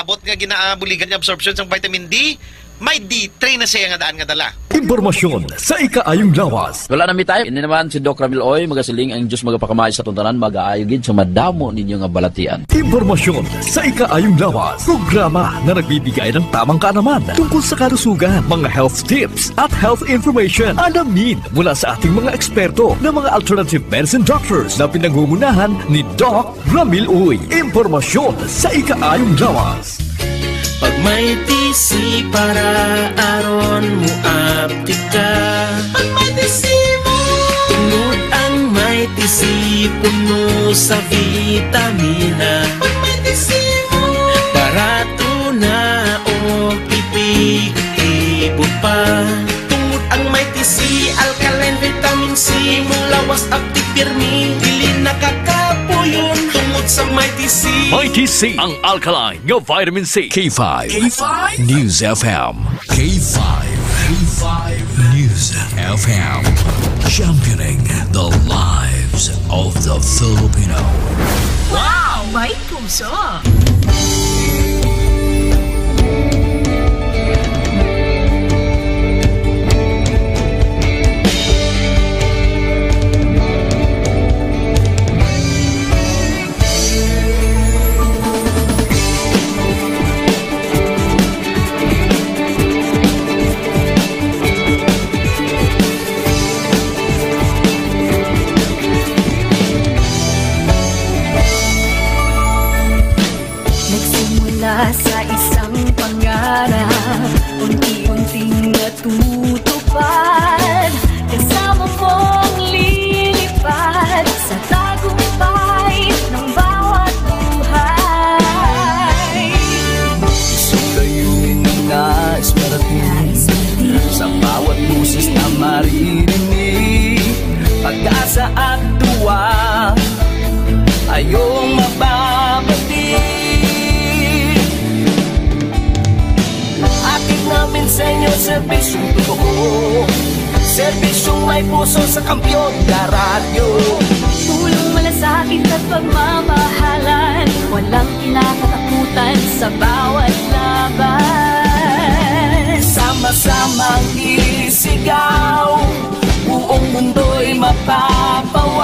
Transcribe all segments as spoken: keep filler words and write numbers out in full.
abot nga ginaabuligan niya absorption sang vitamin D, may D three na siya nga daan nga dala. Impormasyon sa ikaayong lawas. Wala na mi time. Ini naman si Doc Ramil Oy, magasiling ang Diyos magapakamay sa tuntanan, magaayo gid sa madamo ninyo nga balatian. Impormasyon sa ikaayong lawas. Programa na nagbibigay ng tamang kaalaman tungkol sa kalusugan, mga health tips, at health information. Alamin mula sa ating mga eksperto na mga alternative medicine doctors na pinangungunahan ni Doc Ramil Uy. Impormasyon sa ikaayong lawas. Pag may T C para aron mo aptika. Pag may T C mo. Tungod ang may T C puno sa vitamina. Pag may T C mo. Barato na o epektibo pa. Tungod ang may T C, alkaline vitamin C, imong lawas abtik pirmi, dili nakakapuyon tungod sa may T C. May T C, ang alkaline nga vitamin C. K five. K five? News F M. K five. K five News F M. Championing the lives of the Filipino. Wow! May puso! Nagsimula sa isang pangarap, unti-unting natutupad. Kasama mong lilipad sa tagumpay ng bawat buhay. Isang layunin na nais marating, sa bawat boses na maririnig, pag-asa at duwa. Ayong mababati. Hatid namin sa inyo serbisyong totoo. Serbisyong may puso sa kampiyon na radyo. Tulong, malasakit at pagmamahalan. Walang kinakatakutan sa bawat laban. Sama-samang isigaw. Buong mundo'y mapapawaw.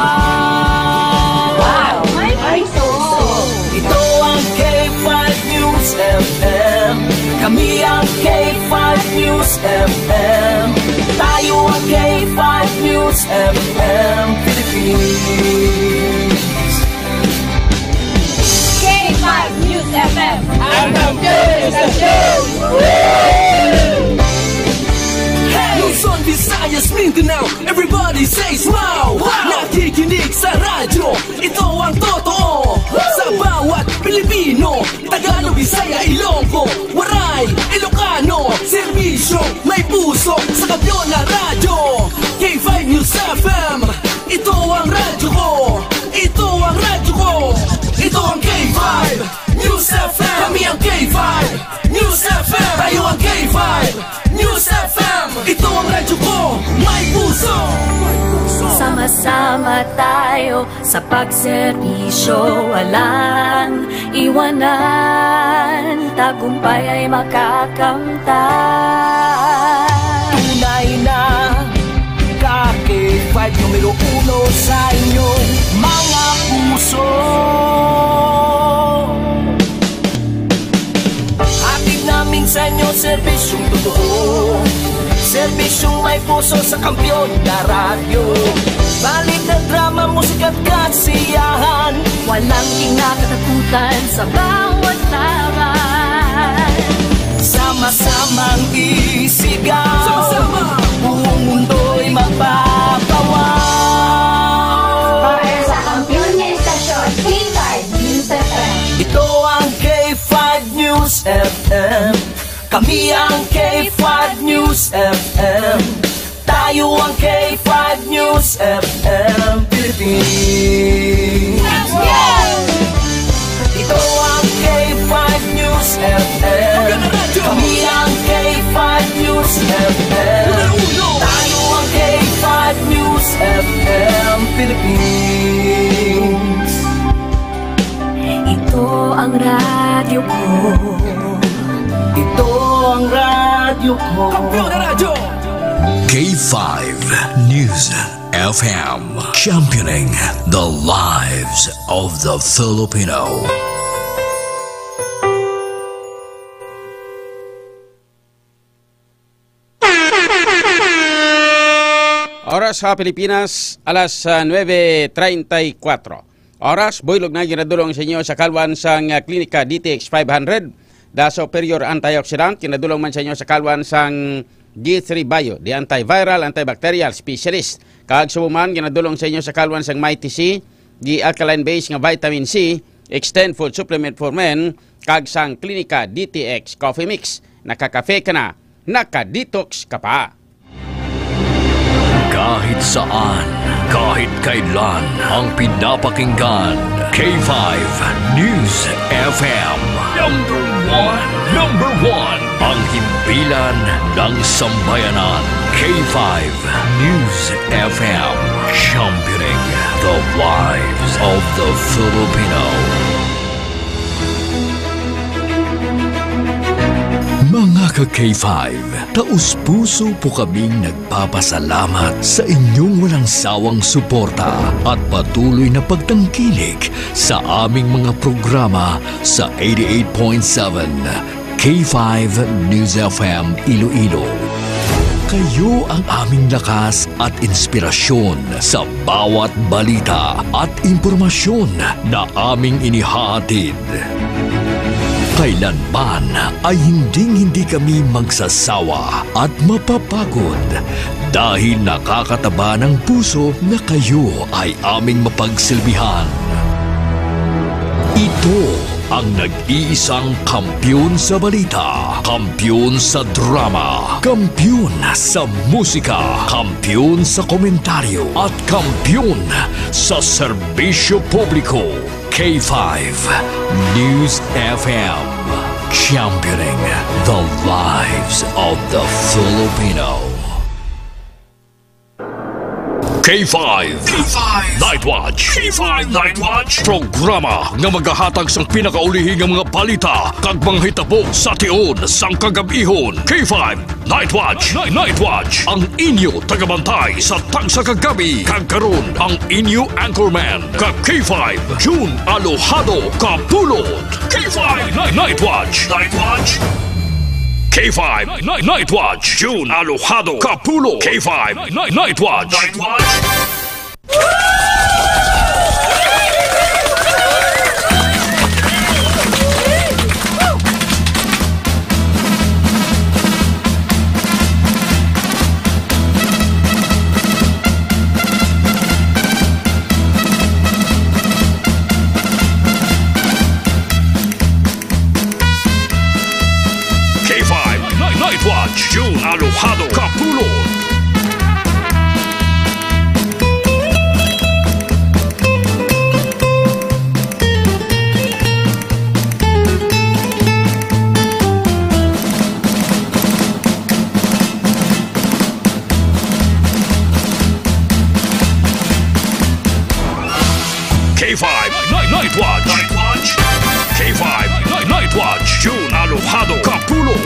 Wow! May puso! Ito ang K five News F M. Kami ang K five News F M. Tayo ang K five News F M Philippines. K five News F M. Ang kampiyon sa show! Luzon, Visayas, Mindanao, everybody say wow! Wow! Nakikinig sa radyo, ito ang totoo. Sa bawat Pilipino, Tagalog, Bisaya, Ilonggo, Waray, Ilocano, serbisyo, may puso, sa kampiyon na radyo. K five News F M, ito ang radyo ko. Ito ang radyo ko. Ito ang K five News F M. Kami ang K five News F M. Tayo ang K five News F M. Ito ang radyo ko. May puso. Sama-sama tayo sa pagserbisyo. Walang iwanan, tagumpay ay makakamtan. Tunay na ka K five numero uno sa inyong mga puso. Hatid namin sa inyo serbisyong totoo. Serbisyong may puso sa kampiyon na radyo. Balita, drama, musika at kasiyahan. Walang kinakatakutan sa bawat laban. Sama-samang isigaw. Sama-sama. Buong mundo'y mapapawaw. Para sa kampiyon nga istasyon, K five News F M. Ito ang K five News F M. Kami ang K five News F M. Tayo ang K five News F M Philippines. Ito ang K five News F M. Kami ang K five News F M. Tayo ang K five News F M Philippines. Ito ang radyo Ito ang radyo ko. Kampiyon na radyo! K five News F M, championing the lives of the Filipino. Oras sa Pilipinas, alas, ah, nuebe treinta y cuatro. Oras, buylog na ginadulong sa inyo sa kalwan sang, ah, Klinika D T X five hundred, The Superior Antioxidant, ginadulong man sa inyo sa kalwan sang D three Bio, The Antiviral, Antibacterial Specialist. Kag subong man, ginadulong sa inyo sa kalwan sang Mighty C, The Alkaline Base nga Vitamin C, Extend Food Supplement for Men, kag sang Klinika D T X Coffee Mix. Nakakafe ka na, nakadetox ka pa. Kahit saan, kahit kailan, ang pinapakinggan, K five News F M. Number one, number one, ang himpilan ng sambayanan, K five News F M, championing the lives of the Filipino. Mga ka-K five, taos-puso po kaming nagpapasalamat sa inyong walang sawang suporta at patuloy na pagtangkilik sa aming mga programa sa eighty-eight point seven K five News F M Iloilo. Kayo ang aming lakas at inspirasyon sa bawat balita at impormasyon na aming inihahatid. Kailanman ay hinding-hindi kami magsasawa at mapapagod dahil nakakataba ng puso na kayo ay aming mapagsilbihan. Ito ang nag-iisang kampiyon sa balita, kampiyon sa drama, kampiyon sa musika, kampiyon sa komentaryo, at kampiyon sa serbisyo publiko. K five News F M, championing the lives of the Filipino. K five. K five Night Watch. K five Night Watch. Programa nga magahatag sang pinakaulihi nga mga balita kag mga hitabo sa tion sang kagab-ihon. K five Night Watch. Night, Night Watch. Ang inyo tagabantay sa tagsa ka gabi. Kag karon, ang inyo anchorman, ka K five, June Alojado Kapulot. K five Night, Night Watch. Night Watch. K five Night, Night Watch. June Alojado Kapulot. K five Night, Night Watch. Night Watch. K five Night, Night Watch, June Alojado Kapulot. K five Night, Night Watch. Night Watch. K five Night, Night Watch. June Alojado Kapulot.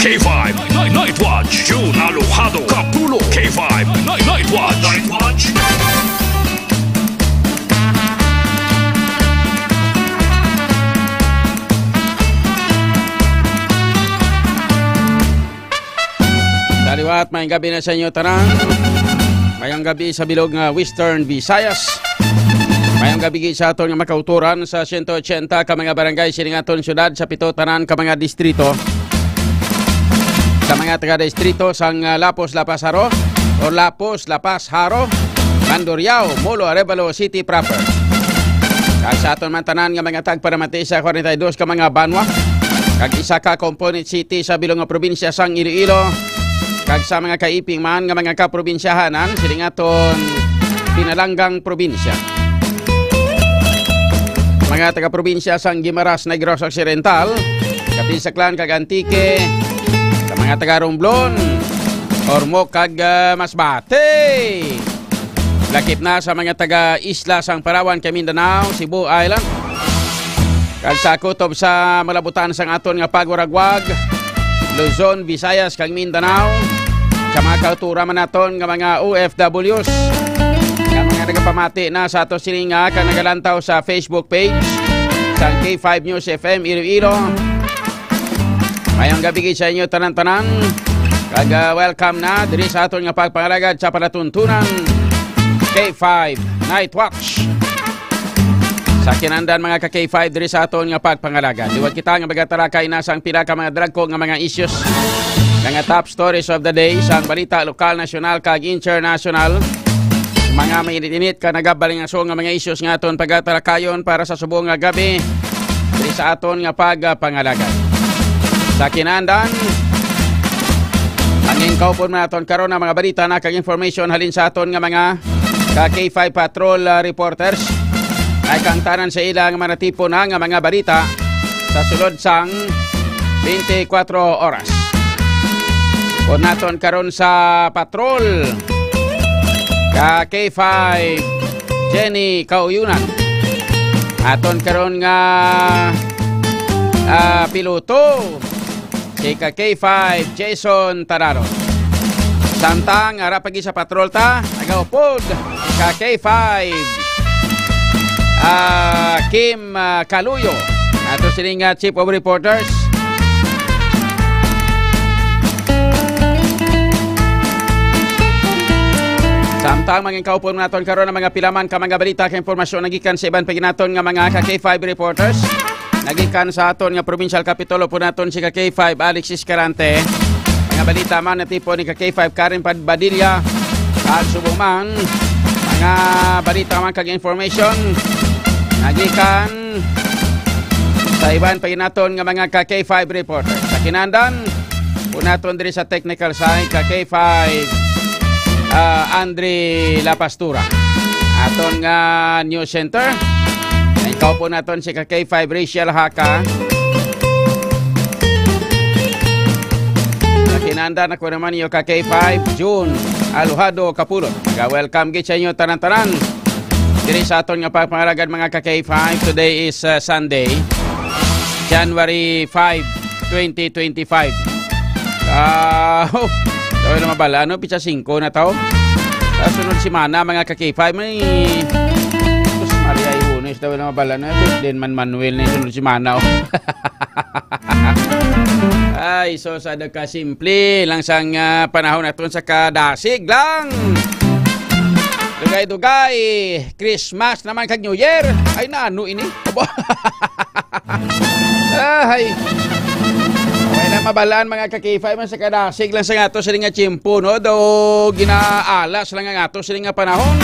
K five Night, Night Watch, June Alojado Kapulot. K five Night, Night Watch. Night Watch. Sa liwat, mayong gabi na sa inyo tanan. Mayong gabi sa bilog nga Western Visayas. Mayong gabi gid sa aton nga makauturan sa sento ochenta ka mga barangay sining aton syudad, sa pito tanan ka mga distrito. Sa mga taga-distrito sang, ah, Lapos, La Paz, Jaro, o Lapos, La Paz, Jaro, Mandurriao, Molo, Arevalo City proper. Kag sa aton man tanan nga mga tagparamati sa kwarenta y dos ka mga banwa. kag isa ka component city sa bilog nga probinsya sang Iloilo, kag sa mga kaiping man nga mga kaprobinsyahanan sining aton pinalanggang probinsya. Mga taga-probinsya sang Guimaras, Negros Occidental, Kapinsaklan kag Antique, sa mga taga-Romblon, Ormoc kag, ah, Masbate. Lakip na sa mga taga-isla sang Palawan kag Mindanao, Cebu Island, kag sa kutob sa malabutan sang aton nga pagwaragwag, Luzon, Visayas, kag Mindanao, sa mga kauturan man naton nga mga O F Ws, nga mga nagapamati na sa ato sini nga kag nagalantaw sa Facebook page sang K five News F M Iloilo. Mayong gabi gid sa inyo tanan-tanan. Kag, ah, welcome na diri sa aton nga pagpangalagad sa palatuntunan K five Night Watch. Sa kinandan, mga ka K five, diri sa aton nga pagpangalagad, liwat kita nga magatalakay na sang pila ka mga dagko nga mga issues, mga top stories of the day, sang balita lokal, nasyonal, kag internasyonal. Mga mainit-init ka nagabalingaso nga mga issues nga aton pagatalakayon para sa subong nga gabi diri sa aton nga pagpangalagad. Sa kinandan, ang ingkaupon man naton karon ang mga balita na kag information halin sa aton nga mga ka K five Patrol, ah, reporters. Ay kang tanan sa ila nga manatipo na nga mga balita sa sulod sang twenty-four oras. Upod naton karon sa patrol, ka K five Jenny Kauyunan. Aton karon nga, ah, piloto, si ka K five Jason Tararo. Samtang ara pa gid sa patrol ta, nagaupod ka K five, ah, Kim, ah, Kaluyo, ato sini nga Chief of Reporters. Samtang mangin kaupon naton karon ang mga pilaman ka mga balita kag impormasyon nagikan sa iban pa gid naton nga mga ka K five reporters. Nagikan sa aton nga provincial capitol, upod naton si ka K five Alex Escalante. Mga balita man natipon ni ka K five Karen Padilla. At subong man, mga balita man kag information nagikan sa iban pa gid naton nga mga ka K five reporter. Sa kinandan, upod naton diri sa technical side, ka K five, ah, Andre La Pastura. Aton nga news center. Ang kaupon naton si ka K five Rachel Haka. Sa kinandan, ako naman iyo ka K five June Alojado Kapulot. Ga-welcome gid sa inyo tanan-tanan diri sa aton nga pagpangalagad, mga ka K five. Today is, uh, Sunday, January five, twenty twenty-five. Ah, oh, tayo na mabala, ano? Pitsa singko na to. Sa sunod semana, mga ka K five, may, sus, Maria, ay Lunes, tayo na mabala na. Sus, din man Manuel na yung sunod semana, oh. Ay, so, sa ka simple lang sang, ah, panahon naton sa kadasig lang. Dugay-dugay, Christmas naman kag New Year. Ay, nano ini? Aba. Ay. Wala na mabalaan, mga ka K five, man sa kadasig lang sa ato sini nga tiyempo, no? Daw ginaalas lang ang ato sini nga panahon.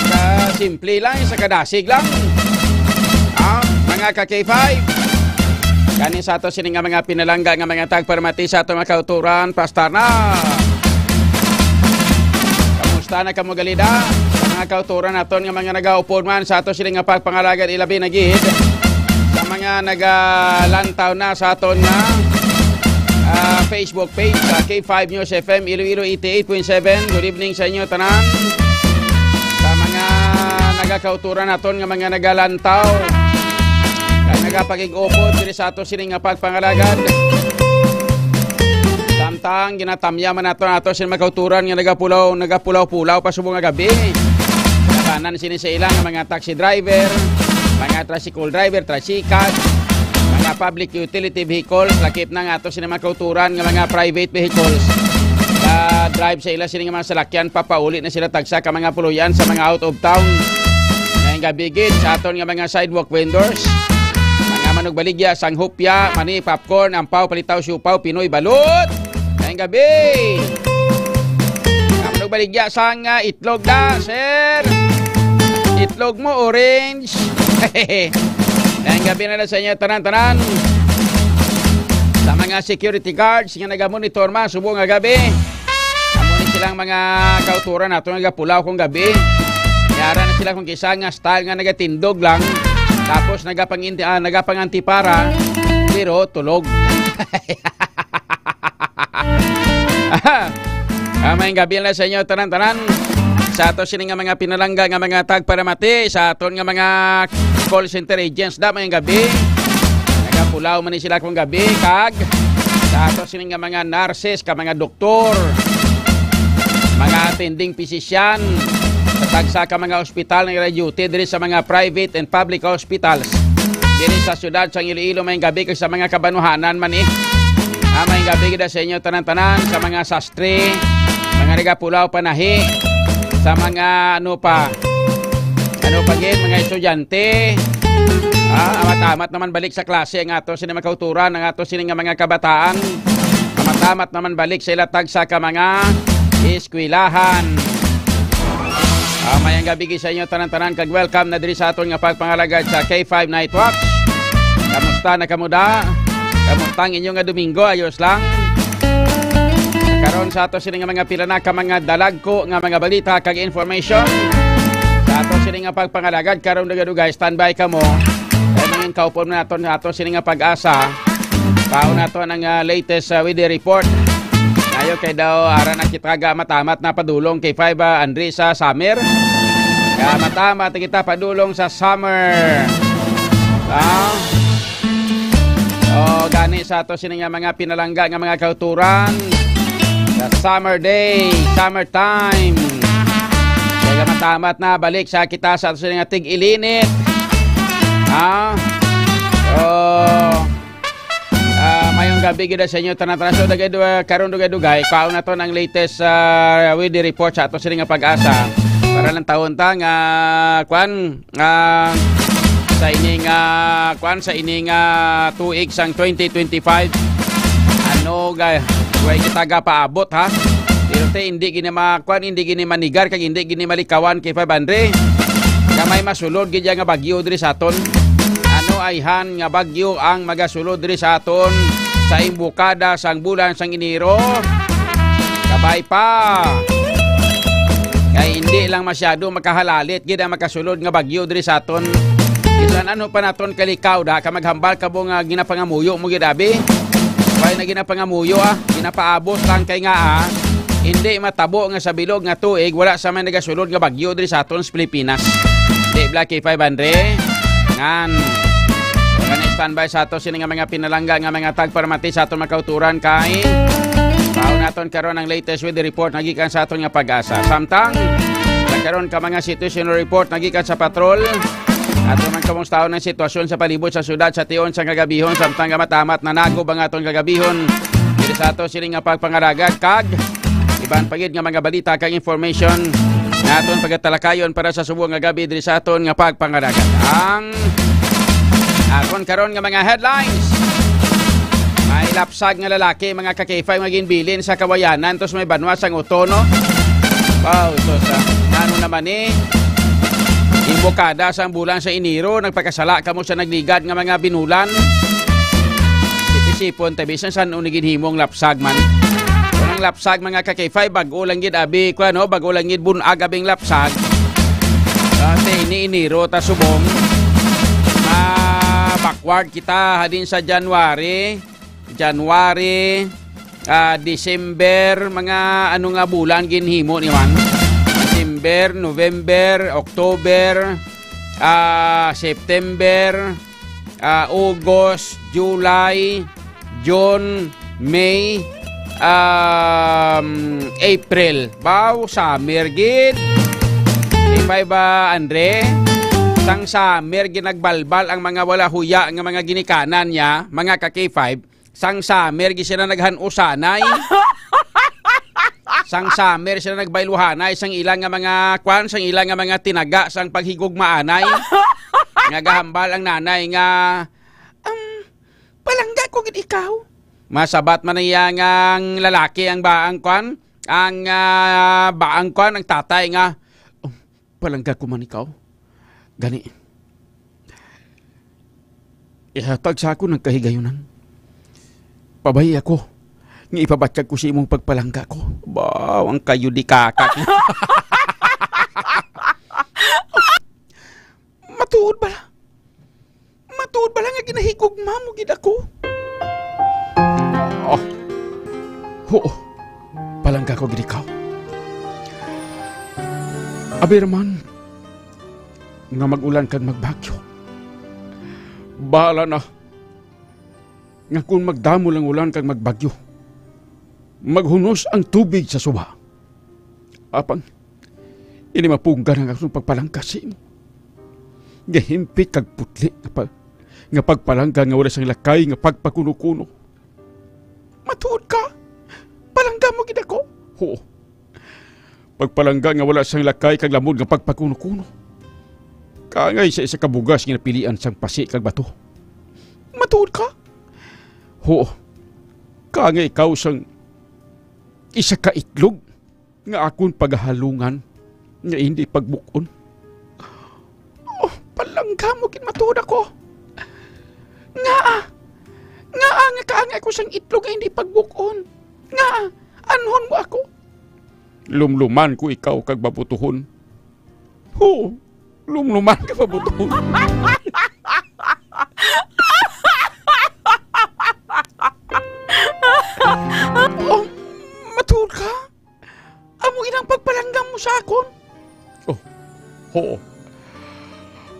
Sa simple lang, sa kadasig lang. Ah, mga ka K five. Kani sa ato sini nga mga pinalangga nga mga tagparamati sa ato mga kauturan, pastar na. Kamusta na kamo, galida? Sa mga kauturan naton nga mga nagaupod man sa ato sini nga pagpangalagad, ilabi na gid sa mga nagalantaw na sa aton nga, ah, Facebook page, sa K five News F M Iloilo eighty-eight point seven. Good evening sa inyo tanan. Sa mga nagakauturan naton nga mga nagalantaw, kag nagapakig-upod diri sa ato sini nga pagpangalagad. Samtang ginatamya man nato, nato sini mga kauturan nga nagapulaw, nagapulaw-pulaw pa subong nga gabi. Labanan sini sa ila nga mga taxi driver, mga tricycle driver, tricycad, mga public utility vehicles, lakip na nga ato sini mga kauturan nga mga private vehicles. Sa drive sa ila sini nga mga salakyan, papauli na sila tagsa ka mga puloy-an sa mga out of town. Ngayong gabi gid sa aton nga mga sidewalk vendors, mga manugbaligya sang hopya, mani, popcorn, ampaw, palitaw, siupaw, Pinoy balot. Ngayong gabi. Mga manugbaligya sang, ah, itlog na, sir. Itlog mo, orange. Maayong gabi na lang sa inyo, tanan-tanan. Sa mga security guards nga nagamonitor man, subong nga gabi. Amo ni silang mga kauturan nato nga gapulaw kung gabi. Yara na sila kung kisa nga style nga nagatindog lang. Tapos nagapang-, ah, nagapang-antipara, pero tulog. Ah, maayong gabi na sa inyo, tanan-tanan. Sa ato sini nga mga pinalangga nga mga tagparamati, sa aton nga mga call center agents, da, maayong gabi. Nagapulaw man ni sila kung gabi, kag sa ato sini nga mga nurses, ka mga doktor, mga attending physician, sa tagsa ka mga ospital nga nag-duty diri sa mga private and public hospitals diri sa siyudad sang Iloilo, maayong gabi, kag sa mga kabanuhanan man, eh. Ah, maayong gabi gid sa inyo tanan-tanan, sa mga sastre, mga nagapulaw panahi, sa mga ano pa, ano pa gid, mga estudyante. Ah, amat-amat naman balik sa klase ang ato sini mga kauturan, ang ato sini nga mga kabataan. Amat-amat naman balik sa ila tagsa ka mga eskwelahan. Ah, maayong gabi gid sa inyo tanan-tanan, kag welcome na diri sa aton nga pagpangalagad sa K five Night Watch. Kamusta na kamo da? Kamusta ang inyo nga Domingo? Ayos lang? Karon sa ato sini nga mga pila na ka mga dalagko nga mga balita kag information. Sa ato sini nga pagpangalagad karon, dugay-dugay, standby kamo. Kay mangin kaupon naton ato sini nga pag-asa. Paon nato ang, ah, latest, ah, weather report. Ayo kay daw ara na kita ga matamat na padulong kay five, ah, Andre sa summer. Ga matamat kita padulong sa summer. Ah. Oh, gani sa ato sini nga mga pinalangga nga mga kauturan. Sa summer day, summer time. Kaya matamat na balik sa kita sa ato sini nga tig-ilinit. Ah. Oh. Ah, maayong gabi gid sa inyo tanan-tanan. So, dugay-dugay, karon dugay-dugay, paon naton ang latest, ah, weather report sa ato sini nga pag-asa. Para lang taon ta nga, kwan, ah, sa ining, ah, kwan, sa ining, ah, tuig sang twenty twenty-five. Ano ga, way kita gapaabot, ha? Pero te, hindi gini ma-, kwan, hindi gini manigar, kag hindi gini malikawan kay five hundred. Nga may masulod gid ya nga bagyo diri sa aton. Ano ayhan nga bagyo ang magasulod diri sa aton sa imbukada sang bulan sang Enero? Kabay pa. Kay hindi lang masyado makahalalit gid ang makasulod nga bagyo diri sa aton. Bisan ano pa naton kalikaw da, ka maghambal ka mo nga ginapangamuyo mo gid, abi. Wala na ginapangamuyo, ah. Ginapaabot lang kay nga, ah, hindi matabo nga sa bilog nga tuig wala sa may nagasulod nga bagyo diri sa aton sa Pilipinas. Di, Black K five hundred. Ngan. Wala na standby sa ato sini nga mga pinalangga nga mga tagparamati sa aton makauturan kay paon naton karon ang latest weather report nga gikan sa aton nga pag-asa. Samtang nagkaroon ka mga situation report nga gikan sa patrol, ato man kamustahon ang sitwasyon sa palibot sa syudad sa tion sa kagabihon, samtang nga matamat na nagob ang aton kagabihon. Diri sa ato sini nga pagpangalagad kag iban pa gid nga mga balita kag information nga aton pagatalakayon para sa subong nga gabi diri sa aton nga pagpangalagad. Ang aton karon nga mga headlines. May lapsag nga lalaki, mga ka-K five, nga ginbilin sa Kawayanan, tos may banwa sang Otono. Wow, sus, ah. Ano naman ni? Imbokada sang bulan sa Enero, nagpakasala kamo sa nagligad nga mga binulan. Sip-isipon ta, bisan san-o ni ginhimong lapsag man. Kung ang lapsag, mga ka-K five, bag-o lang gid, abi, kuwan, no? Bag-o lang gid bunag, abing lapsag. Kasi ini Enero ta subong. Ah, backward kita, halin sa January. January, ah, December, mga ano nga bulan ginhimo ni man? December, November, October, ah, September, ah, August, July, June, May, um, April. Baw, summer gid. Di ba, ba, Andre? Sang summer, ginagbalbal ang mga wala huya nga mga ginikanan niya, mga ka-K five. Sang summer, gid sila naghan-usanay. Sang summer, sila nagbayluhanay sang ilang nga mga, kwan, sang ilang nga mga tinaga, sang paghigugmaanay. Nga gahambal ang nanay nga, um, palangga ko gid ikaw. Masabat man niya nga ang lalaki ang baang kwan, ang, ah, baang kwan, ang tatay nga, "Oh, palangga ko man ikaw." Gani, ihatag sa akon ang kahigayunan. Pabayi ako nga ipabatyag ko sa imong pagpalangga ko. Baw, ang kayo di kakak. Matuod bala? Matuod bala nga ginahigugma mo gid ako? Oh, oo. Palangga ko gid ikaw. Abi ra man nga mag-ulan kag magbagyo. Bahala na nga kon magdamo lang ulan kag magbagyo, maghunos ang tubig sa suba. Apang ini mapunggan ang akong pagpalangga sa imo. Gahimpit kag putli nga pa-, nga pagpalangga nga wala sang lakay nga pagpakuno-kuno. Matuod ka? Palangga mo gid ako? Oo. Pagpalangga nga wala sang lakay kag lamod nga pagpakuno-kuno. Kaangay sa isa ka bugas nga napilian sang pasi kag bato. Matuod ka? Oo. Kaangay ikaw sang isa ka itlog nga akon pagahalungan nga indi pagbuk-on. Oh, palangga mo gid matuod ako. Ngaa? Ngaa nga kaangay ko sang itlog nga indi pagbuk-on? Ngaa? Anhon mo ako? Lumluman ko ikaw kag babutuhon. Huo, lumluman ka babutuhon. Oh, matuod ka? Amo inang pagpalanggam mo sa akon? Oh, oo.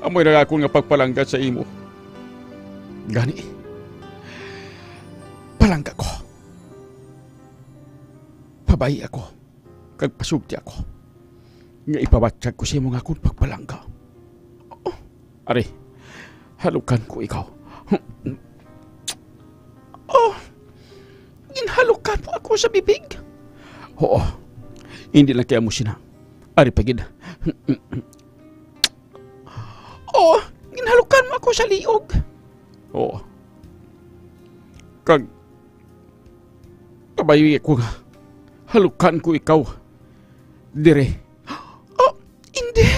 Amo inang akon nga pagpalangga sa imo. Gani, palangga ko. Pabayi ako, kag pasugti ako, nga ipabatyag ko sa imo nga akon pagpalangga. Oh, ari, halukan ko ikaw. Oh, ginhalukan mo ako sa bibig? Oo. Hindi lang kaya mo sina. Ari pa gid. Oh, ginhalukan mo ako sa liog? Oo. Kag kabayoy ako nga halukan ko ikaw dire. Oh, hindi.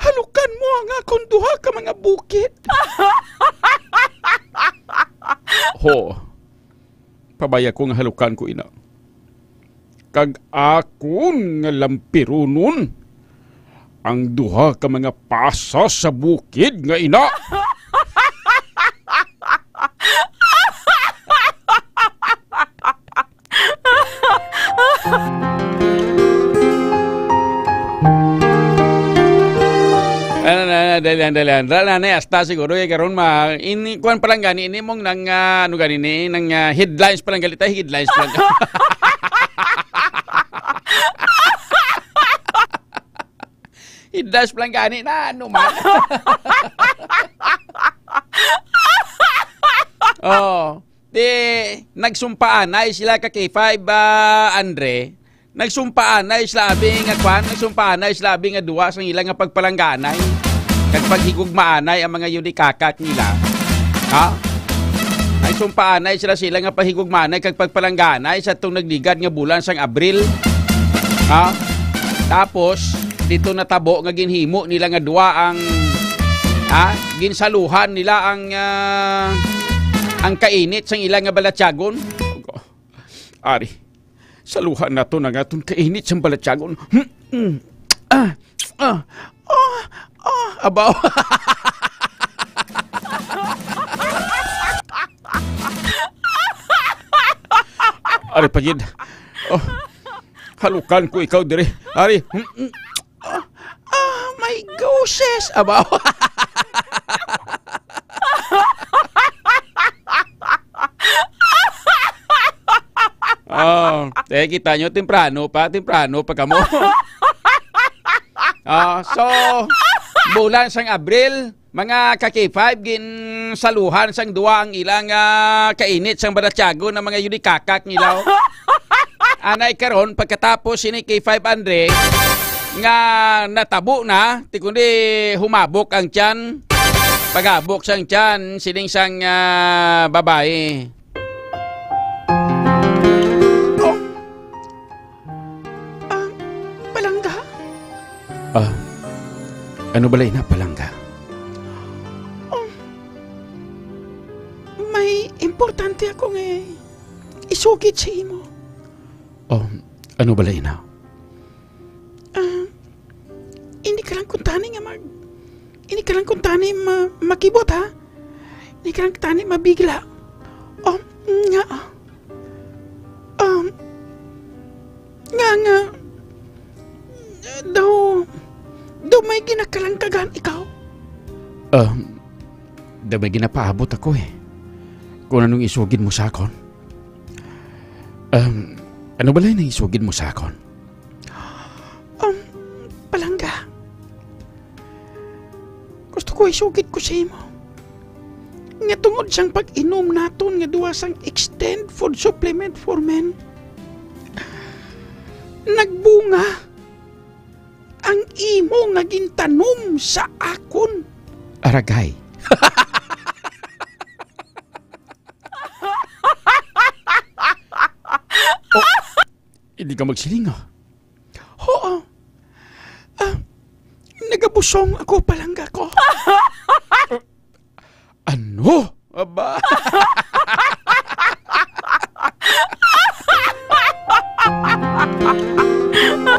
Halukan mo ang akon duha ka mga bukid. Ho, pabaya ko nga halukan ko ina. Kag akon nga lampironon ang duha ka mga pasa sa bukid nga ina. Ano na, na, dali lang, dali lang. Dali na, na, hasta siguro, eh, karon ma-, ini, kuwan pa lang gani, ini mong nang, ah, ano gani ni, nang, ah, headlines pa lang, galita, headlines pa lang. Headlines pa lang gani na, ano man. Oh. Di, nagsumpaanay sila ka K five, ah, Andre. Nagsumpaanay sila abi nga kwan, nagsumpaanay sila abi nga duwa sang ila nga pagpalangganay kag paghigugmaanay ang mga yudikakak nila. Ha? Nagsumpaanay sila sa ila nga paghigugmaanay kag pagpalangganay sa tong nagligad nga bulan sang Abril. Ha? Tapos, dito natabo nga ginhimo nila nga duwa ang, ha? Ginsaluhan nila ang, ah, ang kainit sang ila nga balatyagon. Ari, saluhan nato na nga aton kainit sang balatyagon. Ah, ah, ah, ah, abaw. Ari pa gid. Oh, halukan ko ikaw diri. Ari. Ah, ah, may goses. Abaw. Oh, eh, kita nyo, temprano pa, temprano pa kamo. Ah, so, bulan sang Abril, mga ka K five, ginsaluhan sang duwa ang ilang, ah, kainit sang balatyagon ang mga yudikakak nila, oh. Anay karon, pagkatapos sini K five Andre, nga natabo na, ti kundi humabok ang tiyan, paghabok sang tiyan, sining sang, ah, babayi. Oh. Ah, palangga? Ah, Ano bala ina, palangga? Oh, may importante ako nga isugid sa imo. Oh, ano bala ina? Ah, hindi ka lang kuntani nga mag-, hindi ka lang kuntani ma-, makibot, ha? Hindi ka lang kuntani mabigla. Oh, nga, ah. Um, nga, nga, daw, daw may ginakalangkagan ikaw? Um, daw may ginapaabot ako, eh. Kung anong isugid mo sa akon. Um, ano bala yung isugid mo sa akon? Um, palangga. Gusto ko isugid ko sa imo nga tungod sang pag-inom naton nga duha sang Extend Food Supplement for Men, nagbunga ang imo nga gintanom sa akon. Aragay. Oh, hindi ka magsiling, ah. Oo. Ah, nagabusong ako, palangga ko. Ano? Aba?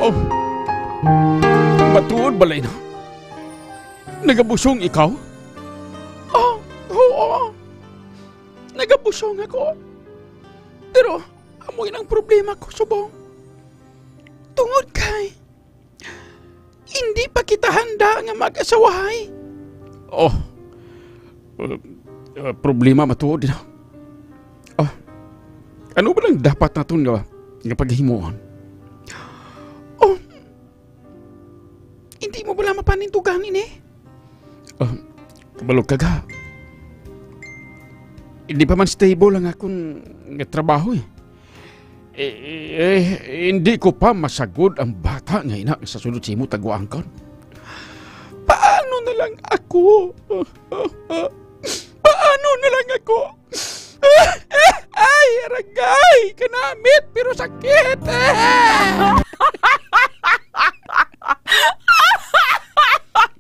Oh. Matuod bala ina? Nagabusong ikaw? Oh, oo. Nagabusong ako. Pero, amo yun ang problema ko, subong. Tungod kay hindi pa kita handa nga mag-asawahay. Oh. Uh, uh, problema matuod na. Oh. Ano ba lang dapat naton nga, nga paghimuon? Oh. Hindi mo bala mapanindugan ini? Ah, kabalo ka ga. Hindi pa man stable ang akon nga trabaho, eh. Eh, eh, hindi ko pa masagod ang bata nga ina sa sulod sa imo taguangkon. Paano na lang ako? Paano na lang ako? Ay, aragay! Kanamit, pero sakit!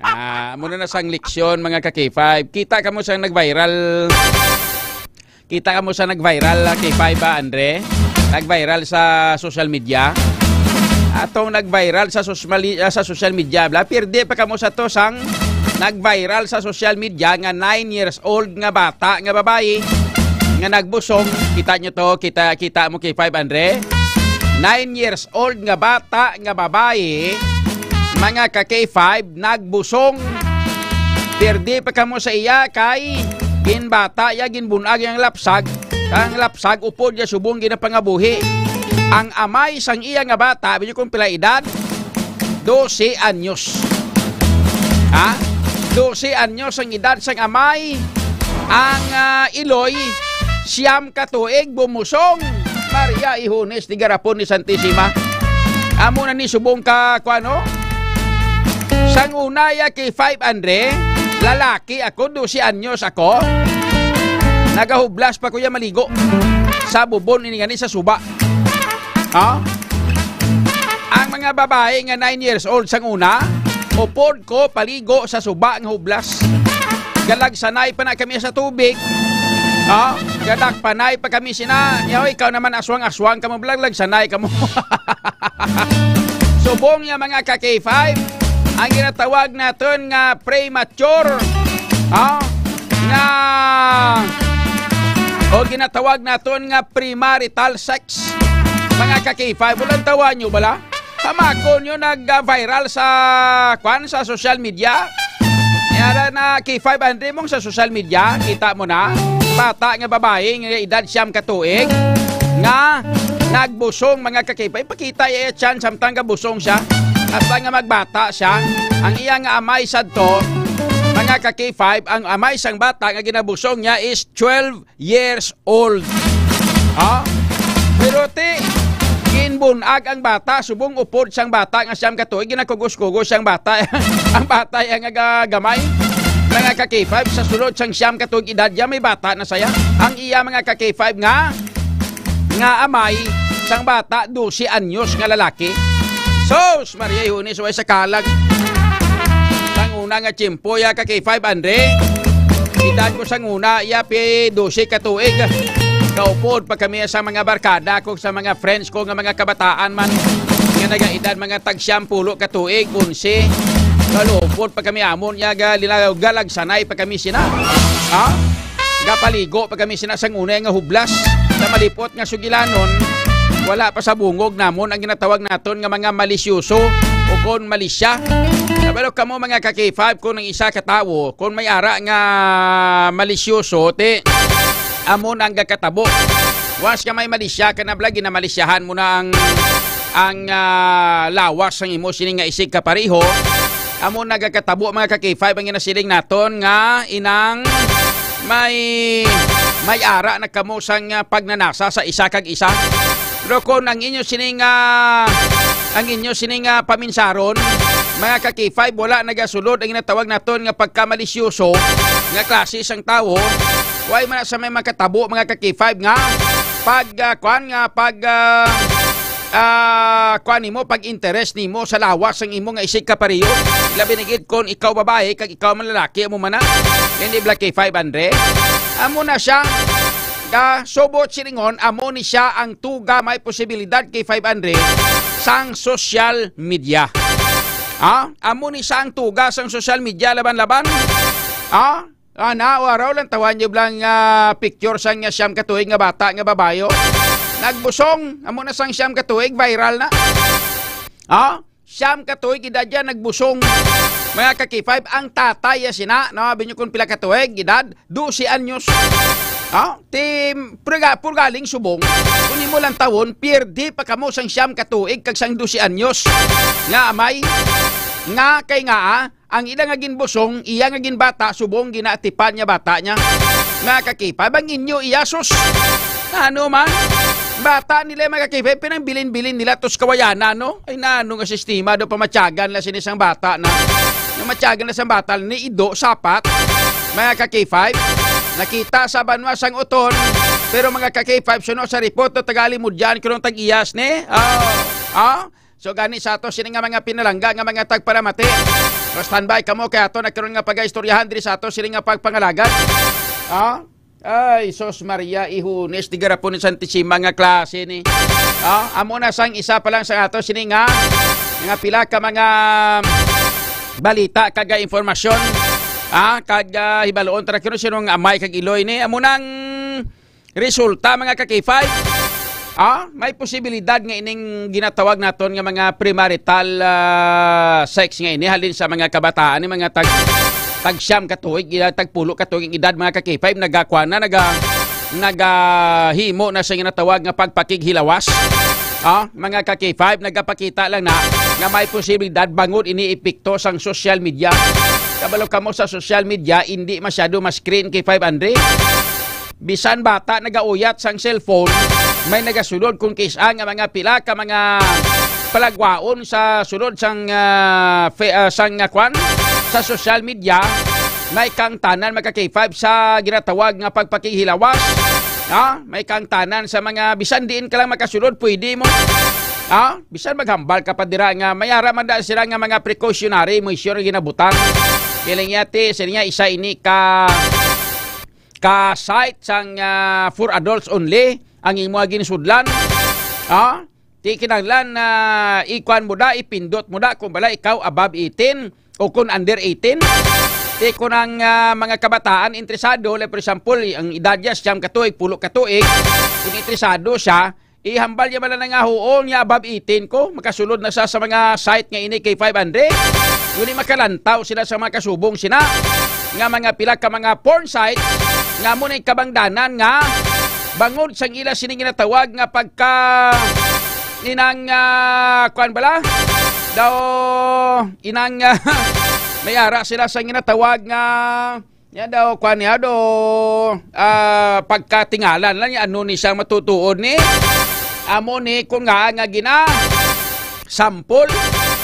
Ah, muna na sang leksyon, mga ka-K five. Kita ka mo sa nag-viral. Kita ka mo sa nag-viral, ah, K five, ba, Andre? Nag-viral sa social media. Atong nag-viral sa sos-, mali-, ah, sa social media, bla, pirdi pa kamo sa to sang nag-viral sa social media nga nine years old nga bata nga babayi nga nagbusong. Kita nyo to, kita, kita mo, K five, Andre? Nine years old nga bata nga babayi, mga ka-K five, nagbusong. Pirdi pa kamo sa iya kay ginbata ya, ginbunag yang lapsag, kang lapsag upod ya subong ginapangabuhi. Ang amay sang iya nga bata, bitaw kung pila edad? Dose anyos. Ha? Dose anyos ang edad sang amay. Ang, ah, iloy, siyam ka tuig, bumusong. Maria Ihones, di garapon ni Santisima. Amo na ni subong ka, kuano? Sang una ya kay five Andre, lalaki ako, dose anyos ako. Nagahublas pa ko ya maligo. Sa bubon, ini nga ni sa suba. Ha? Ang mga babae nga nine years old sang una, upod ko paligo sa suba nga hublas. Galagsanay pa na kami sa tubig. Ha? Gadakpanay pa kami sina. Yaw, ikaw naman, aswang-aswang ka mo, blag-, lagsanay ka mo. Subong niya, mga ka-K five, ang ginatawag naton nga premature, ha? Nga, o ginatawag naton nga premarital sex. Mga ka-K five, walang tawa nyo bala? Hamakon nyo nag-viral sa, kwan, sa social media? Yara na, K five, Andre, mong sa social media, kita mo na? Bata nga babae, nga edad siyam ka tuig, nga nagbusong, mga ka-K five. Ipakita iya iya tiyan, samtang gabusong siya. Hasta nga magbata siya, ang iya nga amay sadto, mga ka-K five, ang amay sang bata nga ginabusong niya is twelve years old. Ha? Pero ti, ginbunag ang bata, subong upod sang bata nga siyam ka tuig, ginakugos-kugos sang bata. Ang bata yang nga gamay. Mga ka-K five, sa sulod sang siyam ka tuig edad, ya may bata na saya. Ang iya, mga ka-K five, nga, nga amay sang bata, dose anyos nga lalaki. Sus, Maria Yunis, way sa kalag. Sang nga tiyempo ya ka K five, Andre. Edad ko sang una, ya pi dose ka tuig. Kaupod pa kami sa mga barkada ko, sa mga friends ko nga mga kabataan man. Nga nagaedad mga tag-siyampulo ka tuig, onse. Kaupod pa kami amon, ya ga-, lila-, galagsanay pa kami sina. Ha? Gapaligo pa kami sina sang una nga hublas. Sa malipot nga sugilanon, wala pa sa bungog namon ang ginatawag naton nga mga malisyoso o kon malisya. Kabalo kamo mga ka K five, kung ang isa ka tawo, kung may ara nga malisyoso, ti, amo na ang gakatabo. Once nga may malisya ka na, bala, ginamalisyahan mo na ang, ang, ah, lawas sang imo sini nga isig kapareho. Amo nagakatabo, mga ka K five, ang ginasiling naton nga inang may, may ara na kamo sang, ah, pagnanasa sa isa kag isa. Pero kung ang inyo sining, ah, ang inyo sining, ah, paminsaron, mga ka K five, wala nagasulod ang ginatawag naton nga pagkamalisyoso nga klase sang tawo, way man sa may makatabo, mga ka K five, nga pag, ah, kwan, nga pag, ah, ah, kwan nimo, pag-interes nimo sa lawas sang imo nga isig kapareho. Labi na gid kon ikaw babae kag ikaw man lalaki, amo man na. Hindi bala K five, Andre. Amo na siya. Ga subot silingon, amo ni siya ang tuga may posibilidad, K five, Andre, sang social media. Ha? Amo ni siya ang tuga sang social media, laban-laban. Ha? Ah, na, o araw lang, tawa niyo lang, ah, picture sang, ah, siyam ka tuig nga bata nga babayo. Nagbusong, amo na sang siyam ka tuig, viral na. Ha? Siyam ka tuig edad yan, nagbusong. Mga ka K five, ang tatay ya sina, no? Abi niyo kung pila ka tuig edad? Dose anyos. Ha? Ti, purga-, purgaling subong. Kung imo lang tawon, pierde pa kamo sang siyam ka tuig kag sang dose anyos. Nga amay, nga kay nga, ah, ang ila nga ginbusong, iya nga ginbata, subong ginaatipan niya bata niya. Mga ka K five, ang inyo iya, sus. Ano man? Bata nila, mga ka K five, pinangbilin-bilin nila tos kawayanan, no? Ay, nano nga sistema do pamatyagan la sini sang bata na. Nga matyagan na sang bata ni ido, sapat. Mga ka K five, nakita sa banwa sang uton, pero mga ka K five, suno sa report, no, taga-Alimodian, kunong tag-iyas ni. Oh, oh. So, gani sa ato sini nga mga pinalangga nga mga tagparamati. Pero standby kamo kay ato na karon nga pagaistoryahan diri sa ato sini nga pagpangalagad. Ah? Ay, sus Maria, ihunis, di garapon ni Santissima nga klase ni. Ah, amo na sang isa pa lang sa ato sini nga, nga pila ka mga balita kag, ah, impormasyon. Ah, kag, ah, hibaluon ta ra kino sino nga amay kag iloy ni. Amo nang resulta, mga ka K five. Ah, may posibilidad nga ining ginatawag naton nga mga premarital, ah, sex nga ini halin sa mga kabataan, ni mga tag, tag siyam ka tuig, ila tag pulo ka tuig edad, mga ka K five, nagakuan na, naga-, nagahimo na sa ginatawag nga pagpakighilawas. Ah, mga ka K five, nagapakita lang na nga may posibilidad bangod ini epekto sang social media. Kabalo kamo sa social media, hindi masyado ma-screen, K five, Andre. Bisan bata nagauyat sang cellphone, may nagasulod kung kis-a nga mga pila ka mga palagwaon sa sulod sang, ah, fe-, ah, sang, ah, kwan, sa social media. May kaangtanan, mga ka K five, sa ginatawag nga pagpakighilawas. Ha? May kaangtanan sa mga bisan diin ka lang makasulod, pwede mo. Ha? Bisan maghambal ka pa dira nga may ara man da sila nga mga precautionary measure nga ginabutang. Kaya lang yati, sa niya, isa ini ka ka site sang, ah, for adults only ang imo ginsudlan. Ah, ti kinahanglan na ikuan mo da, ipindot mo da kung bala ikaw above eighteen o kung under eighteen. Ti kung ang, ah, mga kabataan interesado, like for example, ang edad niya siyam ka tuig, pulo ka tuig, kung interesado siya, ihambal niya bala na nga huon niya above eighteen ko, makasulod na sa, sa mga site nga ini kay five hundred. Ngunit makalantaw sila sa mga kasubong sina nga mga pila ka mga porn sites nga mo na kabangdanan nga bangod sang ila sining ginatawag nga pagka inang, ah, kuan bala? Daw inang, ah, may ara sila sa ginatawag nga Nya daw, kwan niya do, ah, pagkatingalan lang niya, ano ni siya matutuod ni? Amo ni, kung nga, nga gina, sampol.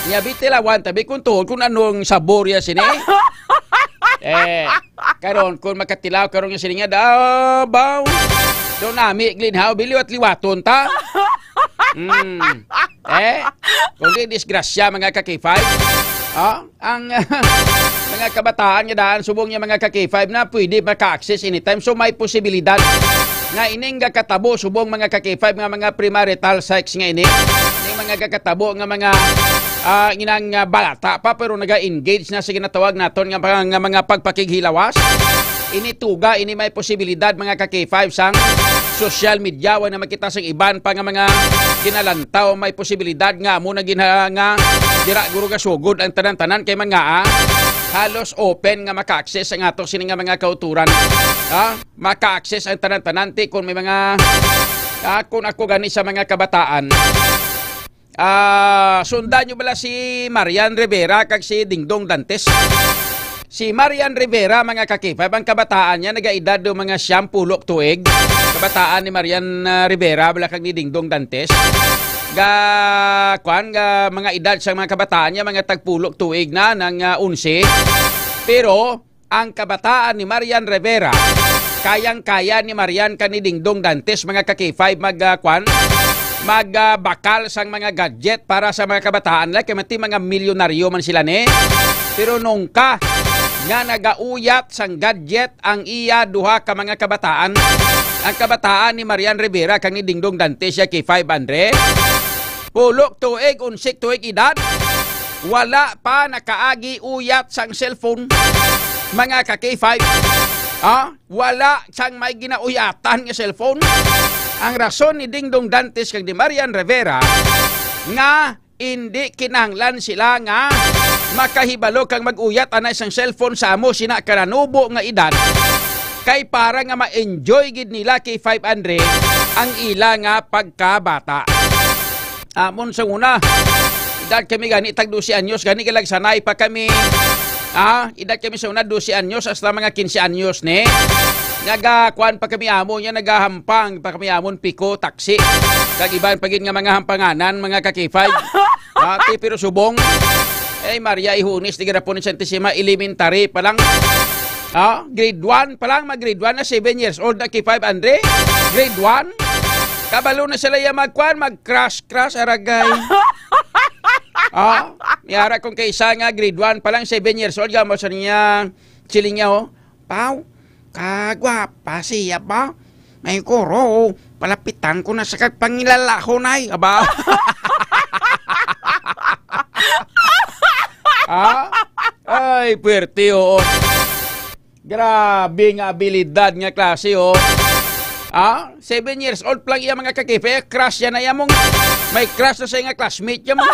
Niya, bitilawan, tabi kung tuod, kung anong sabor ya sini. Eh, karon, kung makatilaw, karon yung sini niya, daw, baw. Daw nami, glinhaw, biliwat-liwaton ta. Mm. Eh, kung di disgrasya, mga ka-K five. Ah, ang, nga kabataan nga daan subong niya, mga ka-K five, na pwede maka-access anytime. So, may posibilidad nga ining gakatabo subong, mga ka-K five, nga mga premarital sex nga ini, ining mga gakatabo nga mga, ah, inang, ah, balata pa pero naga-engage na sa ginatawag naton nga mga, nga mga pagpakighilawas. Ini tuga, ini may posibilidad, mga ka-K five, sang social media. Wa na makita sang iban pa nga mga ginalantaw, may posibilidad nga amo na gina-, nga dira guro gasugod ang tanan-tanan kay mga, ah, halos open nga maka-access ang ato sini nga mga kauturan. Ha? Maka-access ang tanan-tanan, ti, kung may mga, ah, kung ako gani sa mga kabataan. Ah, sundan nyo bala si Marian Rivera kag si Dingdong Dantes? Si Marian Rivera, mga ka-K five, ang kabataan niya nagaedad do mga siyam pulok tuig. Kabataan ni Marian, ah, Rivera bala kag ni Dingdong Dantes. Ga, kwan, ga mga edad sa mga kabataan niya, mga tagpulok tuig na, nang, ah, onse. Pero ang kabataan ni Marian Rivera, kayang-kaya ni Marian kag ni Dingdong Dantes, mga ka-K five, mag, ah, kwan, mag, ah, bakal sang mga gadget para sa mga kabataan. Like, kay mati mga milyonaryo man sila ni. Pero nungka nga nagauyat sang gadget ang iya duha ka mga kabataan, ang kabataan ni Marian Rivera kag ni Dingdong Dantes, siya K five, Andre. Pulok tuig, unsik tuig edad. Wala pa nakaagi uyat sang cellphone, mga ka-K five. Ha? Wala sang may ginauyatan nga cellphone. Ang rason ni Dingdong Dantes kag ni Marian Rivera nga hindi kinahanglan sila nga makahibalo kag mag-uyat anay sang cellphone sa amo sina kalanubo nga edad, kay para nga ma-enjoy gid nila, K five, Andre, ang ila nga pagkabata. Amon sa una, edad kami gani tag dose anyos, gani kay lagsanay pa kami. Ah, edad kami sa una, dose anyos hasta mga kinse anyos ni. Nagakuan pa kami amo niya, nagahampang pa kami amon piko, taksi. Kag iban pa gid nga mga hampanganan, mga ka-K five. Ah, ti, pero subong. Eh, Maria Ihunis, di garapon ni Santissima, elementary pa lang. Ah, grade one pa lang, mag grade one na, seven years old na, K five, Andre. Grade one. Kabalo na sila ya magkuan, mag-crush-crush, aragay. Ah, may ara kong kaisa nga grade one pa lang, seven years old, gamo sa niya, siling niya, oh, "Paw, kagwapa siya ba? May kuro, palapitan ko na sa kagpangilalahon ay, aba." Ah? Ay, puwerte, oo. Grabe nga abilidad nga klase, oh. Ah, seven years old pa lang iya, mga ka-K five, crush yan na iya mong, may crush na sa iya nga classmate ya mong.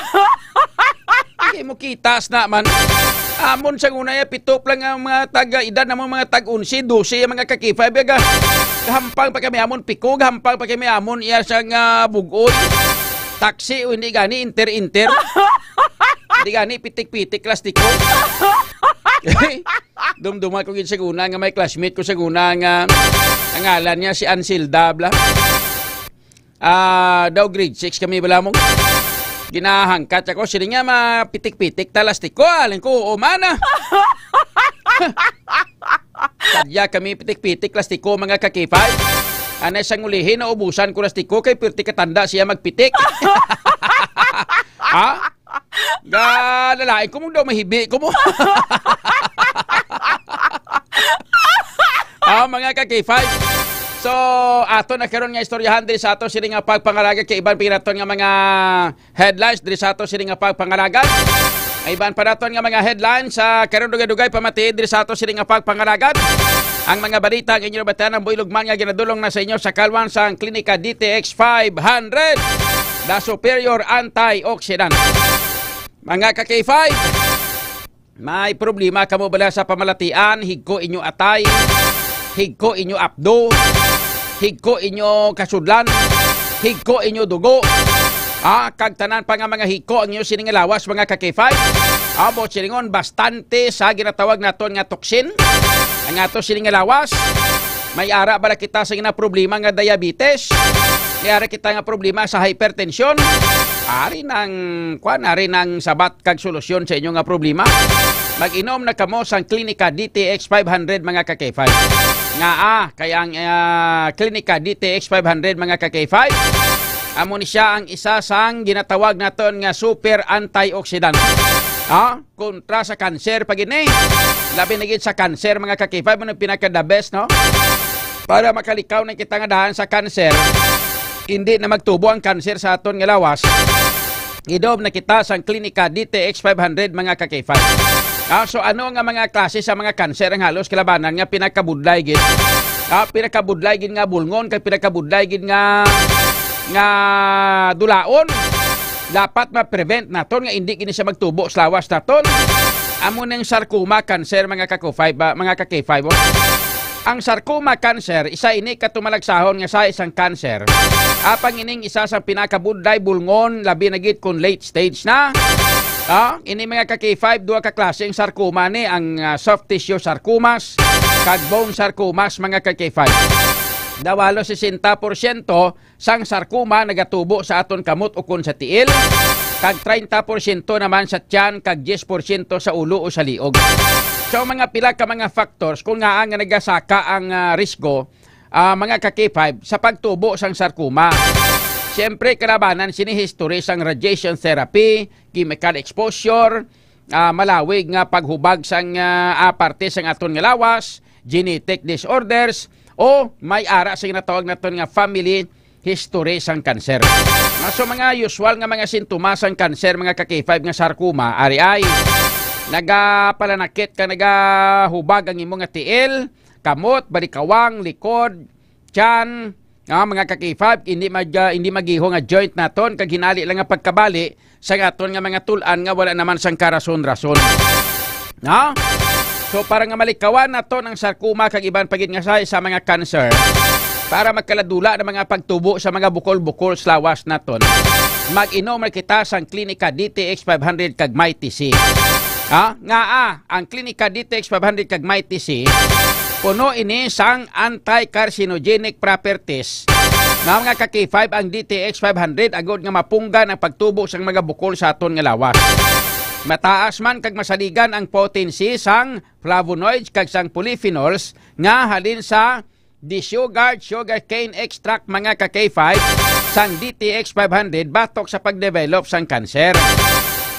Hindi mo kitas na man. Amon sa una ya, pito pa lang ang mga taga edad namon, mga tag onse, dose ya, mga ka-K five, ya ga-, gahampang pa kami amon piko, gahampang pa kami amon iya sa nga bugoy. Taksi o hindi gani, inter-inter. Hindi gani, pitik-pitik, lastiko. Dumduma ko gid sa una nga may classmate ko sa una nga ang ngalan niya si Ansilda, bla. Ah, daw grade six kami, bala mo. Ginahangkat ako, sila niya mapitik-pitik, talastik ko, aling ko, umana. Kadya kami pitik-pitik, lastiko, mga ka-K five. Anay sang ulihi, naubusan ko lastiko, kay pirti katanda siya magpitik. Ha? Ga, lalain ko mo daw, mahibi ko mo. Ah, mga ka-K five. So, ato na karon nga istoryahan diri sa ato sini nga pagpangalaga kay iban pinaton nga mga headlines diri sa ato sini nga pagpangalaga. May iban pa naton nga mga headlines sa karon dugay-dugay pamati diri sa ato sini nga pagpangalaga. Ang mga balita ang inyo nabatian ang builog man nga ginadulong na sa inyo sa kalwan sang Klinika D T X five hundred, the superior antioxidant. Mga ka-K five, may problema kamo bala sa pamalatian, higko inyo atay, higko inyo apdo, higko inyo kasudlan, higko inyo dugo, ah, kag tanan pa nga mga higko ang inyo sining lawas, mga ka-K five. Amo silingon, bastante sa ginatawag naton nga toxin ang ato sining lawas. May ara bala kita sa gina problema nga diabetes? May ara kita nga problema sa hypertension? Ari nang, kwan, ari nang sabat kag solusyon sa inyo nga problema. Mag-inom na kamo sang Klinika D T X five hundred, mga ka-K five. Nga, ah, kay ang, ah, Klinika D T X five hundred, mga ka-K five, amo ni siya ang isa sang ginatawag naton nga super antioxidant. Ha? Kontra sa cancer pa gid ni. Labi na gid sa cancer, mga ka-K five, ano pinaka the best, no? Para makalikaw na kita nga daan sa cancer, hindi na magtubo ang cancer sa aton nga lawas. Idob na kita sang Klinika D T X five hundred, mga ka-K five. Ah, so ano nga mga klase sa mga cancer ang halos kalabanan nga pinakabudlay gid? Ah, pinakabudlay gid nga bulngon, kay pinakabudlay gid nga, nga dulaon. Dapat ma-prevent naton nga hindi gid siya magtubo sa lawas naton. Amo ning sarcoma cancer, mga ka-K five, ba, mga ka-K five, oh. Ang sarcoma cancer, isa ini ka tumalagsahon nga sa isang cancer. Apang ining isa sa pinakabudlay bulngon, labi na gid kung late stage na. Ah, ini, mga ka-K five, duha ka klase ang sarcoma ni, ang, ah, soft tissue sarcomas kag bone sarcomas, mga ka-K five. Dawalo sesenta porsyento sang sarcoma nagatubo sa aton kamot ukon sa tiil, kag treinta porsyento naman sa tiyan, kag diyes porsyento sa ulo o sa liog. So, mga pila ka mga factors kung ngaa nga nagasaka ang, ah, risgo, ah, mga ka-K five, sa pagtubo sang sarcoma. Siyempre, kalabanan sini history sang radiation therapy, chemical exposure, ah, malawig nga paghubag sang, ah, ah, parte sang aton nga lawas, genetic disorders, o may ara sa ginatawag naton nga family history sang cancer. Nga, so, mga usual nga mga sintomas sang cancer, mga ka-K five, nga sarcoma, ari ay nagapalanakit ka, nagahubag ang imo nga tiil, kamot, balikawang, likod, tiyan, ah, mga ka-K five, hindi mag, ah, hindi magiho nga joint naton, kag hinali lang nga pagkabali sa aton nga mga tul-an nga wala naman sang karason-rason. No? So, para nga malikawan naton ang sarcoma kag iban pa gid nga sa, sa mga cancer, para magkaladula na mga pagtubo sa mga bukol-bukol sa lawas naton, mag-inom na kita sang Klinika D T X five hundred kag Mighty C. Ha? Nga, ah, ang Klinika D T X five hundred kag Mighty C, puno ini sang anti-carcinogenic properties. Nga, mga ka-K five, ang D T X five hundred agod nga mapunggan ang pagtubo sang mga bukol sa aton nga lawas. Mataas man kag masaligan ang potency sang flavonoids kag sang polyphenols nga halin sa desugared sugarcane extract, mga ka-K five, sang D T X five hundred batok sa pagdevelop sang kanser.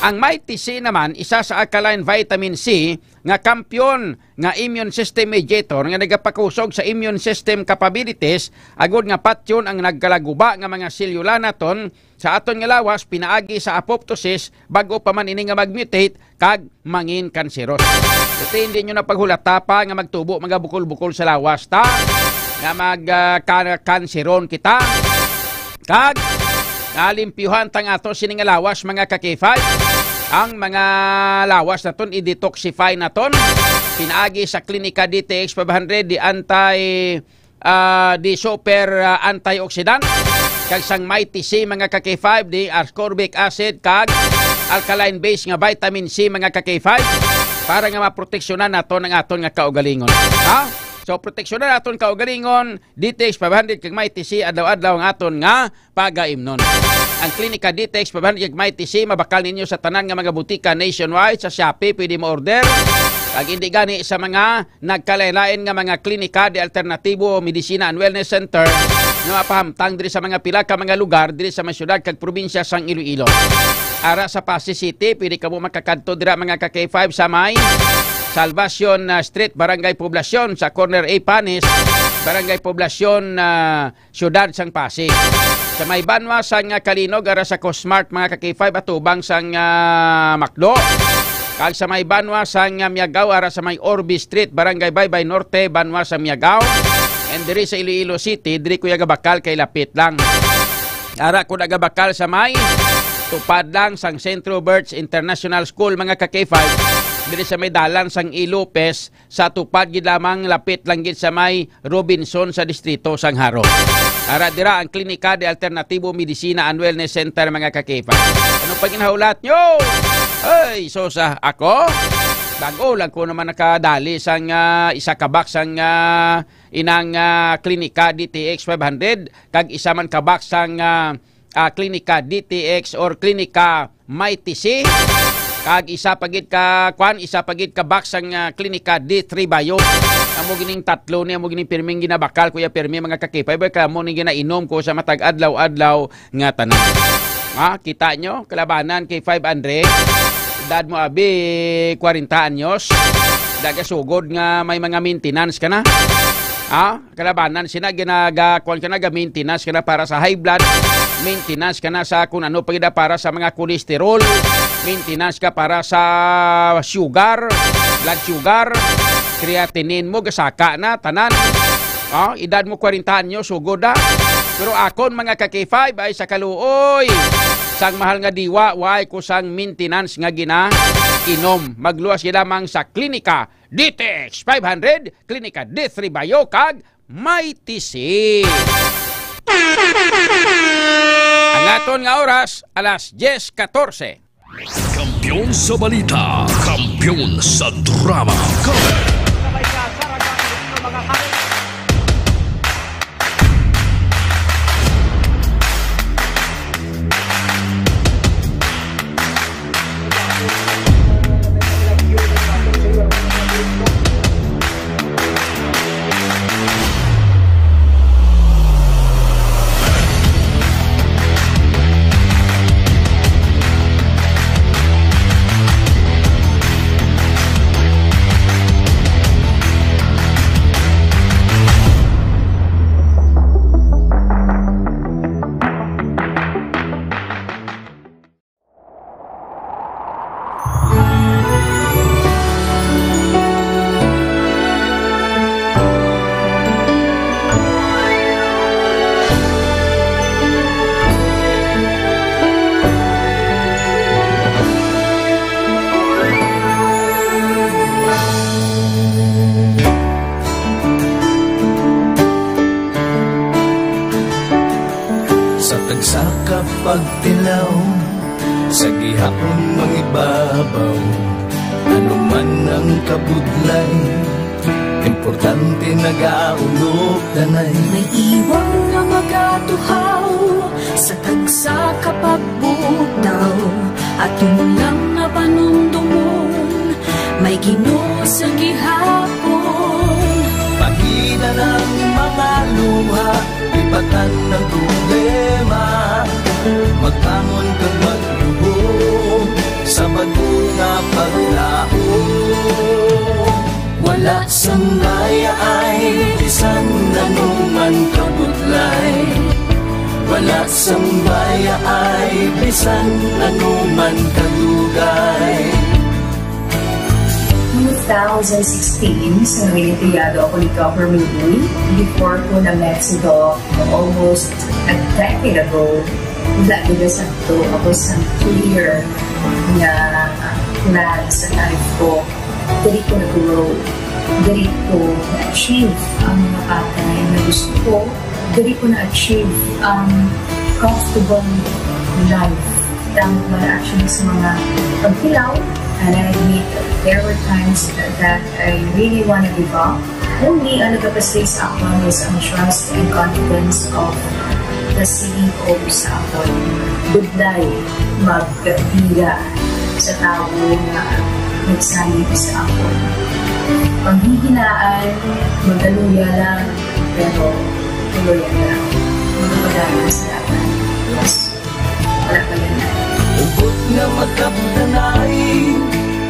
Ang Mighty C naman, isa sa alkaline vitamin C nga kampiyon nga immune system mediator nga nagapakusog sa immune system capabilities agod nga patyon ang nagkalaguba nga mga selula naton sa aton nga lawas pinaagi sa apoptosis, bag-o pa man ini nga mag-mutate kag mangin kanseros. Depende nyo na paghulata pa nga magtubo mga bukol-bukol sa lawas ta nga mag, ah, kan-, kanseron kita. Kag nalimpyuhan tang ato sini nga lawas, mga ka-K five. Ang mga lawas naton i-detoxify naton pinaagi sa Klinika D T X five hundred, the anti, ah, the super, ah, antioxidant, kag sang Mighty C, mga ka-K five, the ascorbic acid kag alkaline base nga vitamin C, mga ka-K five, para nga maproteksyonan naton ang aton nga kaugalingon. Ha? So, proteksyonan naton kaugalingon, D T X five hundred kag Mighty C, adlaw-adlaw ang aton nga pagaimnon. Ang Klinika D T X five hundred kag Mighty C mabakal ninyo sa tanan nga mga butika nationwide. Sa Shopee pwede mo-order. Kag hindi gani sa mga nagkalain-lain nga mga klinika de alternatibo, medisina and wellness center nga mapahamtang diri sa mga pila ka mga lugar diri sa mga syudad kag probinsya sang Iloilo. Ara sa Passi City, pwede kamo makakadto dira, mga ka-K five, sa may Salvacion, ah, Street, Barangay Poblacion, sa corner A Panis, Barangay Poblacion, ah, siyudad sang Pasig. Sa may banwa sang, ah, Calinog, ara sa Cosmart, mga ka-K five, atubang sang, ah, Macdo. Kag sa may banwa sang, ah, Miagao, ara sa may Orbe Street, Barangay Baybay Norte, banwa sa Miagao. And diri sa Iloilo City, diri ko ya gabakal kay lapit lang. Ara ko nagabakal sa may tupad lang sang Centro Birch International School, mga ka-K five, diri sa may dalan sang E. Lopez, sa tupad gid lamang, lapit lang gid sa may Robinson sa distrito sang Jaro. Ara dira ang Klinika de Alternatibo Medicina and Wellness Center, mga ka-K five. Ano pa ginhahulat nyo? Ay, sosa, ako? Bago lang ko naman nakadali sang, ah, isa ka box sang, ah, inang, ah, Klinika D T X five hundred, kag isa man ka box sang, ah, ah, Klinika D T X or Klinika Mighty C. Kag isa pa gid ka, kwan, isa pa gid ka box sang, ah, Klinika D three Bio. Amo gining tatlo ni, amo gining pirming ginabakal, Kuya Pirmi, mga ka-K five, kay amo ni ginainom ko sa matag adlaw-adlaw nga tanan. Ha, kita nyo, kalabanan kay five Andre. Edad mo, abi, kwarenta anyos. Daga sugod nga may mga maintenance ka na. Ha? Kalabanan sina ginaga, kuwan ka na, ga-maintenance ka na para sa high blood, maintenance ka na sa kung ano pa gid, para sa mga cholesterol, maintenance ka para sa sugar, blood sugar, creatinine mo, gasaka na, tanan. Oh, edad mo kwarenta anyos, sugod na. Pero akon, mga ka-K five, ay sa kaluoy sang mahal nga diwa, way ko sang maintenance nga gina-inom. Magluwas gid lamang sa Klinika D T X five hundred, Klinika D three Bio, kag Mighty C. Ang aton nga oras, alas diyes katorse. Kampiyon sa balita, kampiyon sa drama. Sa tagsa ka pagtilaw, sa gihapon mangibabaw, ano man ang kabudlay, importante nagaulog danay. May iwang nga magatuhaw sa tagsa ka pagbugtaw, aton lang nga panumdomon, may Ginoo sa gihapon. Pagida ng mga luha, lipatan ng problema, magbangon kag magluhod sa bag-o nga paglaom. Wala sang bayaay bisan ano man kabudlay, wala sang bayaay bisan ano man kadugay. Noong two thousand sixteen, sa nangin-empleyado ako ni Governor Uy, before ko na-met si Doc almost a decade ago, wala gid na sakto ako sa clear nga plan sa life ko. Diri ko na-grow. Diri ko na-achieve ang mga bagay na gusto ko. Diri ko na-achieve ang comfortable life. Damo man actually sa mga pagtilaw, and I admit there were times that I really wanna give up. Only ang nagapastig sa akon is ang trust and confidence of the C E O sa akon. Budlay magkatiya sa tawo nga nagsalig sa akon. Panghihinaan, magaluya lang, pero tuloy lang. Magpadayon sa lahat. Yes. Wala pa yan. Hugot nga magkabtanay,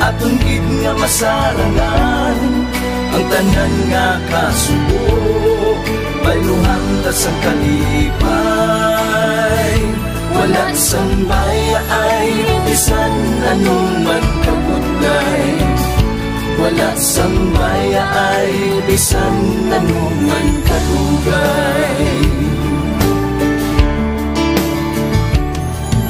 aton gid nga masarangan ang tanan nga kasubo. Bayluhan ta sang kalipay, wala sang bayaay, bisan ano man kabudlay. Wala sang bayaay, bisan ano man kadugay.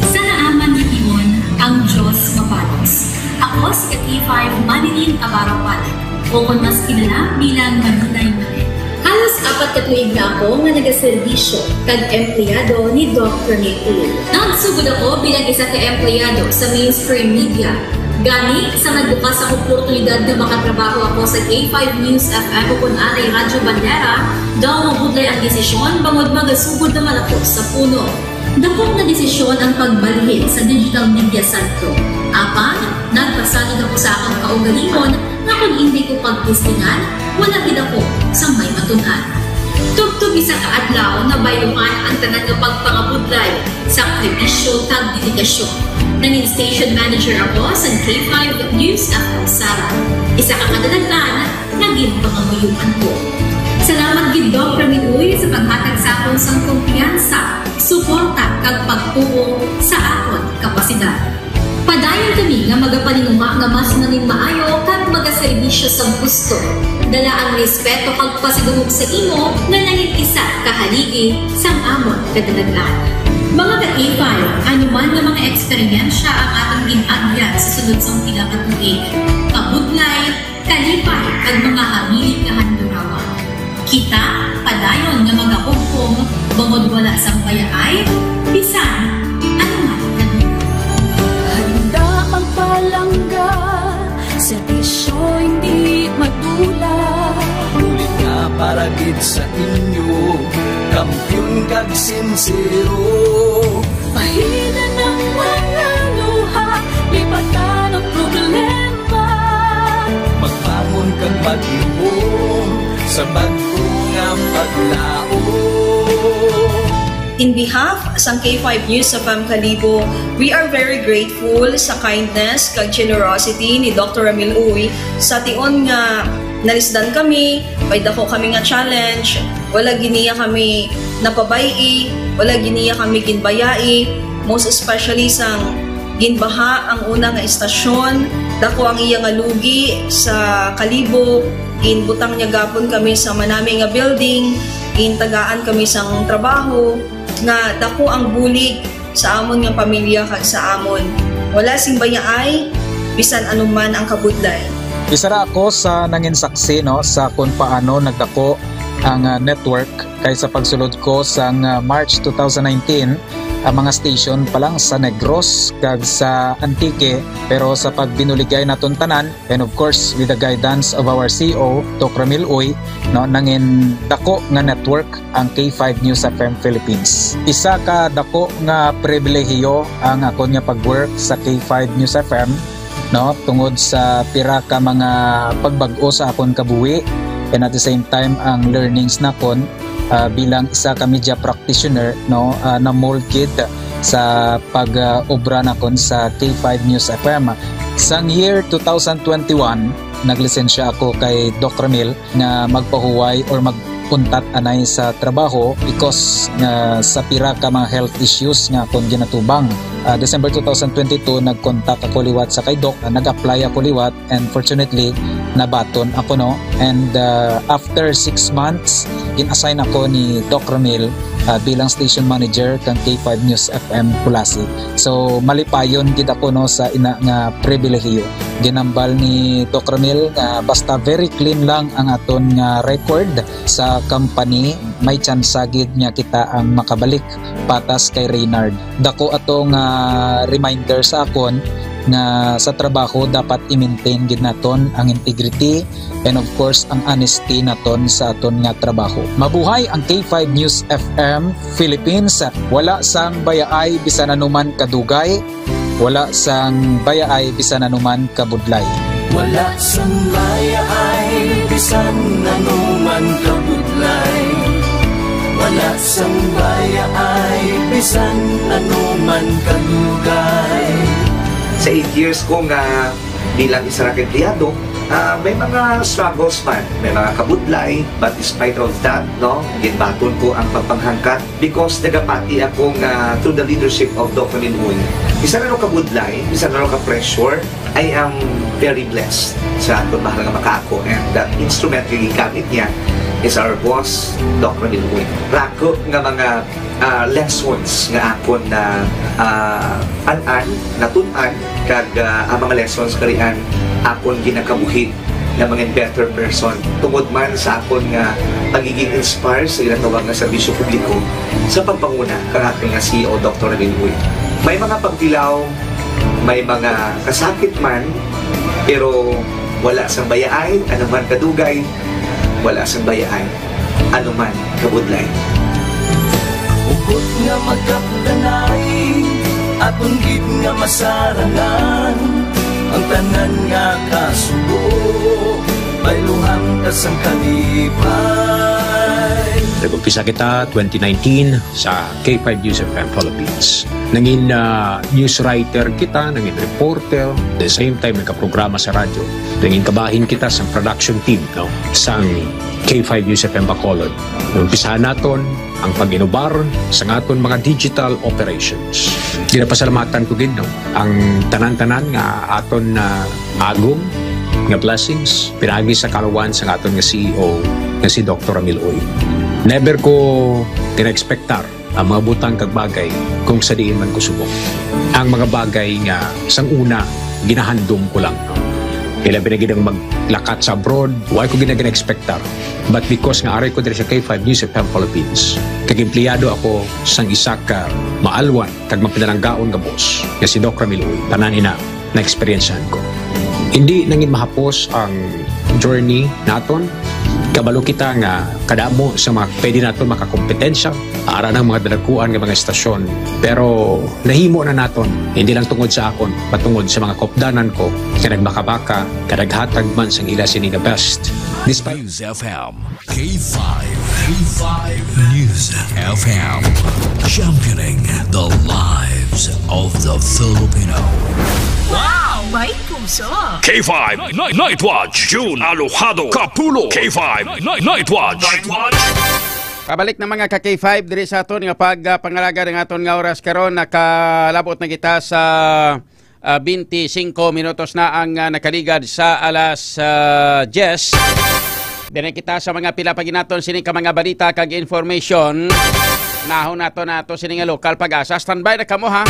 Sa naaman nga timon, ang Dios mapalos. Ako si K five Manilin Abarawan, o kon mas kilala bilang Manilay Manilin. Halos apat ka tuig na ako nga nagaserbisyo kag empleyado ni Doc Rene Tulfo. Nagsugod ako bilang isa ka empleyado sa mainstream media. Gani, sa nagbukas ang oportunidad nga makatrabaho ako sa K five News F M o kon anay Radyo Bandera, daw mabudlay ang desisyon bangod magasugod naman ako sa puno. Dakop nga desisyon ang pagbalhin sa digital media sentro. Apan, nagpasalig ako sa akon kaugalingon nga kon indi ko pagtestingan, wala gid ako sang may matun-an. Tubtob isa ka adlaw, nabayluhan ang tanan nga pagpangabudlay, sakripisyo, kag dedikasyon. Nangin station manager ako sa K five News F M Sara. Isa ka kadalaghan nga ginpangamuyoan ko. Salamat gid, Doc Ramil Uy, sa paghatag sa akon sang kumpiyansa, suporta, kag pagtuo sa akon kapasidad. Padayon kami nga magapaninuma nga mas manginmaayo kag magaserbisyo sa gusto. Dala ang respeto kag pasidungog sa imo nga nangin isa ka haligi sang amon kadalaghan. Mga ka-K five, ano man nga mga eksperyensya ang atong gin-agyan sa sulod sang pila ka tuig, kabudlay, kalipay, kag mga hamili nga handurawan. Kita padayon nga magahugpong bangod wala sang bayaay bisan ano man nga lugar. Handa ang palangga, serbisyo hindi madula. Bulig nga para gid sa inyo, kampiyon kag sinsero. Pahina ng mga luha, lipatan ang problema. Magbangon kag magluhom sa bag-o nga paglaom. In behalf sang K five News F M Kalibo, we are very grateful sa kindness kag generosity ni Doctor Ramil Uy sa tion nga nalisdan kami, may dako kami nga challenge, wala gid niya kami napabay-i, wala gid niya kami ginbayai, most especially sang ginbaha ang una nga istasyon, dako ang iya nga lugi sa Kalibo, ginbutang niya gapon kami sa manami nga building, gintagaan kami sang trabaho, nga dako ang bulig sa amon nga pamilya kag sa amon. Wala sing bayaay, bisan anuman ang kabudlay. Isa ra ako sa nangin saksi, no, sa kung paano nagdako ang, ah, network, kay sa pagsulod ko sang, ah, March two thousand nineteen, ang mga station pa lang sa Negros kag sa Antique, pero sa pagbinuligay naton tanan, and of course, with the guidance of our C E O, Doc Ramil Uy, no, nangin dako nga network ang K five News F M Philippines. Isa ka dako nga pribilehiyo ang akon nga pag-work sa K five News F M, no, tungod sa pira ka mga pagbag-o sa akon kabuhi, and at the same time ang learnings nakon, ah, bilang isa ka media practitioner, no, ah, na-mold gid sa pag-obra nakon sa K five News F M. Sang year two thousand twenty-one, naglisensya ako kay Doc Ramil nga magpahuway or mag-untat anay sa trabaho because nga sa pira ka mga health issues nga akon ginatubang. Ah, December two thousand twenty-two, nag-contact ako liwat sa kay Doc, ah, nag-apply ako liwat, and fortunately, nabaton ako, no? And, ah, after six months, gin-assign ako ni Doc Ramil, ah, bilang station manager kang K five News F M Culasi. So, malipayon gid ako, no, sa ina nga pribilehiyo. Ginambal ni Doc Ramil nga basta very clean lang ang aton nga record sa company, may tsansa gid nga kita ang makabalik patas kay Reynard. Dako ato nga reminder sa akon nga sa trabaho dapat i-maintain gid naton ang integrity and of course ang honesty naton sa aton nga trabaho. Mabuhay ang K five News F M Philippines. Wala sang bayaay bisan anuman kadugay, wala sang bayaay bisan anuman kabudlay. Wala sang bayaay bisan anuman kabudlay. Wala sang bayaay bisan anuman kadugay. Sa eight years ko nga bilang isa ra ka empleyado, ah, may mga struggles man, may mga kabudlay, but despite of that, no, ginbaton ko ang pagpanghangkat because nagapati ako nga through the leadership of Doc Ramil Uy, isa ra ka budlay, isa ra ka pressure, I am very blessed sa aton mahal nga makaako, and that instrument nga gigamit niya is our boss, Doc Ramil Uy. Rako nga mga, ah, lessons nga akon na, ah, an-an, natun-an, kag, ah, ang mga lessons karian akon ginakabuhi na mga better person tungod man sa akon nga pagiging inspire sa ginatawag nga serbisyo publiko sa pagpanguna kang aton nga C E O, Doctor Ramil Uy. May mga pagtilaw, may mga kasakit man, pero wala sang bayaay, anuman kadugay, wala sang bayaay, anuman kabudlay. Hugot nga magkapdanay, aton gid nga masarangan, ang tanan nga kasubo, bayluhan ta sang kalipay. Nag-umpisa kita twenty nineteen sa K five News F M Philippines. Nangin, ah, news writer kita, nangin reporter, the same time nagkaprograma sa radyo. Nangin kabahin kita sa production team, no, sang K five News F M Bacolod. Umpisahan naton ang pag-inubar sa aton mga digital operations. Ginapasalamatan ko gid, no, ang tanan-tanan nga aton na agom nga blessings pinaagi sa kaluwan sa aton nga C E O nga si Doktor Ramil Uy. Never ko gina-expectar ang mga butang kag bagay kung sa diin man ko subong. Ang mga bagay nga sang una ginahandom ko lang. Ilabi na gid ang maglakat sa abroad, wala ko gina-expectar. But because nga ari ko diri sa K five News F M Philippines, kag empleyado ako sang isa ka maalwan kag mapinalanggaon nga boss nga si Doc Ramil Uy, tanan ina na-eksperyensyahan ko. Hindi nangin mahapos ang journey naton. Kabalo kita nga kadamo sa mga pwede naton makakompetensya ara ng mga dalaguan nga mga estasyon. Pero nahimo na naton, hindi lang tungod sa akon, patungod sa mga kopdanan ko, kay nagbakabaka, kay naghatag man sang ila sini nga best. Despite News F M, K five, K five News F M, championing the lives of the Filipino. Wow! May puso! K five Night, Night Watch, June Alojado Kapulo. K five Night, Night Watch. Night Watch. Pabalik na, mga ka K five, diri sa aton nga pagpangalaga ng aton nga oras karon. Nakalabot na kita sa, ah, twenty-five minutos na ang, ah, nakaligad sa alas, ah, diyes. Diri kita sa mga pila pa ginaton sini ka mga balita kag information. Nahon nato nato sini nga lokal pag-asa. Standby na kamo, ha.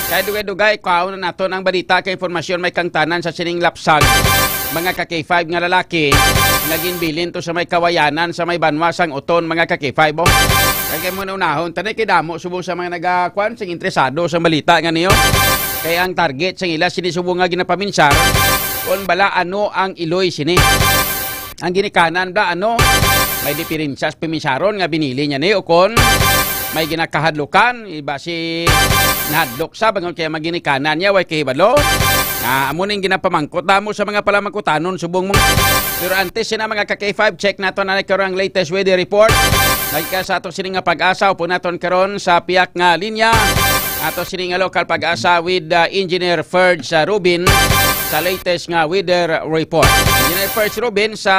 Kay dugay-dugay, kuhaon na nato ang balita kag informasyon may kangtanan sa sining lapsag. Mga ka K five nga lalaki nga ginbilin to sa may kawayanan sa may banwa sang Oton, mga ka K five, oh. Kay mo na unahon, tanay kay damo subong sa mga nagakuan sing interesado sa balita nga niyo. Kay ang target sang ila sini subong nga ginapaminsar, kung bala ano ang iloy sini. Ang ginikanan bala ano, may diferensya sa piminsaron nga binili niya ni o kon may ginakahadlukan, iba si nahadlok sa bangon kaya maginikanan niya, way kahibalo. Ah, amo ning ginapamangkot damo sa mga palamangkutanon subong mo. Pero antes sina, mga ka K five, check nato na karon ang latest weather report. Nagka sa ato sini nga pag-asa, upo naton karon sa piyak nga linya. Ato sini nga lokal pag-asa with, uh, Engineer Ferds, uh, Rubin sa latest nga weather report. Engineer Ferds Rubin sa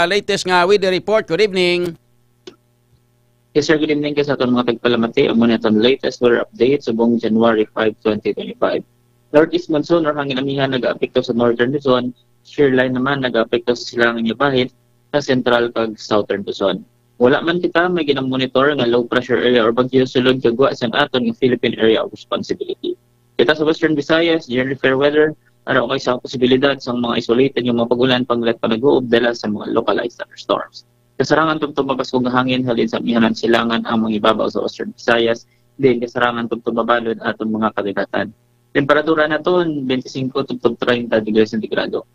latest nga weather report. Good evening. Yes, sir. Good evening kay sa aton mga tagpalamati. Amo ni aton latest weather update subong January five, twenty twenty-five. Northeast monsoon or hangin amihan nagaapekto sa northern Luzon. Shear line naman nagaapekto sa silangan nga bahin sa central kag southern Luzon. Wala man kita may ginamonitor nga low pressure area or bagyo sulod kag wa sang aton nga Philippine Area of Responsibility. Kita sa Western Visayas, generally fair weather, ara kay sa posibilidad sang mga isolated nga mga pag-ulan, panglit panag-uob dala sa mga localized thunderstorms. Kasarangan tubtob mapaskog nga hangin halin sa amihanan silangan ang mga ibabaw sa Western Visayas, din kasarangan tubtob mabalod atong mga kadagatan. Temperatura naton, twenty-five tubtob treinta degrees centigrado.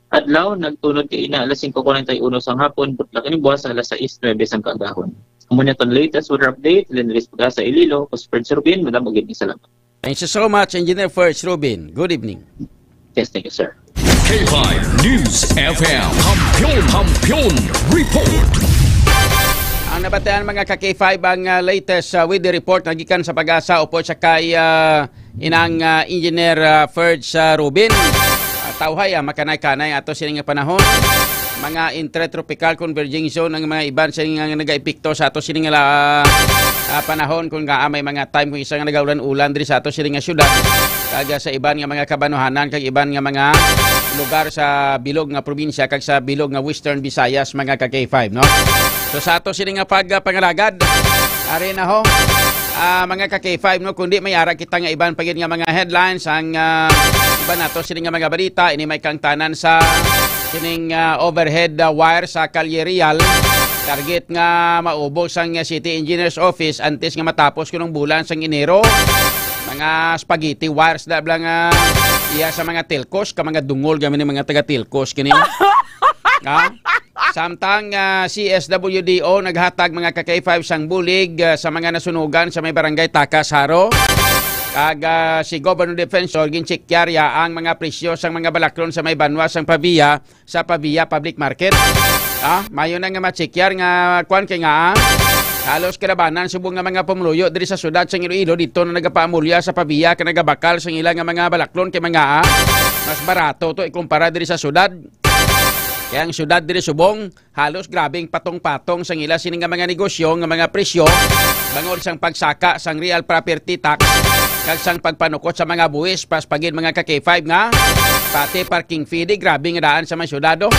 Adlaw, nagtunod kay ina alas singko kuwarenta y uno sang hapon, butlak ini buwas alas sais nuebe sang kaagahon. Amo ni aton latest weather update, Linris Pagasa Ililo, ko si Fred Rubin, madamo gid nga salamat. Thank you so much, Engineer First Rubin. Good evening. Yes, thank you, sir. K five News F M, Kampiyon, Kampiyon Report. Ang nabatian, mga ka K five, ang, ah, latest, ah, weather report nga gikan sa Pag-asa upod sa kay, ah, inang, ah, Engineer, ah, Ferds, ah, Rubin. Ah, tawhay, ah, makanay-kanay ato sini nga panahon. Mga intertropical converging zone ang mga iban sa nga nagaepekto sa ato sini nga la-, ah, panahon, kung nga may mga time kung isa nga nagaulan-ulan diri sa ato sini nga syudad, kag, ah, sa iban nga mga kabanuhanan kag iban nga mga lugar sa bilog nga probinsya kag sa bilog nga Western Visayas, mga ka K five, no? So, sa ato sini nga pagpangalagad, ari na ho, ah, mga ka K five, no, kundi may ara kita nga iban pa gid nga mga headlines, ang, ah, iban nato sini nga mga balita, ini may kangtanan sa sining, ah, overhead, ah, wire sa Calle Real. Target nga maubos ang, ah, City Engineer's Office antes nga matapos kunong bulan sang Enero. Mga spaghetti wires da bala nga iya sa mga telcos, ka mga dungol kami ni mga taga telcos kini. Ha? Samtang, ah, C S W D O naghatag, mga ka K five, sang bulig, ah, sa mga nasunugan sa may barangay Takas, Jaro. Kag, ah, si Governor Defensor ginchekyar ya ang mga presyo sang mga balaklon sa may banwa sang Pavia sa Pavia Public Market. Ah, mayo na nga machekyar nga kwan kay nga, ah, Halos kalabanan subong nga mga pumuluyo diri sa syudad sang Iloilo dito na nagapaamulya sa Pavia kag nagabakal sang ila nga mga balaklon kay mga, ah, mas barato to ikumpara diri sa syudad. Kaya ang syudad diri subong halos grabing patong-patong sang ila sini nga mga negosyo nga mga presyo bangod sang pagsaka sang real property tax kag sang pagpanukot sa mga buwis pas pagin mga ka K five nga pati parking fee di grabe nga daan sa mga syudad, oh.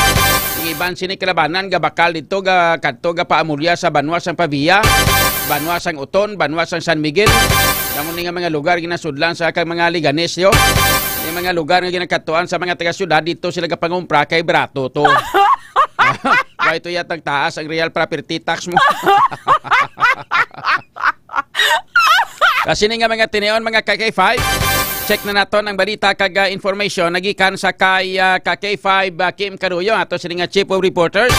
Ang iban sini kalabanan gabakal dito ga kadto gapaamulya sa banwa sang Pavia, banwa sang Uton, banwa sang San Miguel. Namo ni nga mga lugar ginasudlan sa kag mga Leganes yo. Yung mga lugar nga ginakatuan sa mga taga-syudad dito sila gapangumpra kay barato to. Why to yatag taas ang real property tax mo? Kasi ni nga mga tinion, mga ka K five, check na naton ang balita kag, ah, information nagikan sa kay, ah, ka K five, ah, Kim Caruyo, ato sini nga Chief of Reporters.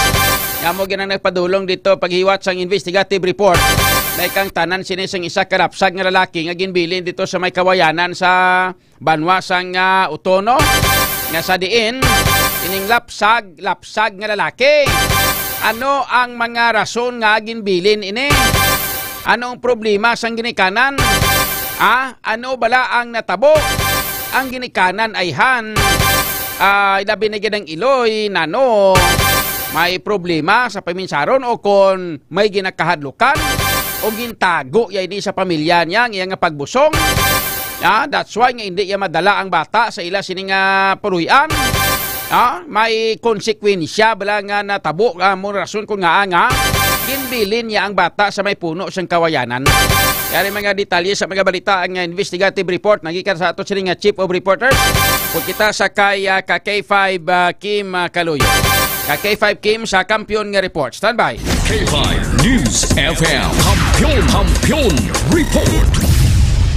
Nga mo ginang nagpadulong dito paghiwat sang investigative report. May kang tanan sini sang isa ka lapsag nga lalaki nga ginbilin dito sa may kawayanan sa banwa sang, ah, Uton, no? Nga sa diin, ining lapsag, lapsag nga lalaki. Ano ang mga rason nga ginbilin ini? Ano ang problema sang ginikanan? Ah, ano bala ang natabo? Ang ginikanan ay han, ah, ilabi na gid ang iloy, nano, may problema sa paminsaron o kon may ginakahadlukan o gintago ya ini sa pamilya niya ang iya nga pagbusong. Ah, that's why nga hindi iya madala ang bata sa ila sini nga puloy-an. Ah, may konsekwensya bala nga natabo, ah, mo rason kung nga nga ginbilin niya ang bata sa may puno sang kawayanan. Yari mga detalye sa mga balita ang investigative report nagikan sa ato sini nga Chief of Reporters. Kung kita sa kay, ah, ka K five, ah, Kim, ah, Kaluyo. Ka K five Kim sa Kampiyon nga report. Standby. K five News F M. Kampiyon, Kampiyon Report.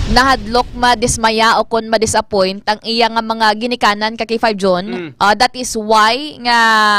Nahadlok, madismaya o kon ma-disappoint ang iya nga mga ginikanan ka K five John. Mm. Ah, that is why nga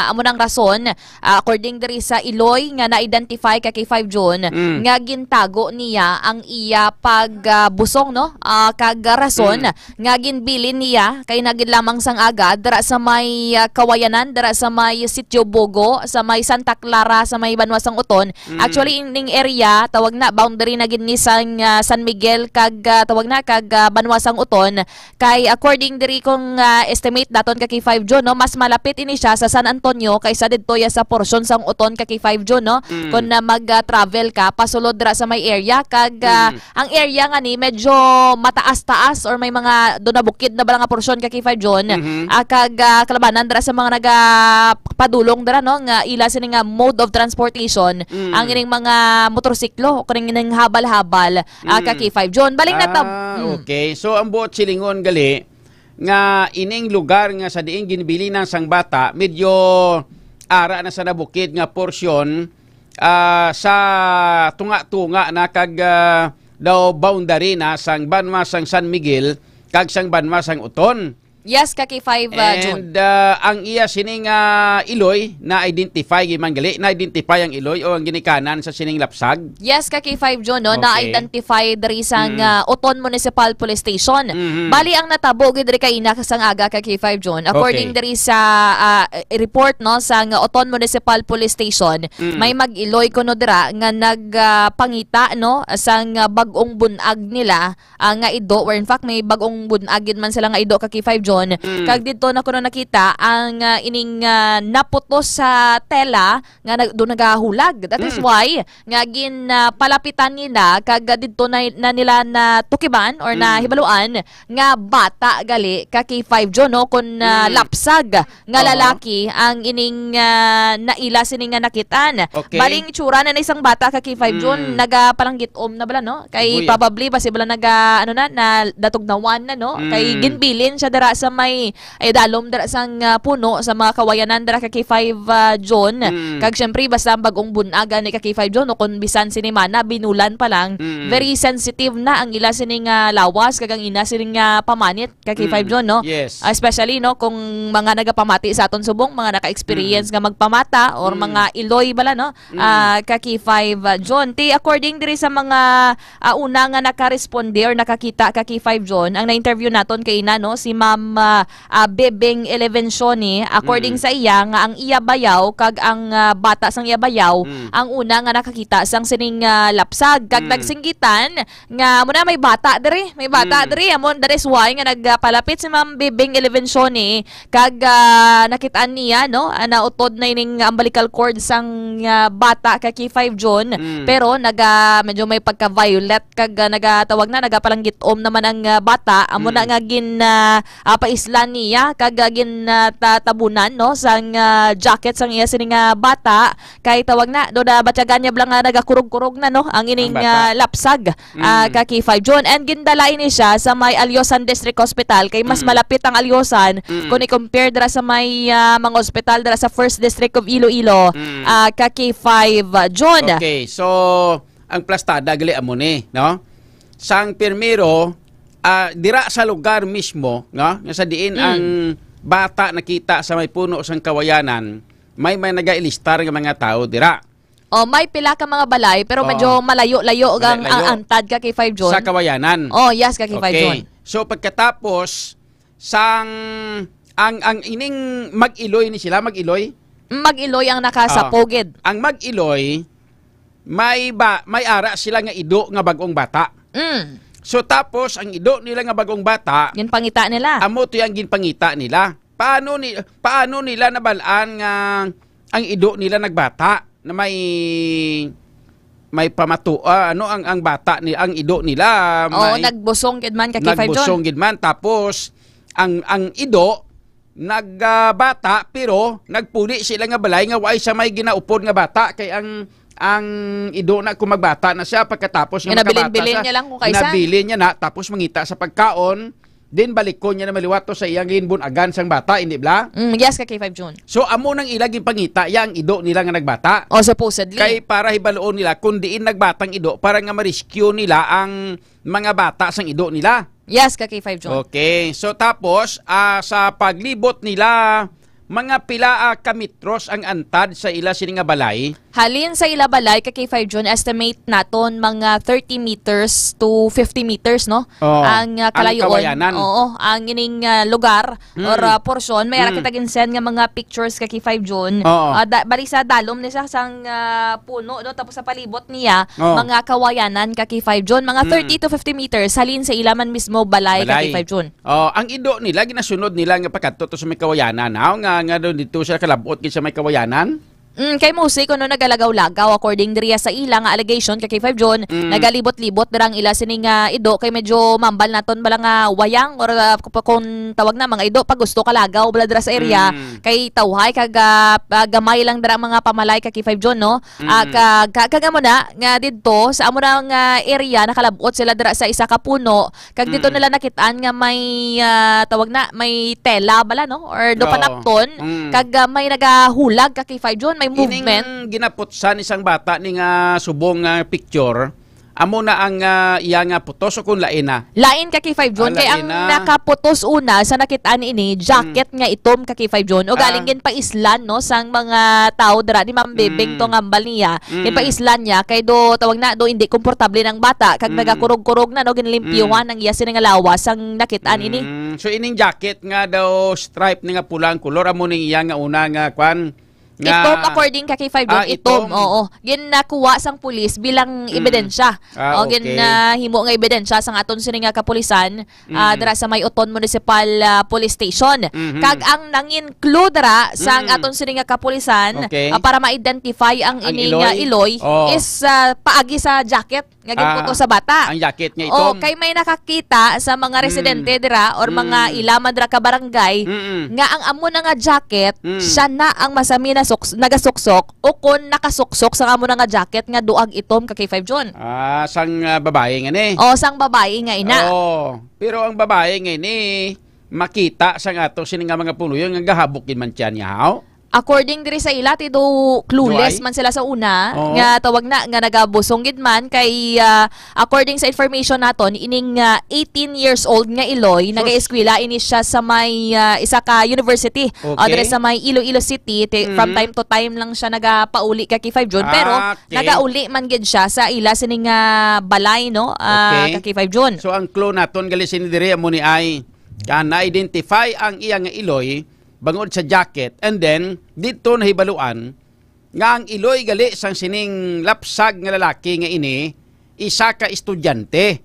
amo nang rason, ah, according diri sa iloy nga na-identify ka K five John, Mm. nga gintago niya ang iya pag, ah, busong, no? Ah, kag rason Mm. nga ginbilin niya kay nagid lamang sang aga dira sa may, ah, Kawayanan, dira sa may Sitio Bogo, sa may Santa Clara, sa may banwa sang Uton. Mm. Actually, ining area tawag na boundary na gid ni sang, ah, San Miguel kag, ah, tawag na kag, ah, banwa sang Uton. Kay according diri kung, ah, estimate daton ka K five June, no, mas malapit ini siya sa San Antonio kaysa didto ya sa porsyon sang Uton ka K five June, no? Mm. Kung na mag, ah, travel ka pasulod dira sa may area kag, ah, Mm. ang area nga ni medyo mataas-taas or may mga do na bukid na bala nga porsyon ka K five June, Mhm. ah, kag, ah, kalabanan dira sa mga nagapadulong dira, no, nga ila sini nga mode of transportation, Mm. ang ining mga motorsiklo o kaning ining habal-habal, ah, ka Mm. K five June. Baling natab-, Ah, mm. okay. So, ang buot silingon gali nga ining lugar nga sa diin ginbilinan sang bata, medyo ara na sa nabukid nga porsyon, ah, sa tunga-tunga na kag, ah, daw boundary na sang banwa sang San Miguel kag sang banwa sang Uton. Yes, ka K five, ah, June. And, ah, ang iya sining, ah, iloy na-identify, gid man gali, na-identify ang iloy o ang ginikanan sa sining lapsag? Yes, ka K five June, no, Okay. na-identify diri sang, Mm. ah, Oton Municipal Police Station. Mhm. Bali, ang natabo gid diri kaina sang aga, ka K five June. According Okay. diri sa, ah, report, no, sang Oton Municipal Police Station, Mm. may mag-iloy kuno dira nga nag, ah, pangita, no, sang, ah, bag-ong bun-ag nila, ah, nga ido, where in fact may bag-ong bun-ag gid man sila nga ido, ka K five June. Mm. Kag didto na kuno nakita ang, ah, ining, ah, naputos sa tela nga nag-, do nagahulag. That is Mm. why nga gin, ah, palapitan nila kag, ah, didto na, na nila natukiban or Mm. nahibaluan nga bata gali ka K five June, no, kun, ah, Mm. lapsag nga Oh. lalaki ang ining, ah, naila sini nga nakit-an. Okay. Baling itsura na na isang bata ka K five June, Mm. nagapalanggitom na bala, no? Kay Buya. probably basi bala naga, ano na, na natugnawan na, no? Kay Mm. ginbilin siya dira sa may, ay, dalom dira sang, ah, puno sa mga kawayanan dira ka K five, ah, June. Mm. Kag syempre, basta ang bag-ong bun-aga ni ka K five June, no? Kung bisan sini mana, binulan pa lang, Mm. very sensitive na ang ila sining, ah, lawas, kag ang ina sining, ah, pamanit ka K five Mm. June, no? Yes. Especially, no, kung mga nagapamati sa aton subong, mga naka-experience Mm. nga magpamata or Mm. mga iloy bala, no? Mm. Ah, ka K five, ah, June. Ti, according diri sa mga, ah, una nga nakaresponde or nakakita ka K five June, ang na-interview naton kay ina, no, si Ma'am ah, ah, Bebeng Elevencioni, according Mm. sa iya, nga ang iya bayaw kag ang, ah, bata sang iya bayaw Mm. ang una nga nakakita sang sining, ah, lapsag, kag Mm. nagsinggitan nga amo na may bata diri, may bata Mm. diri, amo, that is why nga nagpalapit si Ma'am Bebeng Elevencioni kag, ah, nakit-an niya, no, ah, nautod na ining umbilical cord sang, ah, bata ka K five Jun, Mm. pero naga, medyo may pagka-violet kag, ah, nagatawag na, nagapalanggit-om naman ang, ah, bata, amo na Mm. nga gin, ah, ah, paislan niya kag, ah, gin, ah, ta-, tabunan, no, sang, ah, jacket sang iya sini nga bata, kay tawag na, do na batyagan niya bala nga nagakurog-kurog na, no, ang ining, Ang bata. ah, lapsag, ah, Mm. ka K five Jun. And gindala ini siya sa may Alyosan District Hospital, kay mas Mm. malapit ang Alyosan Mm. kung i-compare dira sa may, ah, mga ospital dira sa First District of Iloilo, Mm. ah, ka K five Jun. Okay, so ang plastada gali amo ni, no? Sang primero, ah, dira sa lugar mismo, no, nga sa diin Mm. ang bata nakita sa may puno sang kawayanan, may, may nagailistar nga mga tawo dira. Oh, may pila ka mga balay, pero Oo. medyo malayo-layo ang, Malayo-layo. ang antad ka K five Jun. Sa kawayanan. Oh, yes, ka K five Okay. Jun. So, pagkatapos, sang, ang, ang ining mag-iloy ni sila, mag-iloy? Mag-iloy ang nakasapugid. Ah, ang mag-iloy, may ba, may ara sila nga ido nga bag-ong bata. Mm. So, tapos, ang ido nila nga bag-ong bata, Ginpangita nila. amo to ang ginpangita nila. Paano ni, paano nila nabalaan nga ang ido nila nagbata na may, may pamato-, ah, ano, ang, ang bata ni, ang ido nila Oo, may nagbusong gid man ka K five Jun. nagbusong gid man. Tapos, ang, ang ido, nag, ah, bata, pero nagpuli sila nga balay nga way sa may ginaupod nga bata, kay ang, ang ido na kung magbata na siya, pagkatapos nga Nga makabata nabilin-bilin siya, niya lang kung kaisa. nabilin niya na, tapos mangita sa pagkaon, din balikon niya na maliwat to sa iyang ginbunagan sang bata, hindi bla? Mm, yes, ka K five Jun. So, amo nang ila ginpangita, ya ang ido nila nga nagbata. Oh, supposedly. Kay para hibaloon nila kung diin nagbatang ido para nga ma-rescue nila ang mga bata sang ido nila. Yes, ka K five Jun. Okay. So, tapos, ah, sa paglibot nila, mga pila, ah, ka metros ang antad sa ila sini nga balay? Halin sa ila balay, ka K five Jun, estimate naton mga thirty meters to fifty meters, no? Oo. Ang, ah, Ang kalayuon. kawayanan. Oo, ang ining, ah, lugar Mm. or, ah, porsyon. May ara Mm. kita ginsend nga mga pictures, ka K five Jun. Oo. Ah, da-, bali sa dalom ni siya sang, ah, puno, no? Tapos sa palibot niya, Oo. mga kawayanan, ka K five Jun. Mga Mm. thirty to fifty meters, halin sa ila man mismo balay, ka Balay. K five Jun. Oh, ang ido nila, ginasunod nila nga pakadto to sa may kawayanan. Aw, nga, nga doon dito siya kalabot gid sa may kawayanan? Mm, kay mostly kuno nagalagaw-lagaw, according diriya sa ila nga allegation, ka K five Jun, Mm. nagalibot-libot dira ang ila sini nga ido kay medyo mambal naton bala nga wayang or, ah, kung, kung tawag na mga ido pag gusto kalagaw bala dira sa area Mm. kay tawhay kag, ah, ah, gamay lang dira ang mga pamalay, ka K five Jun, no? Ah, Mm. ka, ka, kag amo na nga didto sa amo na nga area nakalabot sila dira sa isa ka puno. Kag dito Mm. nila nakit-an nga may, ah, tawag na, may tela bala, no? Or do Oo. panapton. Mm. Kag, ah, may nagahulag ka K five Jun, may Ining movement. ginaputsan isang bata ni nga subong nga picture, amo na ang, ah, iya nga putos o kung lain na? Lain ka K five Jun, Ah, kay ang lain na. nakaputos una sa nakit-an ini, jacket Mm. nga itom ka K five Jun. O galing Ah. ginpaislan, no, sang mga tao dira ni Ma'am Bebeng Mm. to nga ambal niya. Mm. Ginpaislan niya, kay do, tawag na, do, hindi komportable ng bata, kag Mm. nagakurog-kurog na, no, ginlimpyuhan Mm. ang iya sini nga lawas, ang nakit-an ini. Mm. So, ining jacket nga daw stripe ni nga pula ang kulor, amo ning iya nga una nga kwan, nga Itom, according ka K five Jun, Ah, itom, itom. oo. Ginakuha sang pulis bilang Mm. ebidensya. Ah, O, gin-, okay. ah, himo nga ebidensya sang aton sini nga kapulisan, ah, Mm. dira sa may Oton Municipal, ah, Police Station. Mhm. Kag ang nangin clue dira sang Mm. aton sini nga kapulisan, Okay. ah, para ma-identify ang Ang ining, ah, iloy? iloy Oh. is, ah, paagi sa jacket nga ginputo Ah, sa bata. ang jacket nga Oh, itom. kay may nakakita sa mga Mm. residente dira or mga Mm. ila man dira ka barangay Mm-mm. nga ang amo na nga jacket, Mm. siya na ang masami na suks-, nagasuksok o kon nakasuksok sa amo na nga jacket nga duag itom ka K five Jun. Ah, sang, ah, babae nga ni. Oh, sang babae nga ina. Oh, pero ang babae nga ini, makita sang ato sini nga mga punuyo nga gahabok gid man siya niya, haw? According diri sa ila, ti do clueless Joy? man sila sa una, Oo. nga tawag na, nga nagabusong gid man kay, ah, according sa information naton, ining, ah, eighteen years old nga iloy, Sus. nagaeskwela ini siya sa may, ah, isa ka university, o Okay. diri sa may Iloilo City. Ti-, from Mhm. time to time lang siya nagapauli ka K five Jun, pero Ah, okay. nagauli man gid siya sa ila sini nga balay, no? Ah, Okay. ka K five Jun. So, ang clue naton gali sini diri amo ni ay Kaya na-identify ang iya nga iloy bangod sa jacket, and then didto nahibaluan nga ang iloy gali sang sining lapsag nga lalaki nga ini isa ka estudyante.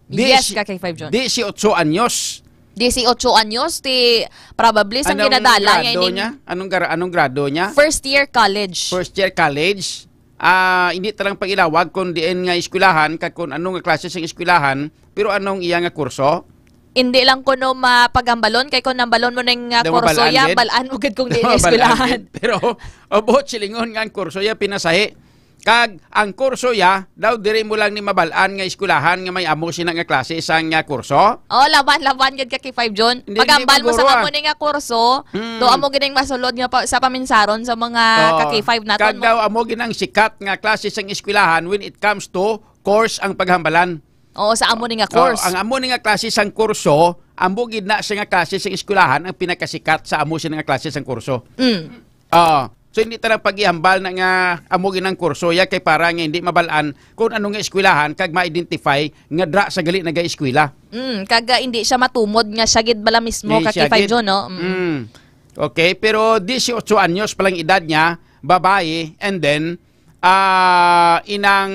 Di Yes, si-, ka K five John. Di si otso anyos. Di si otso anyos, ti probably sang Anong ginadala niya grado ining niya? Anong gar-, anong grado niya? First year college. First year college. Ah, hindi ta lang pag-ilawag kung diin nga eskwelahan, kag kung ano nga klase sang eskwelahan, pero anong iya nga kurso? Hindi lang kuno mapagambalon, kay kung nambalon mo ning, ah, Daw kurso mabalaan ya, gid. Balaan mo gid kung di Daw na mabalaan eskwelahan. Gid. Pero, o, buot silingon nga ang kurso ya pinasahi. Kag ang kurso ya, daw diri mo lang ni mabalaan nga eskwelahan nga may amo sina nga klase sang, ah, kurso. Oh, laban, laban gid ka, K five John. Hindi, hindi Pagambal mo sa maguro, ah. Amo ni nga kurso, Mm. do amo gid ang masulod nga pa, sa paminsaron sa mga Oo. ka K five naton Kag mo. Daw amo gid ang sikat nga klase sang eskwelahan when it comes to course ang paghambalan. Oo, sa amo ni nga Oo, course. Ang amo ni nga klase sang kurso, amo gid na siya nga klase sang eskwelahan ang pinakasikat sa amo siya nga klase sang kurso. Mm. Oo. So, hindi ta lang pag-ihambal na nga amo gid ang kurso ya kay para nga hindi mabalaan kung ano nga eskwelahan kag ma-identify nga dra sa gali naga-eskwela. Mm, kag, ah, hindi siya matumod nga siya gid bala mismo Hindi ka siya K five gid. John, no? Mm. Mm. Okay, pero dieciocho anyos pa lang edad niya, babae, and then, ah, inang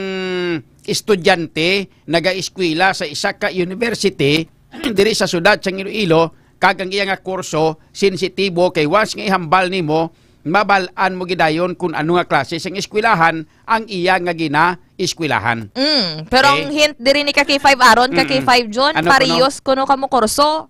estudyante, naga-eskwela sa isa ka university diri sa siyudad sang Iloilo, kag ang iya nga kurso sensitibo kay once nga ihambal nimo, mabal-an mo gidayon kung ano nga klase sang eskwelahan ang iya nga gina-eskwelahan. Mm, pero Okay? ang hint diri ni ka K five Aaron, ka Mm-mm. K five John, Ano kuno? Parehas kuno kamo kurso.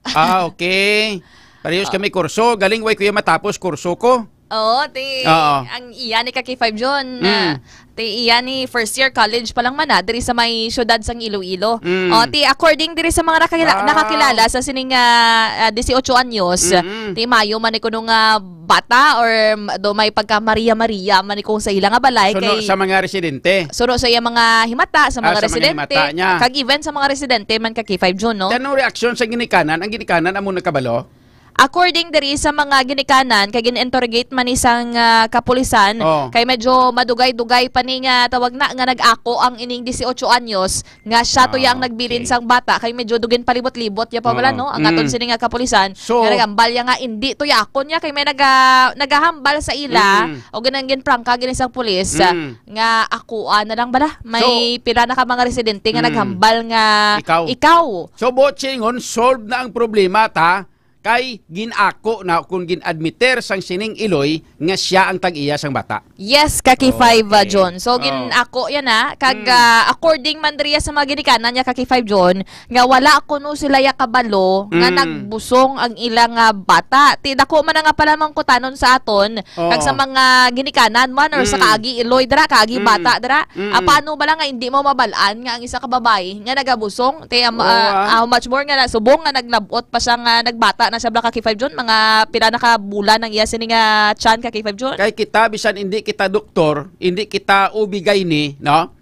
Ah, okay. Parehas Oh. kami kurso. Galing, way ko yung matapos kurso ko. Oo, ti Oo. ang iya ni ka K five John, Mm. ah, ti iya ni first year college pa lang man, ah, diri sa may siyudad sang Iloilo. Mm. Oh, ti according diri sa mga nakakila-, Ah. nakakilala sa sining, ah, ah, dieciocho anyos, Mm-mm. ti mayo man ni kuno nga bata or m-, do may pagka Maria-Maria man ni kung sa ila nga balay Suno kay sa mga residente. Suno sa iya mga himata, sa Ah, mga sa mga residente, himata niya. Kag even sa mga residente man ka K five John, no? Ti anong reaksyon sa ginikanan? Ang ginikanan amo nakabalo? According diri sa mga ginikanan, kay gin-interrogate man ni sang, ah, kapulisan, Oh. kay medyo madugay-dugay pa ni nga tawag na, nga nag-ako ang ining dieciocho anyos, nga siya to Ah, ya ang nagbilin okay. sang bata, kay medyo dugin palibot-libot ya pa wala, Oo. no? Ang aton Mm. sini nga kapulisan, So nga nagambal ya nga, "Indi to ya akon ya," kay may naga-, nagahambal sa ila, Mm. o ginang ginprangka gini sang pulis, ah, Mm. nga ako, ah, na lang bala, may So pila na ka mga residente nga Mm. naghambal nga Ikaw. ikaw. So, buot silingon, solve na ang problema ta, kay gin-ako na kung gin-admiter sang sining iloy nga siya ang tag-iya sang bata. Yes, ka K five, ah, Okay. John. So, Oh. gin-ako yan, ah. Kag, Mm. ah, according man diriya sa mga ginikanan niya, ka K five, John, nga wala kuno sila ya kabalo nga Mm. nagbusong ang ilang, ah, bata. Ti dako man na nga pala mangkutanon sa aton, Oo. kag sa mga ginikanan man or sa Mm. kaagi iloy dira, kaagi Mm. bata dira. Mm. Ah, paano bala nga hindi mo mabal-an nga ang isa ka babayi nga nagabusong? Ti, am-, Oo, ah, ah. how much more nga na, subong nga naglab-ot pa siya nga nagbata na siya, bala, ka K five John, mga pila na ka bulan ang iya sini nga tiyan, ka K five John? Kay kita, bisan hindi kita doktor, hindi kita O B gyne, no?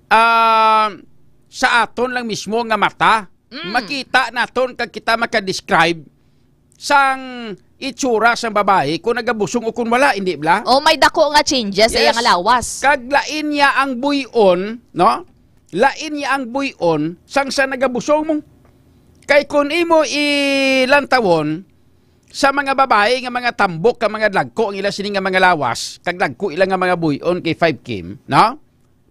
Ah, sa aton lang mismo nga mata, Mm. makita naton kag kita makadescribe sang itsura sang babayi kung nagabusong o kung wala, hindi bala? Oh, may dako nga changes sa Yes. iyang lawas. Kag lain niya ang buy-on, no? Lain niya ang buy-on sang sa nagabusong mo. Kay kung imo ilantawon sa mga babayi nga mga tambok ka mga dagko ang ila sini nga mga lawas, kag dagko ila nga mga buy-on kay five Kim, no?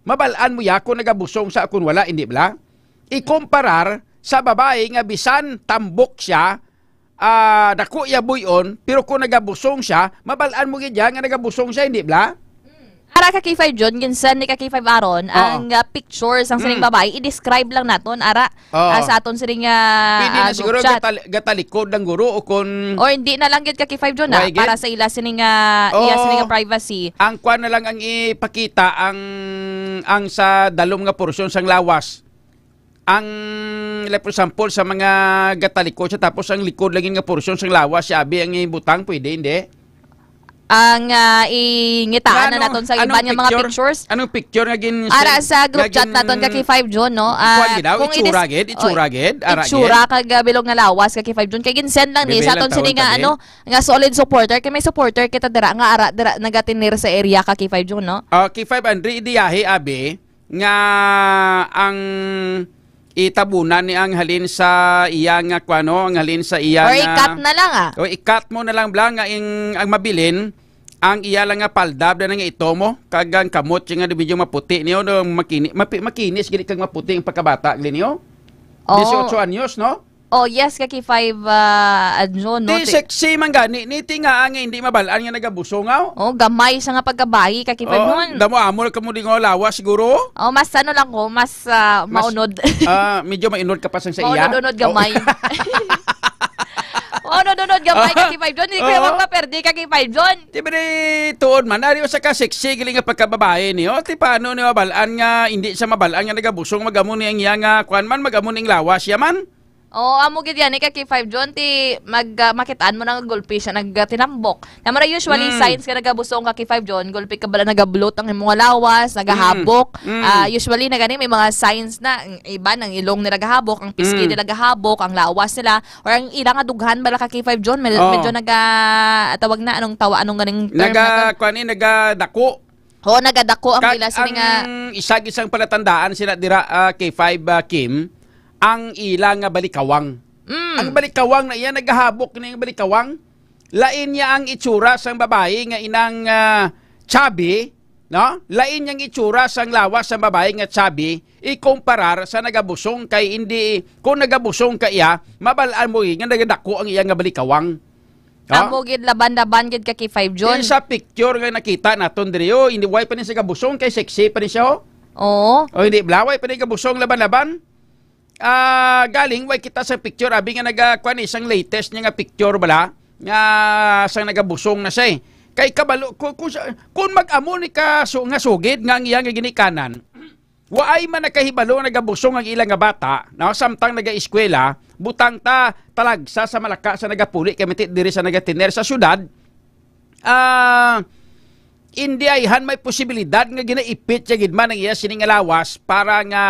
Mabal-an mo ya kung nagabusong sa kung wala, hindi bala? Ikomparar sa babayi nga bisan tambok siya, ah, dako iya buy-on, pero kung nagabusong siya, mabal-an mo gid ya nga nagabusong siya, hindi bala? Ara ka K five John, ginsend ni ka K five Aaron Oo. ang, ah, picture sang sining Mm. babayi. I-describe lang naton, ara, Oo. ah, sa aton sining, ah, Pwede ah, na siguro group chat. gatal-, gatalikod lang guro o kung Or hindi na lang gid ka K five John, ah, Why gid? para sa ila sining, ah, iya Oo. sining, ah, privacy. Ang kwan na lang ang ipakita, ang, ang sa dalom nga porsyon sang lawas. Ang, like, for example, sa mga gatalikod siya, tapos ang likod lagi nga porsyon sang lawas, siya abi ang ibutang, pwede, hindi? Ang, ah, ingitaan Nga, na ano, naton sa anong iban nga mga picture? pictures. Anong picture nga gin-, Ara sa group nga chat gin-, naton ka K five John, no? Kuwan Ah, gid, ah, kung itsura inis-, gid, itsura oh, gid, ara itsura gid. kag, ah, bilog nga lawas ka K five John. Kay ginsend lang ni Bebe sa lang aton sini taon nga, kami. ano, nga solid supporter. Kay may supporter kita dira nga ara, dira, nagatinir sa area ka K five John, no? Ah, K five Andre, idiyahe, abi, nga ang itabunan ni ang halin sa iya nga kuano, ang halin sa iya Or nga i-cut na lang, ah. O, i-cut mo na lang bala nga ing, ang mabilin, ang iya lang nga palda, bala nga ito mo, kag ang kamot siya nga medyo maputi niyo, no, makini-, mapi-, makinis gini kag maputi ang pagkabata, gini niyo. Oh. Dieciocho anyos, no? Oh, yes, Kaki Five, ah, Adjo, no? Ti Ti- sexy man gani, ni ti nga ang hindi mabalaan nga nagabusong, aw. Oh, gamay sa nga pagkabayi, Kaki Five, Oh, John. Damo amo ka mo di nga lawas, siguro. Oh, mas ano lang ko, mas, ah, Mas, maunod. Ah, medyo mainod ka pa sang sa iya. Maunod-unod Oh. gamay. Maunod-unod gamay, Kaki Five, John. Hindi ko Oo. yung magpaperdi, Kaki Five, John. Di ba ni tuon man, ari usa ka sexy, giling nga pagkababae niyo. Ti paano ni mabalaan nga, hindi siya mabalaan nga nagabusong, magamo ni ang iya nga, kuan man, magamo ni ang lawas, siya man. Oo, amo gid yan, eh, Kaki Five John, ti mag, ah, makitaan mo na nga gulpi siya nag, ah, tinambok. Na mara usually Mm. signs ka nagabusong, Kaki Five John, gulpi ka bala nagablot ang imong lawas, nagahabok. Mm. Mm. Ah, usually na gani may mga signs na, ang iba, ang ilong nila gahabok, ang pisngi Mm. nila gahabok, ang lawas nila, or ang ila nga dughan bala, Kaki Five John, med-, Oo. medyo naga, tawag na, anong tawa, anong ganing term Naga, na to? kuwan eh, nagadako. Oo, nagadako ang Kag ila sini nga ang isa gid sang palatandaan sila dira, ah, K five, ah, Kim, ang ila nga balikawang. Mm. Ang balikawang na iya nagahabok ni ang balikawang. Lain niya ang itsura sang babayi nga inang, ah, chubby, no? Lain niya ang itsura sang lawas sang babayi nga chubby ikumparar sa nagabusong kay hindi, kung nagabusong ka iya, mabal-an mo nga nagadako ang iya nga balikawang. Ha? Amo gid, laban-laban gid ka kay Five John. Di sa picture nga nakita naton diri, oh, hindi, way pa ni siya gabusong, kay sexy pa ni siya, oh. Oo. O, hindi, bala, way pa ni gabusong, laban-laban. Ah, galing, way kita sa picture, abi nga naga, kuwan, isang latest niya nga picture, bala, nga sang nagabusong na siya, eh. Kay kabalo, ku-, ku-, kung mag-amo ni ka su-, nga sugid nga ang iya nga ginikanan, Waay man nakahibalo nga nagabusong ang ila nga bata, no? Samtang nagaeskwela, butang ta talagsa sa Malacca sa nagapuli kay mati diri sa nagatiner sa syudad. Ah, indi ayhan may posibilidad nga ginaipit siya gid man ang iya sini nga lawas para nga,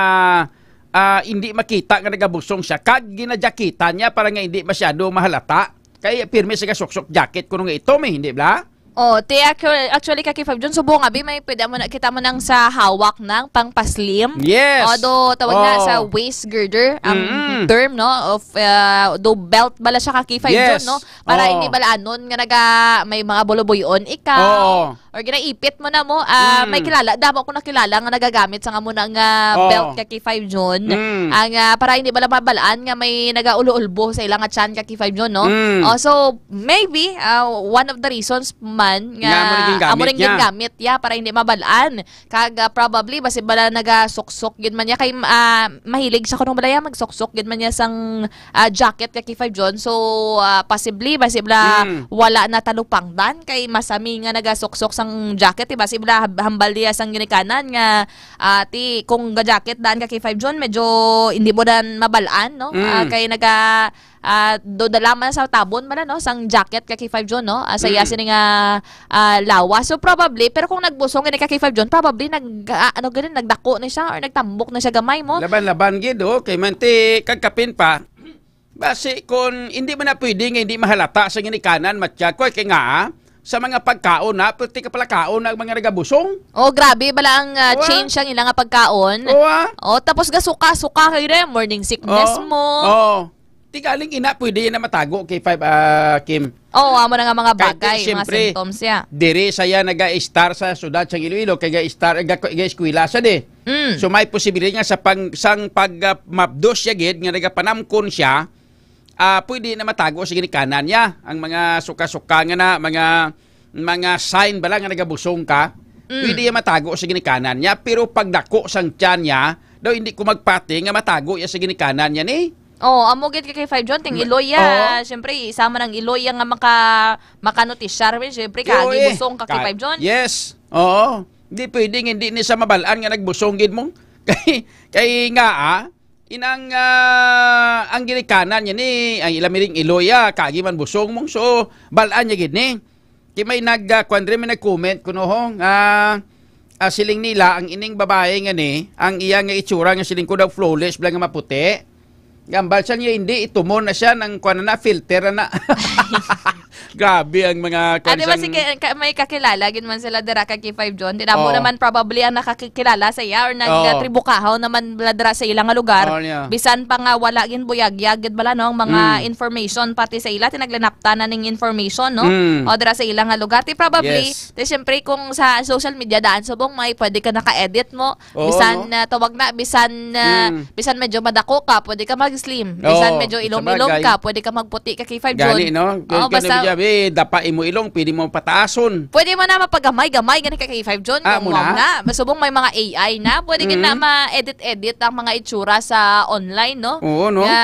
ah, indi makita nga nagabusong siya kag ginajakitan niya para nga indi masyado mahalata. Kay pirmi sa gasuksok jacket kuno nga itom eh, hindi bala? Oh, ti actu-, actually, Kaki Five John, subong abi, may pwede mo na, kita mo nang sa hawak nang pangpaslim. Yes. Although, tawag na sa Oh. waist girder ang Mm-mm. term, no, of, uh, do belt bala siya, Kaki Five Yes. John, no? Para Oh. hindi bala anon nga naga, may mga bulubuyon ikaw. Oo. Or ginaipit mo na mo, ah, Mm. may kilala, damo ko nakilala nga nagagamit sa nga mo na nga Oh. belt, Kaki Five John. Mm. Ang, ah, para hindi bala mabalaan nga may nagaulo-ulbo sa ilang nga tiyan, Kaki Five John, no? Mm. Oh, so, maybe, ah, one of the reasons man nga Nga amo rin gingamit amo rin niya. gingamit, yeah, para hindi mabalaan. Kag, ah, probably, basi bala nagasuksok gid man niya kay, ah, mahilig siya kuno bala ya, magsuksok gid man niya sang, ah, jacket, Kaki Five John. So, ah, possibly, basi bala Mm. wala na talupangdan kay masami nga nagasuksok sang jacket, eh, basi bala hab-, hambal niya sang ginikanan nga, ah, ti, kung ga-jacket daan, Kaki Five John, medyo hindi mo dan mabalaan, no? Mm. Ah, kay naga, ah, do dala man sa tabon man, no, sang jacket, Kaki Five John, no? Ah, sa iya Mm. sini nga, ah, lawas. So, probably, pero kung nagbusong gani, Kaki Five John, probably nag, ah, ano gani, nagdako na siya or nagtambok na siya gamay mo. Laban-laban gid, oh. Kay man ti, kagkapin pa, basi kung hindi man na pwede nga hindi mahalata sa ginikanan, matya, kay nga, ah, sa mga pagkaon na, pwerte ka pala kaon na ang mga nagabusong. Oh, grabe bala ang, ah, Wa? change ang ilang nga pagkaon. Wa? Oh, tapos ga suka-suka kayo na, morning sickness Oh. mo. Oh. Ti galing ina, pwede na matago kay Five, ah, Kim. Oo, amo na nga mga Kay ti, bagay, mga siyempre, symptoms, ya. Diri saya naga-star sa syudad sang Iloilo, kay ga-star, ga-, ga-eskwela sa di. Mm. So, may posibilidad nga sa pang-, sang pag, ah, mabdos siya gid, nga nagapanamkon siya, ah, pwede na matago sa ginikanan niya. Ang mga suka-suka nga na, mga, mga sign bala nga nagabusong ka, Mm. pwede ya matago sa ginikanan niya. Pero pagdako sang tiyan niya, daw hindi ko magpati nga matago ya sa ginikanan niya ni. Oh, amo gid kay Five John, ting Ma-, iloy ya. oo. Siyempre, isa man ang iloy ya nga maka-, makanotisyar, eh. Siyempre, Yo, kagi eh. busong ka kay Ka-, Five John. Yes. Oo. Hindi pwedeng hindi ni sa mabalaan nga nagbusong gid mo. Kay, kay nga, ah, inang, ah, ang ginikanan niya ni, ang ila miring iloy ya, kagi man busong mo. So, balaan niya gid ni. Kay may nag, ah, kwan rin, may nag-comment kuno ho, nga, ah, siling nila, ang ining babae nga ni, ang iya nga itsura nga siling ko daw flawless, bala nga maputi. Gambal siya niya, hindi, itumon na siya, nang kwan na, filter na. Grabe ang mga Ah, kwan di ba sang sige, ka-, may kakilala gid man sila dira ka K five John? Tinabo Oo. naman probably ang nakakilala sa iya or Oo. nagtribukahaw naman la dira sa ilang nga lugar. Oo, niya. Bisan pa nga wala gid buyagyag gid bala, no, ang mga Mm. information pati sa ila, tinaglinaptan na ning information, no? Mm. O dira sa ilang nga lugar. Ti probably, Yes. ti syempre kung sa social media daan subong may pwede ka naka-edit mo, Oo, bisan, no? ah, tawag na, bisan, ah, Mm. bisan medyo madako ka, pwede ka mag-slim. Bisan Oo, medyo sa ilom-ilom bagay. ka, pwede ka magputi ka, K five Gani, John. no? Oo, Kaya basta medyo, eh, dapa imo ilong, pwede mo pataason. Pwede mo na mapagamay-gamay, gani ka, K five John. Ah, Kung mo na? na, masubong may mga A I na, pwede ka na Mm. ma-edit-edit ang mga itsura sa online, no? Oo, no? Nga,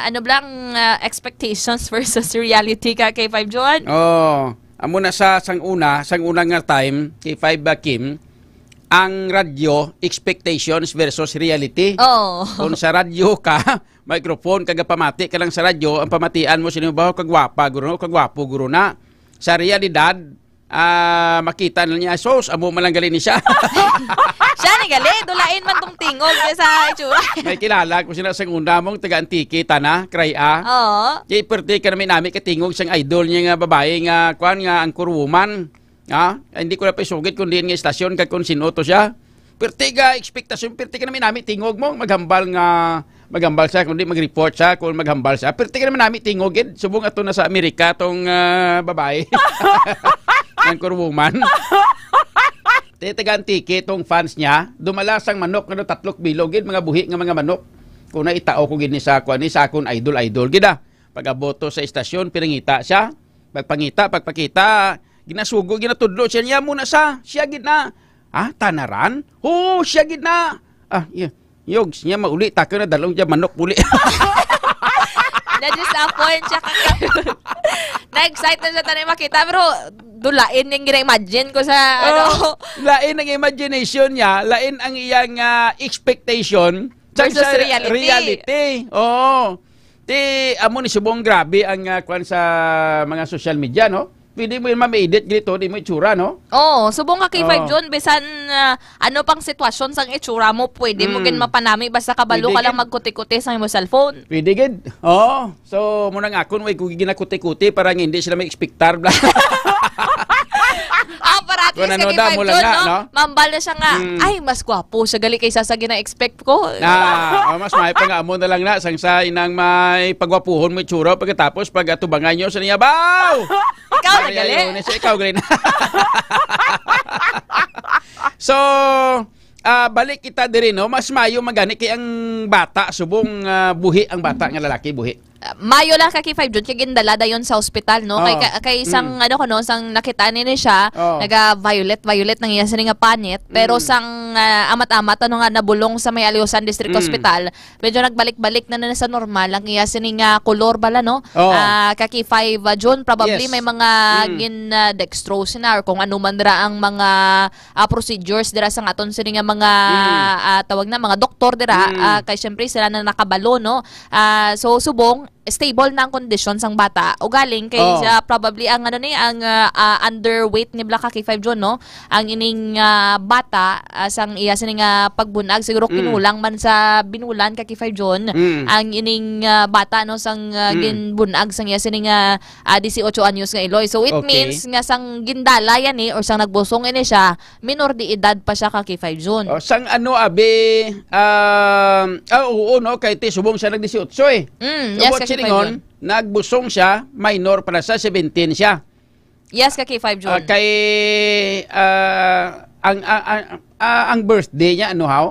ano blang, ah, expectations versus reality ka, K five John? Oh, amo na sa sang una, sang una nga time, K five ba, Kim, ang radyo, expectations versus reality. Oo. Kung sa radyo ka, microphone, kagapamati ka lang sa radyo, ang pamatian mo sino ba, kagwapa guro, kagwapo guro na. Sa realidad, ah, makita na niya, "Sus, amo man lang gali ni siya." Siya ni gali, dulain man tong tingog sa itsura. May kilala ko sila sa una mong taga Antique, tana, Cray A. Oo. Di perti ka nami-nami ka tingog sang idol niya nga babae nga, kwan, nga anchor woman. Ha? Ay, hindi ko na pa isugid kung diin nga istasyon kag kung sino to siya. Perti ga ekspektasyon, perti ka nami-nami tingog mo, maghambal nga, maghambal siya, kundi mag-report siya kung maghambal siya. Perti ka nami-nami tingog, gid. Subong ato na sa Amerika tong, ah, babae. Anchor woman. Te, taga Antique tong fans niya, dumala sang manok nga tatlok bilog, gid, mga buhi nga mga manok. Kung naitao ko gid ni sa, kuan, ni sa akon idol-idol, gid, ah. Pag-abot to sa istasyon, pinangita siya. Pagpangita, pagpakita, ginasugo, ginatudlo siya niya muna sa, siya gid na. Ah, tanaran? Oo, siya gid na. Ah, y-, yogs niya mauli, taka na dalong dyan, manok uli. Na-disappoint siya. Na-excite na siya tayo makita, pero dulain yung gina-imagine ko sa, ano. Oh, lain ang imagination niya, lain ang iyang, ah, expectation, sang Versus sa reality. reality. Oo. Ti, amo ni subong grabe ang, ah, kwan sa mga social media, no? Pwede mo yun ma-edit dito, di mo itsura, no? Oo, subong ka kay Oo. Five June, bisan, ah, ano pang sitwasyon sang itsura mo, pwede mo Mm. gin mapanami basta kabalo Pwede ka lang gid. magkuti-kuti sa imo cellphone. Pwede gid. Oo. So, mo nang akon, way ko ginakuti-kuti para nga hindi sila may expectar. Ah, parati Kung sa ano kay da, Five mo lang June, na, no? no? Mambal na siya nga, Mm. "Ay, mas gwapo siya gali kaysa sa gina-expect ko." Na, oh, mas may pa nga amo na lang na, sang sa inang may pagwapuhon mo itsura, pagkatapos pag atubangan nyo sa niya, "Baw!" Ikaw na Ay, gali. ayaw na siya, ikaw gali na. So, ah, balik kita diri, no? Mas mayo magani kay ang bata, subong, ah, buhi ang bata nga lalaki, buhi. Ah, mayo lang ka kay Five June, kay gindala dayon sa ospital, no? Kay Oo. ka-, kay sang, Mm. ano ko, no, sang nakita ni ni siya, Oo. naga-violet-violet nang iya sini nga panit, pero Mm. sang, ah, amat-amat, ano nga, nabulong sa may Alyosan District Mm. Hospital, medyo nagbalik-balik na, na sa normal ang iya sini nga kolor bala, no? Oo. Ah, ka kay Five, ah, June, probably Yes. may mga Mm. gin, ah, dextrose na or kung ano man ra ang mga, ah, procedures dira sa aton sini nga mga, Mm. ah, tawag na, mga doktor dira, Mm. ah, kay syempre sila na nakabalo, no? Ah, so, subong, stable na ang kondisyon sang bata. Ugaling kay Oo. sa probably ang ano ni, ang, ah, ah, underweight ni Black Kaki Five June, no? Ang ining, ah, bata, ah, sang iya sini nga pagbunag, siguro Mm. kinulang man sa binulan Kaki Five June, Mm. ang ining, ah, bata, no, sang, ah, Mm. ginbunag sang iya sini nga, ah, dieciocho anyos nga iloy. So it Okay. means nga sang gindala yan ni or sang nagbusong ini siya, minor de edad pa siya Kaki Five June. Oh, sang ano, abi, um, ah, oo, no, kay ti subong siya nag dieciocho eh. Mm, So, yes, what Kaki silingon, Five June. nagbusong siya, minor pa na siya, seventeen siya. Yes, Kaki Five June. Ah, kay, ah, ang, ang, ang, ah, ang birthday niya, ano, how?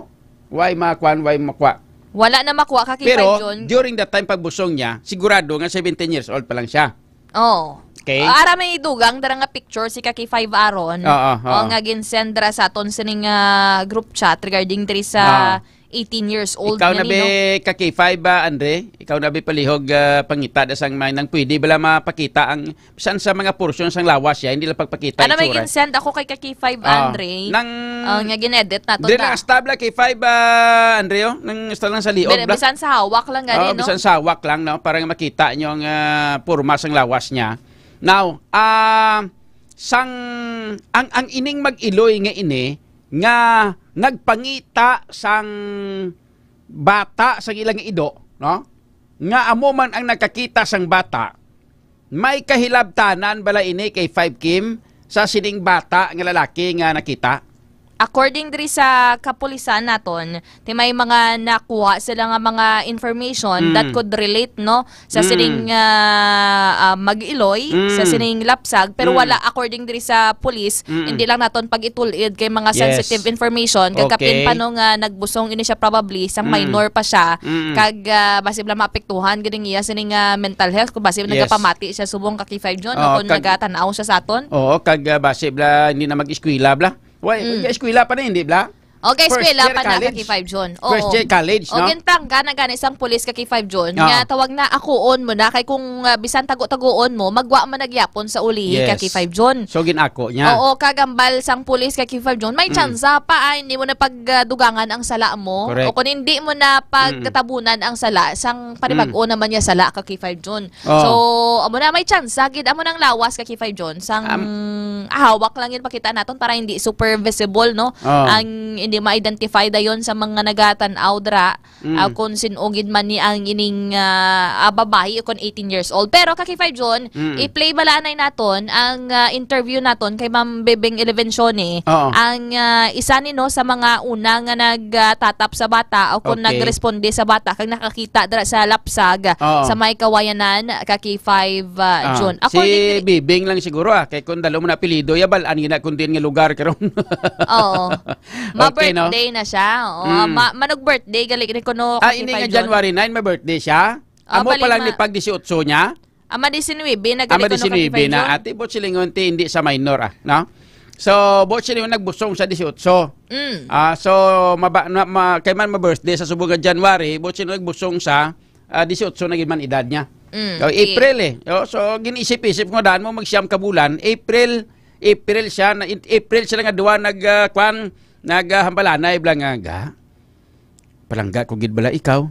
Why makuan, why makuha? Wala na makuha Kaki Five June. Pero during that time pagbusong niya, sigurado nga seventeen years old pa lang siya. Oh. Okay. Ah, ara may dugang dara nga picture si Kaki Five Aaron. Oo, oo. O, nga gin-send dara sa aton sining, ah, group chat regarding diri sa Ah. eighteen years old Ikaw nga na ni, be, no? Kaki Five, ah, Andre? Ikaw na be palihog, ah, pangita da sang may nang pwede bala mapakita ang bisan sa mga portion sang lawas siya, hindi lang pagpakita Ano may itsura. gin-send ako kay Kaki Five, Ah, Andre? nang Ah, nga gin-edit nato Dre na. na stab la kay Five, ah, Andre, oh? Nang stab lang sa liog Bi-, bla? bisan sa hawak lang gani, Ah, no? bisan sa hawak lang, no? Para nga makita nyo ang, ah, porma sang lawas niya. Now, ah, sang, ang, ang ining mag-iloy nga ini, nga nagpangita sang bata sang ilang ido, no? Nga amo man ang nagkakita sang bata, May kahilabtanan bala ini kay five Kim sa sining bata nga lalaki nga nakita? According diri sa kapulisan naton, ti may mga nakuha sila nga mga information Mm. that could relate, no, sa Mm. sining, ah, ah, mag-iloy, sa Mm. sining lapsag, pero Mm. wala, according diri sa police, Mm. hindi lang naton pag-itulid kay mga Yes. sensitive information, kagkapin Okay. pa, no, nga nagbusong ini siya, probably sang Mm. minor pa siya, Mm. kag, ah, basi bala maapektuhan gid ang iya sining, ah, mental health, kung basi Yes. nagapamati siya subong ka K five John, Oo, o kung kag nagatan-aw siya sa aton. Oo, kag, ah, basi bala hindi na mag-eskwela bala. Why? Mm. Eskwela pa na, hindi bala? Okay, First eskwela year pa na, college? Ka K five John. Oo. First year college, O, no? Ginpangga na gani sang pulis ka K five John, Oo. nga tawag na, akuon mo na, kay kung, ah, bisan tago-tagoon mo, magwa man nagyapon sa ulihi ka Yes. K five John. So, ginako niya. Oo, kagambal sang pulis ka K five John, may Mm. tsansa pa, ay, hindi mo na pagdugangan ang sala mo. Correct. O kung hindi mo na Mm. pagkatabunan ang sala, sang panibag-o Mm. naman niya sala ka K five John. Oo. So, amo na, may tsansa gid, amo nang lawas ka K five John, sang Am- hawak lang yun pakita naton para hindi super visible, no? Oo. Ang hindi ma-identify dayon sa mga nagatan-aw dra, Mm. ah, kung sin-o gid man ni ang ining, ah, ah, babayi o kung eighteen years old. Pero ka K five John, Mm. i-play bala anay naton ang, ah, interview naton kay Ma'am Bebeng Elevencione. Oo. Ang, ah, isa ni, no, sa mga una nga nag, ah, tatap sa bata o kung Okay. nagresponde sa bata kag nakakita dira sa lapsag Oo. sa may Kawayanan, ka K five, ah, Ah, June. Si According diri Bibing lang siguro, ah, kay kung dalo mo na apelyido, ya, bal-an gina kung diin nga lugar karon. Oo. Okay, no? Ma-birthday na siya. Oo, Mm. ma-, manog birthday, gali ni kuno, Ah, ka ini K five nga June. January nine, may birthday siya? Ah, Amo bali pala ma- ni pag disiotso niya? Ama disinuybe na gali Ama kuno ka disinuybe K five na, June. Ate, buot silingon ti hindi sa minor, ah, no? So, buot silingon nagbusong sa disiotso. Mm. Ah, so, maba-, na, ma-, kay man ma-birthday sa subong nga January, buot silingon nagbusong sa, ah, disiotso na gid man edad niya. Mm, Oh, di- April, eh. Oh, so, gin-isip-isip ko, daan mo magsiyam ka bulan, April, April siya, na, April sila nga duha nag, ah, kwan, nag, ah, hambalanay, bala nga, ga. Palangga ko gid bala ikaw?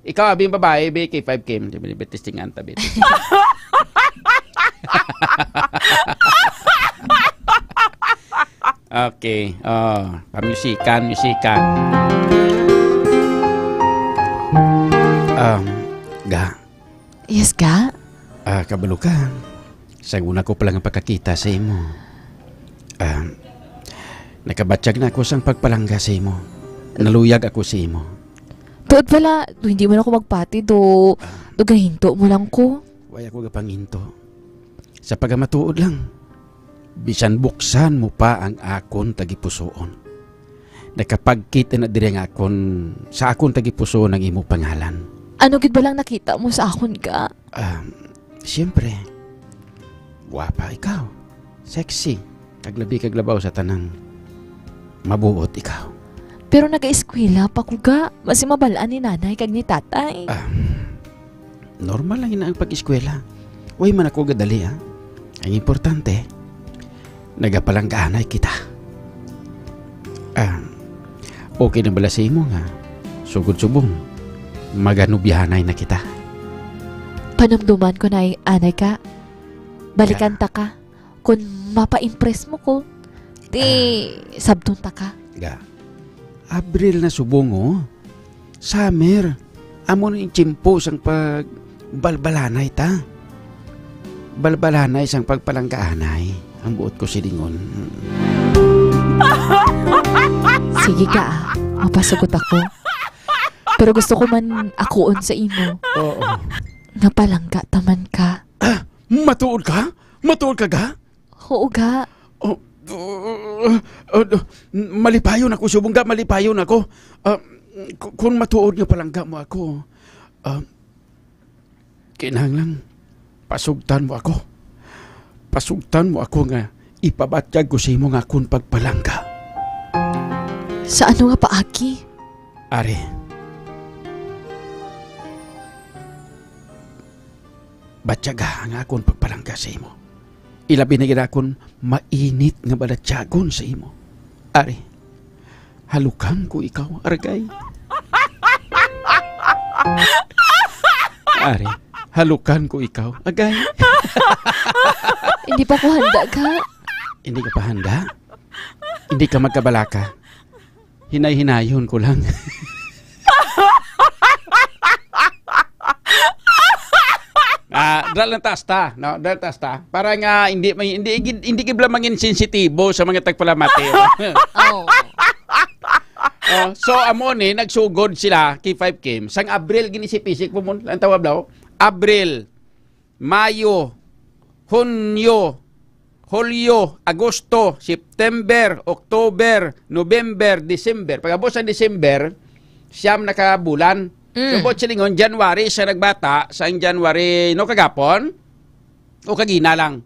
Ikaw, abi, babae, bi, K five Kim. Di ba, di ba, testingan ta, bi? Okay. Oh, pamusikan, musikan. Um, ga. Yes, ga? Ah, kabalo ka. Sa una ko pa lang ang pagkakita sa imo, ah, nakabatyag na ako sang pagpalangga sa imo. Naluyag ako sa imo. Tuod pala, do hindi man ako magpati, do, Ah. do gahinto mo lang ko. Way ako gapanginto. Sa pagamatuod lang, bisan buksan mo pa ang akon tagipusoon. Nakapagkit na diri nga akon, sa akon tagipusoon ang imo pangalan. Ano gid ba lang nakita mo sa akon, ga? Ah, siyempre, guwapa ikaw, sexy, kag labi kag labaw sa tanang mabuot ikaw. Pero nagaeskwela pa ko, ga. Basi mabal-an ni nanay kag ni tatay. Ah, normal lang ina ang pag-eskwela. Way man ako gadali, ha. Ang importante, nagapalanggaanay kita. Ah, okay na bala sa imo nga sugod subong maganubyahanay na kita? Panumduman ko na, anay ka. Balikan Ga. ta ka. Kung mapa-impress mo ko, di Ah. sabton ta ka. Ga. Abril na subong, oh. Summer, amo na yung tiyempo sang pagbalbalanay ta. Balbalanay sang pagpalanggaanay, ang buot ko silingon. Sige ka, ah. Mapasugot ako. Pero gusto ko man akuon sa imo. Oo. Napalangga ta man ka. Ah, matuod ka? Matuod ka, ga? Oo, ga. Oh, uh, uh, uh, malipayon ako, subong ga, malipayon ako. Ah, ku-, kung matuod nga palangga mo ako, ah, kinahanglan pasugtan mo ako. Pasugtan mo ako nga ipabatyag ko sa imo nga akon pagpalangga. Sa ano nga paagi? Ari. Batyaga ang akon pagpalangga sa imo. Ilabi na gid akon mainit nga balatyagon sa imo. Ari, halukan ko ikaw, agay. Ari, halukan ko ikaw, agay. Hindi pa ko handa, ga. Hindi ka pa handa? Hindi ka magkabalaka. Hinay-hinayon ko lang. Ah, Dala lang taas ta, no? Dala taas ta. Para nga hindi may hindi gid- hindi gid lang mangin sensitibo sa mga tagpalamati. Oh. Oh, so amo ni nagsugod sila kay five Kim. Sang Abril ginisip-isip po mo, ang tawag daw. Abril, Mayo, Hunyo, Hulyo, Agosto, September, October, November, December. Pagabot sa December, siyam na ka bulan. Mm. So, buot silingon, January siya nagbata, sa January, no, kagapon? O kagina lang?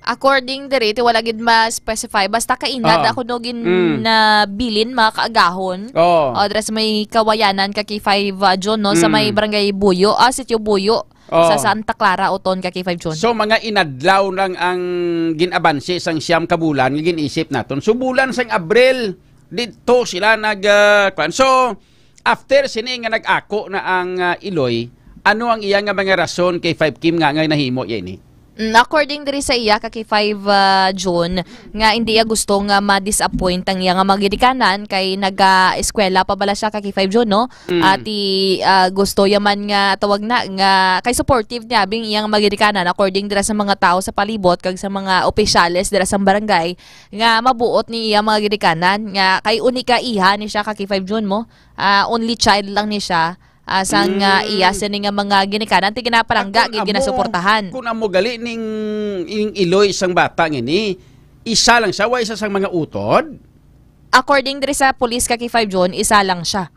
According diri, ti wala gid ma-specify. Basta kainad Oo. ako no gin Mm. na bilin, mga kaagahon. Oo. O, dira sa may Kawayanan, ka K five, ah, June, no? Sa may Mm. barangay Buyo, ah, Sitio Buyo, Oo. sa Santa Clara, Oton, ka K five June. So, mga inadlaw lang ang gin-abansi sang siyam ka bulan nga gin-isip naton. So, bulan sang Abril, dito sila nag, ah, kwan. So, after sini nga nag-ako na ang, ah, Iloy, ano ang iya nga mga rason kay five Kim nga, nga nahimo ya ini? Mm, according diri sa iya, ka K five, ah, June, nga hindi iya gusto nga ma-disappoint ang iya nga mga ginikanan kay naga-eskwela pa bala siya, ka K five June, no? Mm. Ati, ah, gusto ya man nga tawag na nga kay supportive niya bing iyang mga ginikanan, according dira sa mga tao sa palibot kag sa mga opisyales dira sa barangay nga mabuot ni iya mga ginikanan nga kay uni ka iha ni siya, ka K five June, mo. Ah, only child lang ni siya. Ah, sang, ah, Mm. iya sini nga mga ginikanan, ti ginapalangga, Akon gi-, amo, ginasuportahan. Kun amo gali ning, ning Iloy sang bata ngini, isa lang siya, wa isa sang mga utod? According diri sa police, ka K five June, isa lang siya.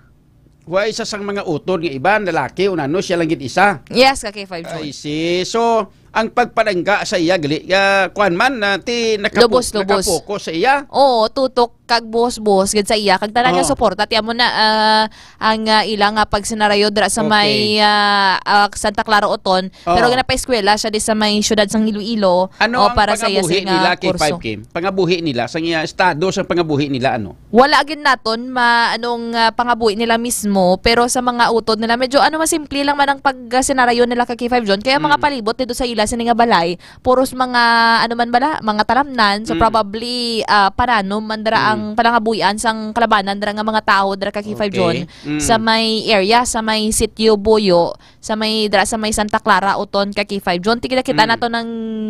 Wa isa sang mga utod nga iban, lalaki, o nano, siya lang gid isa? Yes, ka K five June. I see. So, ang pagpalangga sa iya gali, ah, kuwan man, ah, ti nakapo-, Lubos, lubos. nakapokus sa iya? Oo, tutok kag buhos-buhos gid sa iya kag tanan nga Oh. suporta. Ti amo na, ah, ang, ah, ila nga pagsinarayo dira sa Okay. may, ah, ah, Santa Clara, Oton. Oh. Pero ginapaeskwela siya di sa may siyudad sang Iloilo, Ano o ang para sa iya pangabuhi sini nga nila kay kurso. five Kim? Pangabuhi nila, sa iya estado sa pangabuhi nila, ano? Wala gid naton ma-, anong, ah, pangabuhi nila mismo, pero sa mga utod nila, medyo, ano, masimple lang man ang pag-, ah, senaryo nila ka K five June. Kaya mga Mm. palibot dito sa ila sini nga balay, puros mga, ano man bala, mga talamnan. So, Mm. probably, ah, paranom man dira Mm. ang panangabuhian sang kalabanan dira nga mga tawo dira ka K five June. Okay. Mm. Sa may area, sa may Sitio Buyo, sa may, dira sa may Santa Clara, Oton, ka K five June. Tigda kita Mm. nato ng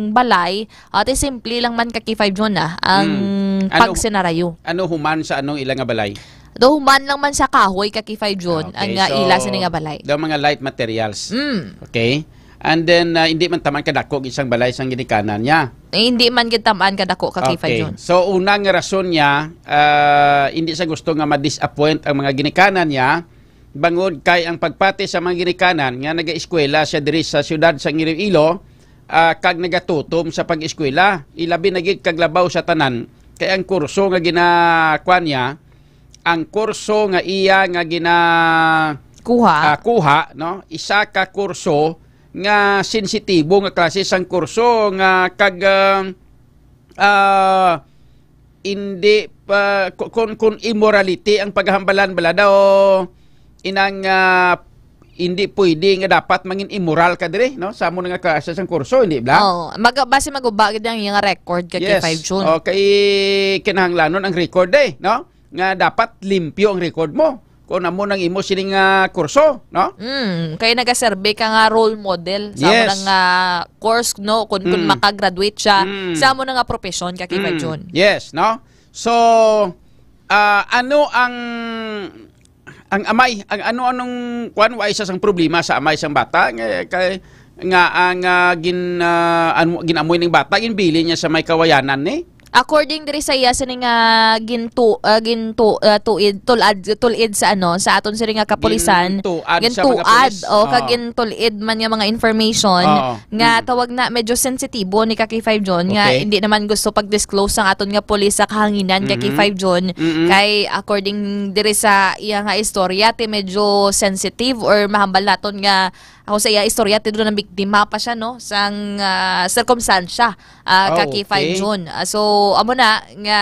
balay. Ate, simple lang man ka K five June, ah, ang Mm. Ano, pagsenaryo. ano human sa anong ila nga balay? Do human lang man sa kahoy ka K five June, Ah, okay. ang, ah, So, ila sini nga balay. Daw mga light materials. Mm. Okay. And then, ah, hindi man taman kadako isang balay sang ginikanan niya. Eh, hindi man gid tamaan kadako ka K five Okay. June. So, una nga rason niya, ah, hindi sa gusto nga ma-disappoint ang mga ginikanan niya, bangod kay ang pagpati sa mga ginikanan nga nagaeskwela siya diri sa siyudad sa Iloilo, ah, kag nagatutom sa pag-eskwela, ilabi na gid kag labaw sa tanan, kay ang kurso nga ginakuan niya, ang kurso nga iya nga gina-, Kuha. ah, kuha, no? Isa ka kurso nga sensitibo nga klase sang kurso nga kag, ah, ah, hindi pa, ku-, kun, kun immorality ang paghambalan, bala daw inang, ah, hindi pwede nga dapat mangin immoral ka diri, no? Sa amo nga klase sang kurso, hindi bala? Oh, mag-, base maguba gid ang iyang record ka Yes. K five June. Oh, kay kinahanglanon ang record, eh, no? Nga dapat limpyo ang record mo kung amo nang imo sining, ah, kurso, no? Mm, kay nagaserve ka nga role model sa Yes. amo nga course, no? Kung, kung Mm. makagraduate siya Mm. sa amo nga profession ka K five Mm. June. Yes, no? So, ah, ano ang, ang amay, ang ano, anong, kuwan, wa isa sang problema sa amay sang bata, nga, kay, nga ang, ah, gin-, ah, ano, ginamoy ning bata, ginbilin niya sa may Kawayanan ni? According diri sa iya, sini nga gintu-, ah, gintu-, ah, tuid, tulad, tulid sa ano, sa aton sini nga kapulisan, Gintuad sa mga gintuad, pulis. o, kag Oo. gintulid man nga mga information, Oo. nga Mm. tawag na medyo sensitibo ni ka K five June, nga Okay. hindi naman gusto pag-disclose ang aton nga pulis sa kahanginan ka Mhm. K five June. Mm-mm. Kay according diri sa iya nga istorya, ti medyo sensitive or mahambal naton nga ako sa iya istorya, ti doon ang biktima pa siya, no, sang, ah, sirkumstansya, ah, ka Ah, K five okay. June. Ah, so, amo na nga,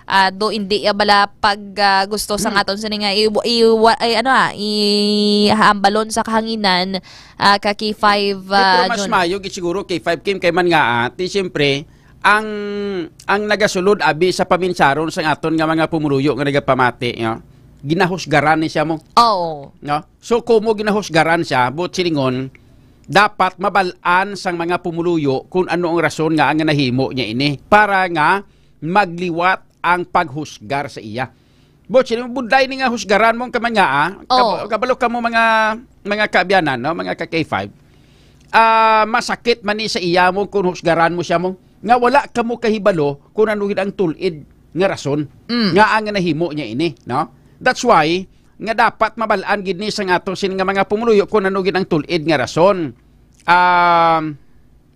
ah, do hindi ya bala pag, ah, gusto sa Mm. aton sini nga iwa-, iwa-, ay, ano, ah, ihambalon sa kahanginan, ah, ka K five, Di, pero ah, mas June. mayo gid siguro K five Kim kay man nga, ah, ti siyempre, ang, ang nagasulod abi sa paminsaron sang aton nga mga pumuluyo nga nagapamati, no? Ginahusgaran ni siya mo. Oo. No? So, kumo ginahusgaran siya, buot silingon, dapat mabal-an sang mga pumuluyo kung ano ang rason nga ang nahimo niya ini para nga magliwat ang paghusgar sa iya. Bot, sino budlay ni nga husgaran mo ka man nga, ah? Kab-, Oh. kabalo ka mo mga, mga kaabyanan, no? Mga ka K five. Ah, masakit man ni sa iya mo kung husgaran mo siya mo nga wala ka mo kahibalo kung ano gid ang tulid nga rason Mm. nga ang nahimo niya ini, no? That's why nga dapat mabal-an gid ni sang ato sini nga mga pumuluyo kung ano gid ang tulid nga rason. Um,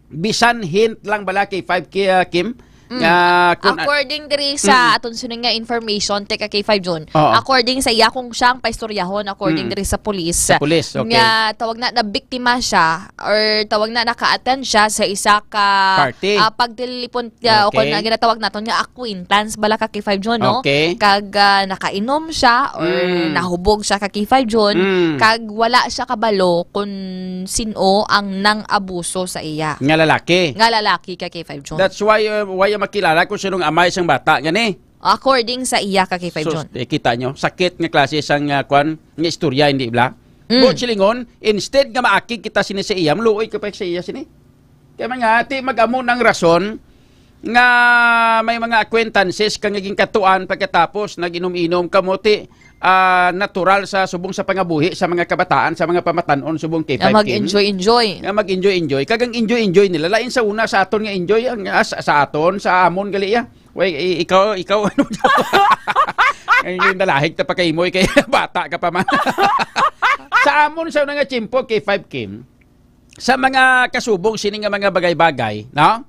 bisan hint lang bala kay five K, ah, Kim, Mm. nga kung a- According diri sa Mm. aton sini nga information, teka kay five June. Oo. According sa iya, kung siya ang paistoryahon, according Mm. diri sa pulis, Sa pulis, okay. nga tawag na, nabiktima siya or tawag na, naka-attend siya sa isa ka, Party. ah, pagtilipon, ah, o kung Okay. ang ginatawag naton nga acquaintance bala ka kay five June, no? Okay. Kag, ah, nakainom siya or Mm. nahubog siya ka kay five June, Mm. kag wala siya kabalo kung sin-o ang nang-abuso sa iya. Nga lalaki. Nga lalaki ka kay five June. That's why, uh, why makilala kung sinong amay sang bata gani. According sa iya ka kay five Sus, June. eh, kita nyo, sakit nga klase sang, uh, kwan, nga istorya, hindi bla? Mm. Buot silingon, instead nga maakig kita sini sa iya, maluoy ka pa sa iya sini. Kaya mga ati, mag-amo ng rason nga may mga acquaintances ka nga ginkatuan pagkatapos nag-inom-inom ka mo, ti, ah, natural sa subong sa pangabuhi sa mga kabataan, sa mga pamatanon subong kay Nga five Kim. mag-enjoy-enjoy. Nga mag-enjoy-enjoy. Kag ang enjoy-enjoy nila, lain sa una sa aton nga enjoy, ang, ah, sa, sa aton, sa amon gali ya. Way, i-, ikaw, ikaw, ano? Ang yung dalahig ta pa kay mo, kay bata ka pa man. Sa amon sa una nga tiyempo kay five Kim, sa mga kasubong sini nga mga bagay-bagay, no?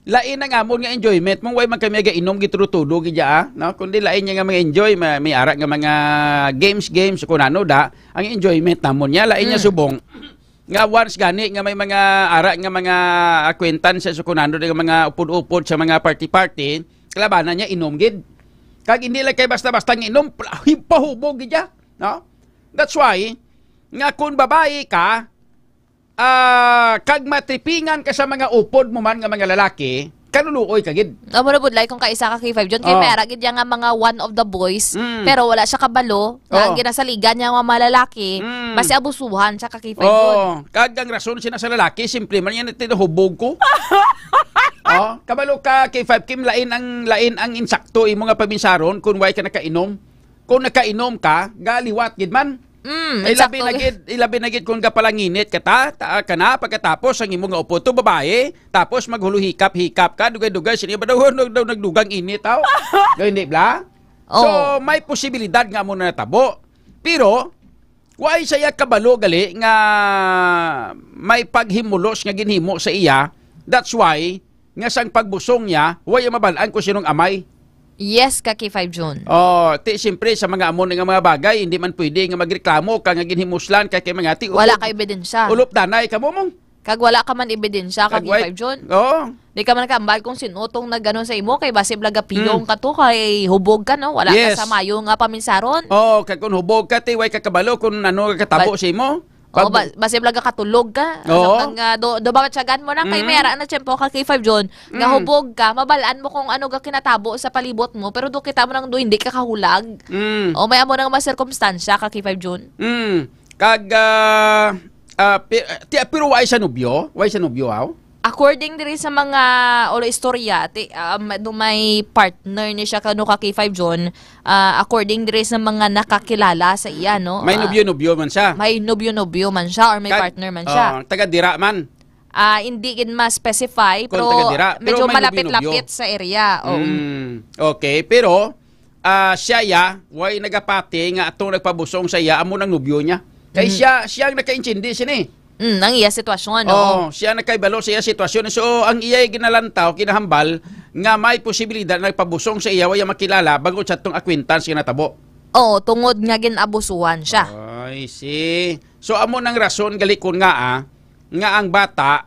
Lain ang amon nga enjoyment mong way man kami gainom gitudo-tudo gid ya, ah, no? Kundi lain niya nga mga enjoy, ma-, may ara nga mga games, games, kung ano da, ang enjoyment namon niya, lain niya Mm. subong. Nga once gani nga may mga ara nga mga acquaintance sa kung ano nga mga upod-upod sa mga party-party, kalabanan niya inom gid. Kag hindi lang kay basta-basta nga inom, pla-, pahubog gid ya, no? That's why, nga kung babae ka, ah, kag matripingan ka sa mga upod mo man nga mga lalaki, kaluluoy ka gid. Amo na budlay kung kaisa ka kay five June, kay Oh. may ara gid ya nga mga one of the boys, Mm. pero wala siya kabalo, nga ang Oo. ginasaligan niya nga mga lalaki, Mm. basi abusuhan siya ka kay five June. Oh, kag ang rason sina sa lalaki, simple man yan, "Tinahubog ko." Oh, kabalo ka kay five Kim, lain ang, lain ang insakto imo nga paminsaron kung way ka nakainom. Kung nakainom ka, galiwat gid man. Mm, Ilabi insakto. na gid, ilabi na gid kung gapalanginit ka ta, ta, ka na, pagkatapos ang imo nga upod to babae, tapos maghulohikap-hikap ka, dugay-dugay, sini ba daw, daw, daw nagdugang init, aw? Daw hindi, bla? So, Oh. may posibilidad nga mo natabo. Pero, way sa iya kabalo gali nga may paghimulos nga ginhimo sa iya. That's why, nga sang pagbusong niya, way mabal-an kung sinong amay. Yes, ka kay five June. Oh, ti, siyempre, sa mga amo nga mga bagay, hindi man pwede nga magreklamo ka nga ginhimuslan ka kay mga ti, Wala ulop-, ka ebidensya. ulop danay ka mo mong. Kag wala ka man ebidensya ka Kag kay way-, five June. Oo. Di ka man kaambal kung sino tong nagano sa imo, kay basi blaga piyong Mm. ka to, kay hubog ka, no? Wala Yes. ka sa mayo nga paminsaron. Oo, kag kung hubog ka, ti, way ka kabalo kung ano nga katabo Ba-, sa imo. Oh, Pag- ba-, basi blaga katulog ka. Oo. Samtang, ah, do, do ba matyagan mo na kay Mm. may ara na tiyempo ka kay five June, nga Mm. hubog ka, mabal-an mo kung ano ga kinatabo sa palibot mo, pero do kita mo nang do hindi ka kahulag. Mm. O may amo nang mga sirkumstansya ka kay five June. Mm. Kag, ah, ah, pi-, ti-, pero way sa nobyo? Way sa nobyo, aw? According diri sa mga, o istorya, ti, um, do may partner ni siya kano ka kay five June, ah, according diri sa mga nakakilala sa iya, no? May Ah, nobyo-nobyo man siya. may nobyo-nobyo man siya or may Kag-, partner man siya. oh, taga dira man. Ah, hindi gid ma-specify, Kung pero taga dira, pero medyo may malapit-lapit nobyo-nobyo. sa area. Oo. Mm, okay, pero, ah, siya ya, way nagapati nga atong nagpabusong sa iya, amo nang nobyo niya. Kay Mm. siya, siya ang nakaintindi sini. Mm, ang iya sitwasyon, oo. Oh, siya nakaibalo sa iya sitwasyon. So, ang iya ginalantaw, kinahambal, nga may posibilidad na nagpabusong sa iya, waya makilala, bangod sa atong acquaintance nga natabo. Oo, tungod nga ginabusuhan siya. I see. So, amo nang rason, gali kun nga, ah, nga ang bata,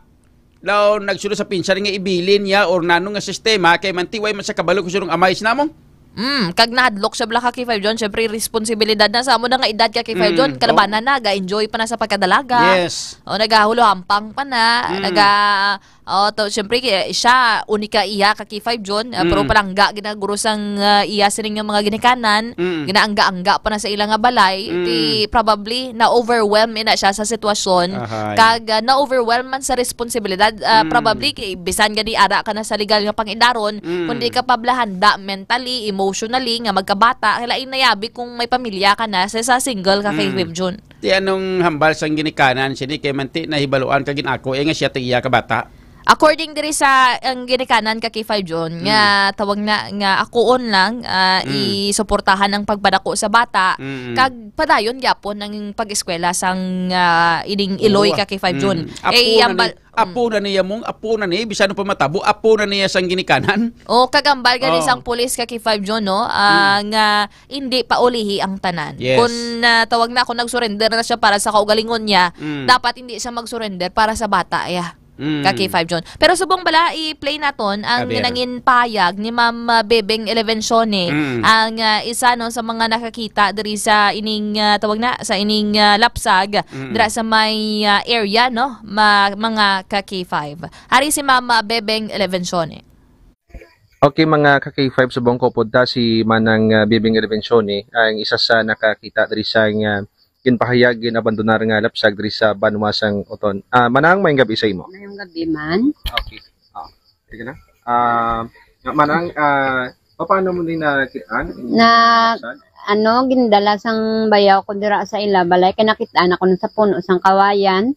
daw nagsulod sa pinsan nga ibilin niya or nano nga sistema, kay mantiway man sa kabalo kung sinong amay sa namo. Mm, kag nahadlok siya bala ka kay five June, syempre, responsibilidad na sa amo na nga edad ka kay five Mm, June, kalabanan oh. na, ga-enjoy pa na sa pagkadalaga. Yes. O, nagahulo hampang pa na, Mm. naga-, Oh, to, syempre, ki-, siya, unika iya ka K five John, ah, pero Mm. palangga, ginaguro sang, ah, iya sining nga mga ginikanan, Mm. ginaangga-angga pa na sa ila nga balay, Mm. ti probably na-overwhelm ina siya sa sitwasyon, Ahay. kag, ah, na-overwhelm man sa responsibilidad, ah, Mm. probably, ki-, bisan gani ara ka na sa legal nga pangidaron, Mm. kundi ka pa bala handa mentally, emotionally, nga magkabata, kay lain na yabi kung may pamilya ka na sa, sa single ka kay Mm. Feb June. Ti anong hambal sang ginikanan sini kay manti nahibaluan ka gin-ako, eh, nga siya ti iya ka bata? According diri sa ang ginikanan ka K five John, nga Mm. tawag na nga akuon lang, ah, Mm. isuportahan ang pagpadako sa bata, Mm. kag padayon gyapon ang pag-eskwela sang, ah, ining iloy Oo. ka K five John. Mm. Apo Eh, na ang ni, bal-, apo mm. na niya mong, apo na niya, bisan pa matabo, apo na niya sang ginikanan. Oh, kag ang balga ni Oh. sang pulis ka K five John, no? Ah, Mm. nga hindi paulihi ang tanan. Yes. Kung, ah, tawag na, kung nag-surrender na siya para sa kaugalingon niya, Mm. dapat hindi siya mag-surrender para sa bata, ya. Mm. Ka K five John. Pero subong bala, i-play naton ang A ver. nangin payag ni Ma'am, ah, Bebeng Elevencione, Mm. ang, ah, isa, no, sa mga nakakita diri sa ining, ah, tawag na, sa ining, ah, lapsag, Mm. dira sa may, ah, area, no, ma-, mga ka K five. Ari si Ma'am, ah, Bebeng Elevencione. Okay, mga ka K five, subong ko pod ta si Manang, ah, Bibing Revencione, ang isa sa nakakita diri sa nga ginpahayag, ginabandonar nga lapsag diri sa banwa sang Oton. Ah, Manang, maayong gab-i sa imo. Maayong gab-i man. Okay. Ah, sige na. Ah, nga, Manang, ah, paano mo din nakita ang Na, lapsag? Ano, gindala sang bayaw ko dira sa ila balay, kay nakita na ko sa puno sang kawayan.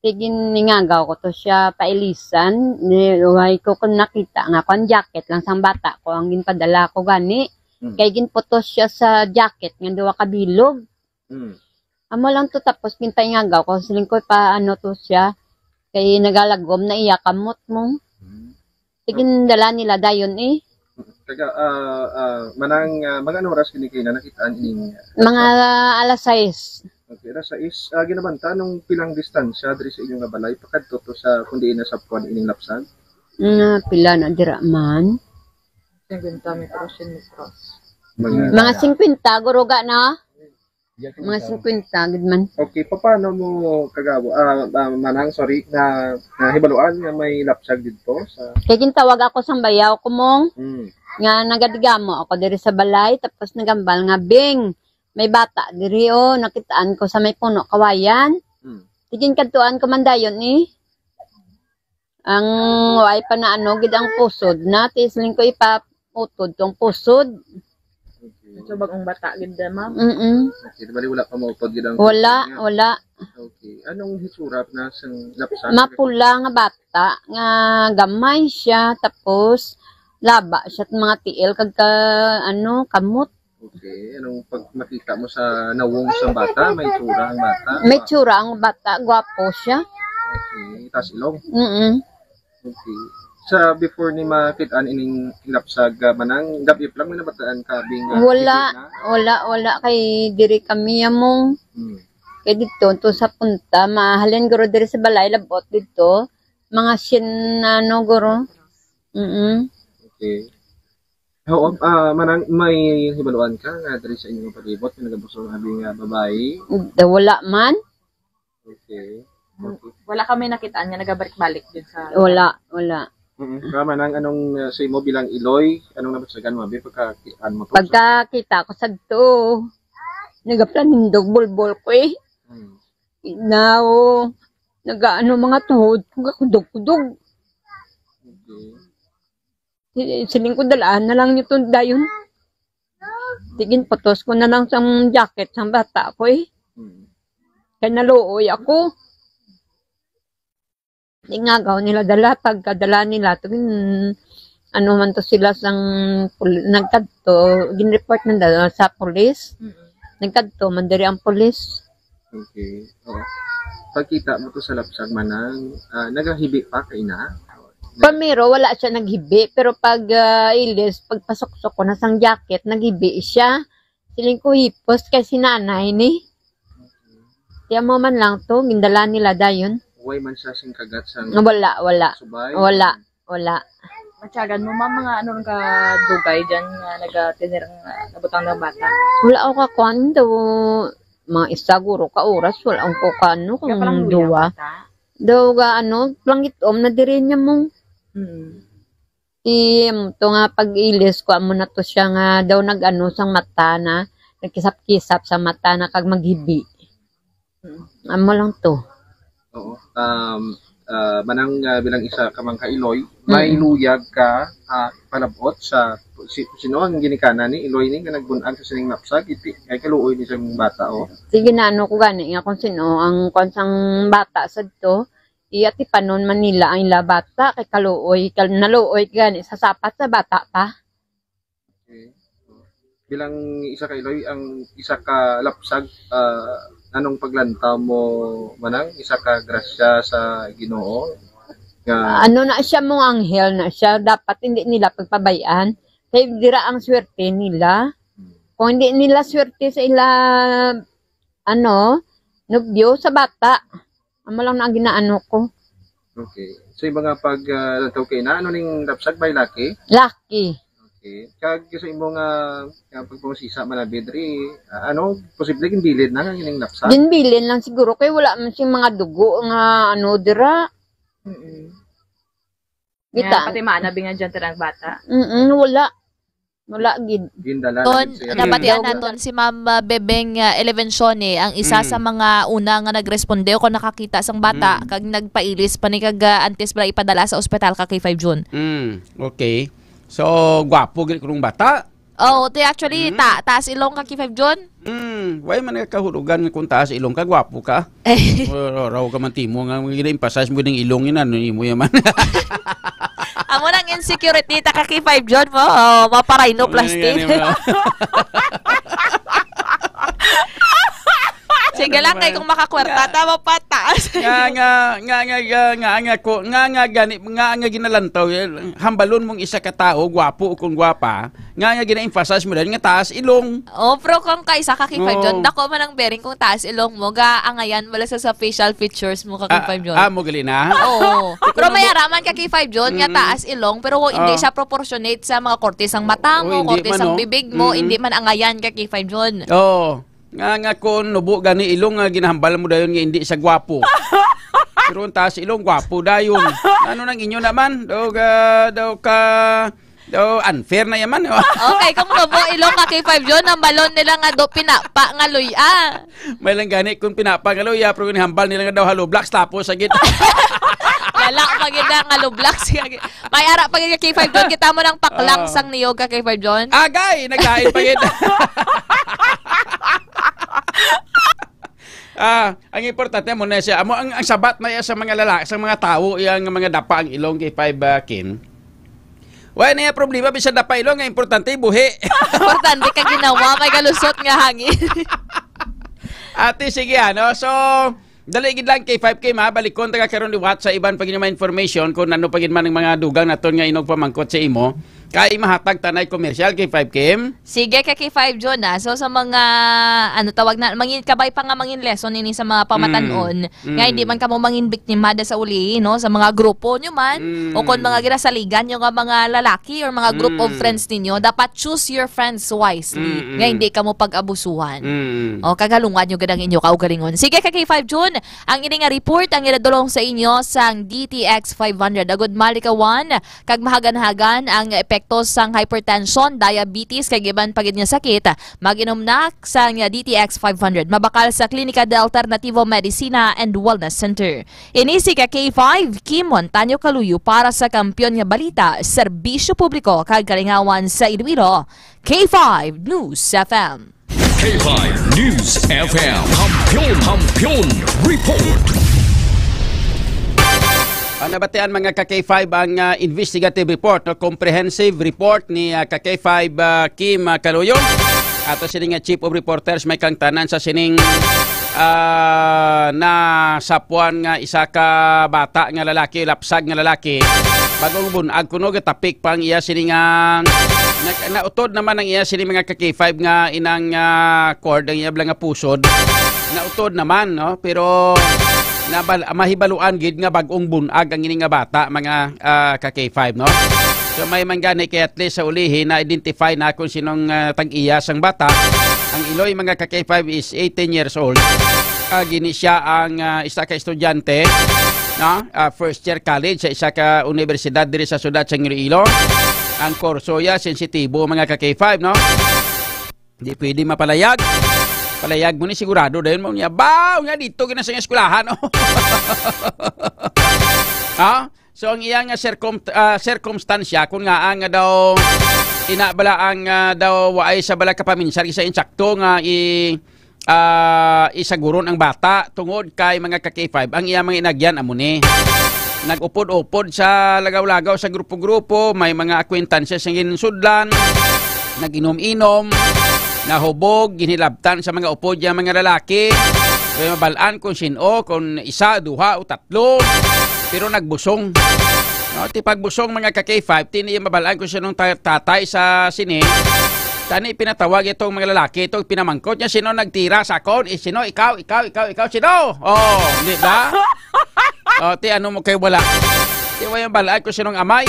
Sige, ningagaw ko to siya pailisan. Ni, way ko kun nakita nga kon jacket lang sang bata ko ang ginpadala ko gani. Mm. Kay ginputos siya sa jacket nga duha ka bilog. Mm. Amo lang to, tapos ginpaingagaw ko. Siling ko, paano to siya? Kay nagalagom na iya kamot mo. Mm. Sige, dala nila dayon eh. Taga, ah, ah, manang, ah, mga anong oras gini kayo na nakitaan ining, ah, Mga lapsag? Alas sais. Okay, alas sais. Ah, ginabanta, anong pilang distansya diri sa inyong nga balay pakadto to sa kung diin nasapwan ining lapsag? Nga, pila na dira man? Singkwenta metros, singkwenta metros. Mga Mga singkwenta, guruga na. Mga singkwenta gid man. Okay, paano mo kagawa, ah, ah, manang, sorry, na, nahibaluan nga may lapsag didto sa Kay gintawag ako sang bayaw ko, Mong, Mm. nga nagadigamo ako diri sa balay, tapos nagambal nga, "Bing, may bata diri, oh, nakitaan ko sa may puno kawayan." Mm. Sige, kadtuan ko man dayon, eh. Ang way pa na ano gid ang pusod na, ti siling ko ipautod tong pusod. Okay. So, bagong bata gid na, ma'am? Mm-mm. Okay, di bali wala pa maupod gid ang Wala, pusod niya? Wala. Okay. Anong hitsura na sang lapsag? Mapula nga bata, nga gamay siya, tapos laba siya mga tiil kag ka, ano, kamot. Okay. Anong pag makita mo sa nawong sa bata, may tsura ang bata? May tsura ang bata, gwapo siya. Okay. Tas ilong? Mm-mm. Okay. Sa before ni makitaan ining lapsag, ah, manang gab-i pa lang, may nabataan ka, Bing, ah, Wala, higit na? Wala, wala. Kay diri kami among Hmm. kay dito, to sa punta, mahalin guro diri sa balay, labot dito. Mga sien, ano, guro. Mm-mm. Okay. Oo, ah, manang, may hibaluan ka nga diri sa inyong palibot nga nagabusong abi nga babayi? Da, wala man. Okay. Okay. Wala kami nakitaan nga nagabalik-balik din sa Wala, wala. Mm-mm. Kaya manang, anong, ah, sa imo bilang iloy, anong nabatyagan mo abi pagkakitaan mo to sa Pagkakita ko sa to, nagapanindog bulbol ko eh. Hmm. Now, nagaano mga tuhod ko, gakudog-kudog. Okay. Si-, siling ko, "Dalaan na lang niyo to dayon." Di ginputos ko na lang sang jacket sang bata ko eh. Hmm. Kay naluoy ako. Di ngagaw nila dala, pagkadala nila to, gin-, ano man to sila sang pul-, nagkadto, gin-report man daw sa pulis. Mm. Nagkadto man diri ang pulis. Okay. Oo. Pagkita mo to sa lapsag, manang, ah, nagahibi pa kay na? Pamiro, wala siya naghibi, pero pag, ah, ilis, pagpasuksok ko na sang jacket, naghibi siya. Siling ko, "Hipos kay si nanay ni." Tiyan mo man lang to, gindala nila dayon. Way man siya sing kagat sa Wala, wala. Subay? Wala, wala. Matyagan mo, ma'am, mga ano nang kadugay dyan nga nagatinir nga nabutang ng bata? Wala ako kakuan daw, mga isa guro ka oras, wala ako kaano kung Kaya palang luya duwa. Bata? Daw ga ano, langit-om na diri niya mo. Mm. Ti, amo to nga pag-ilis ko, amo na to siya nga daw nag-ano sang mata na, nagkisap-kisap sa mata na kag maghibi. Mm. Amo lang to. Oo. Um, ah, manang, ah, bilang isa ka man ka Iloy, may Mm. luyag ka, ah, palabot sa si, sino ang ginikanan ni Iloy ni nga nagbun-ag sa sining lapsag, iti, ay kaluoy ni sang bata, oh. Sige na, ano ko gani nga kung sino ang kwan sang bata sadto, iya ti panon man nila ang ila bata, kay kaluoy, kal-, naluoy gani sa sapat sa bata pa. Okay. Bilang isa ka Iloy, ang isa ka lapsag, ah, anong paglantaw mo, manang? Isa ka grasya sa Ginoo? Nga Ano na siya, mo anghel na siya. Dapat hindi nila pagpabayaan. Kay dira ang swerte nila. Kung hindi nila swerte sa ila, ano, nobyo sa bata, amo lang na ang ginaano ko. Okay. So, yung mga pag, ah, lantaw kay na, ano ning lapsag, bay, laki? Laki. Okay. Kag sa imo nga, nga pagpangusisa, Manang Bedri, ah, ano, posible ginbilin na nga ining lapsag? Ginbilin lang siguro kay wala man sing mga dugo nga ano dira. Mm-mm. Kita. Nga, pati maanab nga dyan, tirang bata. Mm-mm, wala. Wala gid. Gindala Ton, lang sa nabatian Daw- naton si Ma'am, ah, Bebeng, ah, Elevencione, ang isa Mm. sa mga una nga nagresponde o kung nakakita sang bata, Mm. kag nagpailis pa ni kag, ah, antes bala ipadala sa ospital ka K five Jun. Mm, okay. So, gwapo gid kunong bata. Oh, ti actually, Mm. ta-, taas ilong ka K five Jun? Mm, why man nga kahulogan nga kung taas ilong ka, gwapo ka? Eh. Raw, raw ka man timo nga gina-emphasize mo ding ilong yun, ano, imo yaman. Amo nang insecurity, ta ka K five Jun mo, oh, maparhino Amo na plastic. Gani mo. Sige lang, kay kung makakwarta, Nga. ta, mapataas. Nga, nga, nga, nga, nga, nga, nga, ko, nga, nga, gani, nga, nga ginalantaw, eh, hambalon mong isa ka tao, gwapo o kung gwapa, nga, nga gina-emphasize mo dahil nga taas ilong. Oh, pero kung kaisa ka K five Jun, Oo. dako man ang bearing kung taas ilong mo, ga angayan mo lang sa, sa facial features mo ka K five Jun. Ah, ah, mo gali na? Oo. Pero Pero may mo- araman ka K five Jun nga Mm. taas ilong, pero hindi Oo. siya proportionate sa mga korte sang mata Oo, mo, hindi korte man, sang no? bibig mo, Mm. hindi man angayan ka K five Jun. Oo. Nga, nga kung nubo gani ilong nga ginahambal mo dayon nga hindi siya gwapo. Pero ang taas ilong, gwapo dayon. Ano nang inyo naman? Daw ka, daw ka, daw unfair na yaman. Okay, kung nubo ilong ka K five Jun, ang balon nila nga do pinapa nga luya. May lang gani kung pinapa nga luya, pero ginahambal nila nga daw hollow blocks, tapos sa gitna. Wala pa gid ang hollow blocks. May ara pa gid ka K five Jun, kita mo ng paklang Ah. sang niyog ka K five Jun. Agay, naglain pa gid. Ah, ang importante mo na siya. Amo ang, ang sabat na iya sa mga lalaki, sa mga tawo, iya nga mga dapa ang ilong kay five, ah, Kim. Wala na iya problema, bisan dapa ilong, ang importante, buhi. Importante ka ginawa, may galusot nga hangin. Ate, sige, ano? So, dali gid lang kay five Kim, ha? Balikon ta ka karon liwat sa iban pa gid nga mga information kung ano pa gid man ang mga dugang naton nga inog pamangkot sa imo. Kay mahatag tanay commercial kay five Kim. Sige, ka K five Jun, ah. So, sa mga, ano, tawag na, mangin, kabay pa nga mangin lesson ini sa mga pamatan-on, Mm. nga hindi Mm. man kamo mangin biktima da sa uli, no? Sa mga grupo nyo man, Mm. o kung mga ginasaligan nyo nga mga lalaki or mga group of Mm. friends ninyo, dapat choose your friends wisely, Mm, mm. nga hindi kamo pag-abusuhan. Mm, mm. O, kagalungan nyo gid ang inyo kaugalingon. Sige, ka K five Jun, ang ini nga report ang iradulong sa inyo sang D T X five hundred. Agud malikawan, kag mahaganhagan ang epekto sang hypertension, diabetes, kag iban pa gid nga sakit, mag-inom na sang D T X five hundred. Mabakal sa Klinika de Alternativo Medicina and Wellness Center. Ini si ka K five, Kim Montaño Kaluyo para sa Kampiyon nga Balita, Serbisyo Publiko kag Kalingawan sa Iloilo, K five News F M. K five News F M. Kampiyon, Kampiyon Report. Ang nabatian, mga ka K five, ang, ah, investigative report, no? Comprehensive report ni, ah, ka K five, ah, Kim, ah, Kaluyo. Ato sini nga Chief of Reporters, may kangtanan sa sining, ah, nasapuan nga isa ka bata nga lalaki, lapsag nga lalaki. Bagong bunag kuno, gatapik pa ang iya sini nga, na, nautod naman ang iya sini, mga ka K five, nga inang, ah, cord ang iya bala nga pusod. Nautod naman, no? Pero nabal-, mahibaluan gid nga bagong bunag ang ini nga bata, mga, ah, ka K five, no? So, may man gani kay at least sa ulihi na-identify na kung sinong, ah, tag-iya sang bata. Ang iloy, mga ka K five, is eighteen years old. Ah, gini siya ang, ah, isa ka estudyante. ah, ah, first year college sa isa ka universidad diri sa siyudad sang Iloilo. Ang kurso ya sensitibo, mga ka K five, no? Di pwede mapalayag. Palayag mo ni, sigurado dayon mo niya. Ba, niya dito gina sa eskwelahan, no? Ha? So, ang iya nga circum-, ah, circumstansya, kung nga, ah, nga daw, ina bala ang, ah, daw waay sa bala kapaminsar sa insakto nga i-, ah, isaguron ang bata tungod kay, mga ka K five, ang iya mga inagyan amo ni. Nag-upod-upod sa lagaw-lagaw, sa grupo-grupo, may mga akwentansya sa ginsudlan, nag-inom-inom, nahubog, ginhilabtan sa mga upod yang mga lalaki. May mabalaan kung sin-o, kung isa, duha, o tatlo, pero nagbusong. No, ti pagbusong, mga ka K five, ti niya mabalaan kung sinong ta-, tatay sa sini. Tani pinatawag itong mga lalaki, itong pinamangkot niya, "Sino nagtira sa akon?" Eh, "Sino? Ikaw, ikaw, ikaw, ikaw, sino?" Oh, di ba? Oh, ti ano mo kay wala? Ti way ang balaan kung sinong amay.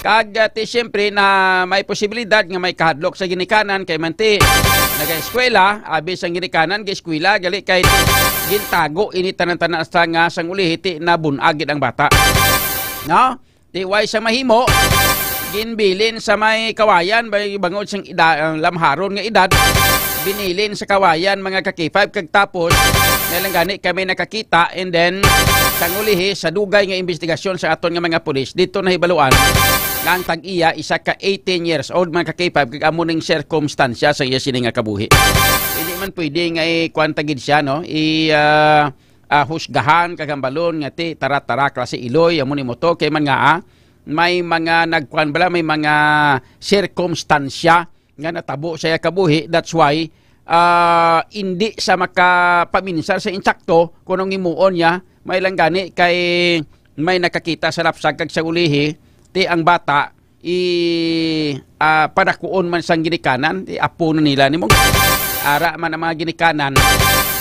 Kag, ah, ti siyempre na may posibilidad nga may kahadlok sa ginikanan kay man ti nagaeskwela, abi sang ginikanan, gaeskwela, gali kay ti gintago ini tanan-tanan hasta nga sang ulihi ti nabun-ag gid ang bata. No? Ti way sa mahimo, ginbilin sa may kawayan, may bangod sang ida-, ang lamharon nga edad, binilin sa kawayan, mga ka K five, kag tapos, na lang gani kami nakakita, and then, sang ulihi, sa dugay nga investigasyon sa aton nga mga pulis, dito nahibaluan nga ang tag-iya, isa ka eighteen years old, mga ka K five, kag amo ning sirkumstansya sa iya sini nga kabuhi. Hindi man pwede nga i-, kuwan ta gid siya, no? I, ah, ah, husgahan, kagambalon, nga ti, tara-tara, klase iloy, amo ni mo to, kay man nga, ah, may mga nagkuan bala, may mga sirkumstansya nga natabo sa iya kabuhi. That's why, ah, hindi sa makapaminsar sa insakto kung anong himuon niya, may lang gani kay may nakakita sa lapsag kag sa ulihi, ti ang bata, i, ah, padakuon man sang ginikanan, ti apo na nila nimo. Ara man ang mga ginikanan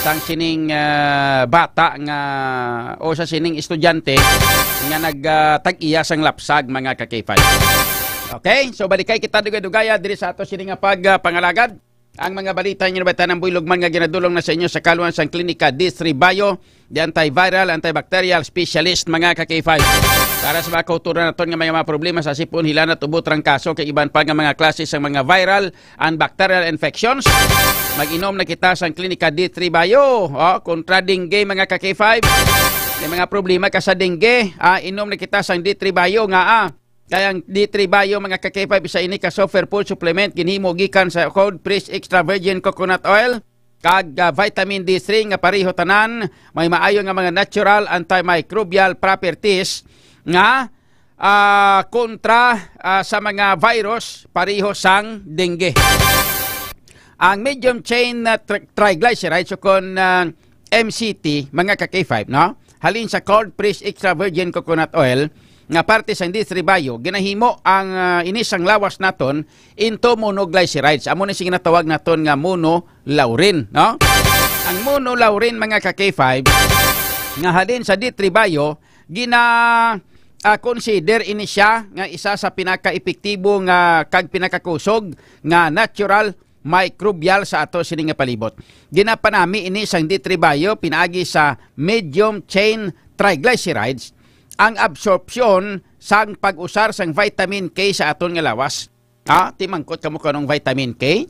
sang sining, ah, bata nga, o sa sining estudyante nga nag, ah, tag-iya sang lapsag, mga ka-K five. Okay, so balikay kita dugay-dugaya diri sa ato sini nga pag, ah, pangalagad. Ang mga balita inyo nabatan ang buylog man nga ginadulong na sa inyo sa kaluan sang Klinika D three Bio, the antiviral, antibacterial specialist, mga ka-K five. Para sa mga kauturan naton nga may mga problema sa sipon, hilanat, ubo, trangkaso, kag iban pa nga mga klase sang mga viral and bacterial infections, mag-inom na kita sang Klinika D three Bio, oh, kontra dengue, mga ka-K five. May mga problema ka sa dengue, ah, inom na kita sang D three Bio nga, ah, Kay ang D three Bio, mga ka-K five, isa ini ka superfood supplement ginhimo gikan sa cold pressed extra virgin coconut oil kag, ah, vitamin D three nga pareho tanan may maayo nga mga natural antimicrobial properties nga, ah, kontra, ah, sa mga virus pareho sang dengue. Ang medium chain na tri-, triglycerides o kon, ah, M C T, mga ka-K five, no? Halin sa cold pressed extra virgin coconut oil nga parte sang D three Bio, ginahimo ang, ah, ini sang lawas naton into monoglycerides. Amo ni sing ginatawag naton nga monolaurin, no? Ang monolaurin, mga ka-K five, nga halin sa D three Bio, gina, ah, consider ini siya nga isa sa pinaka-epektibo nga kag pinakakusog nga natural microbial sa ato sini nga palibot. Ginapanami ini sang D three Bio pinaagi sa medium chain triglycerides ang absorpsyon sang pag-usar sang vitamin K sa aton nga lawas. Ha? Timangkot kamo kanong vitamin K?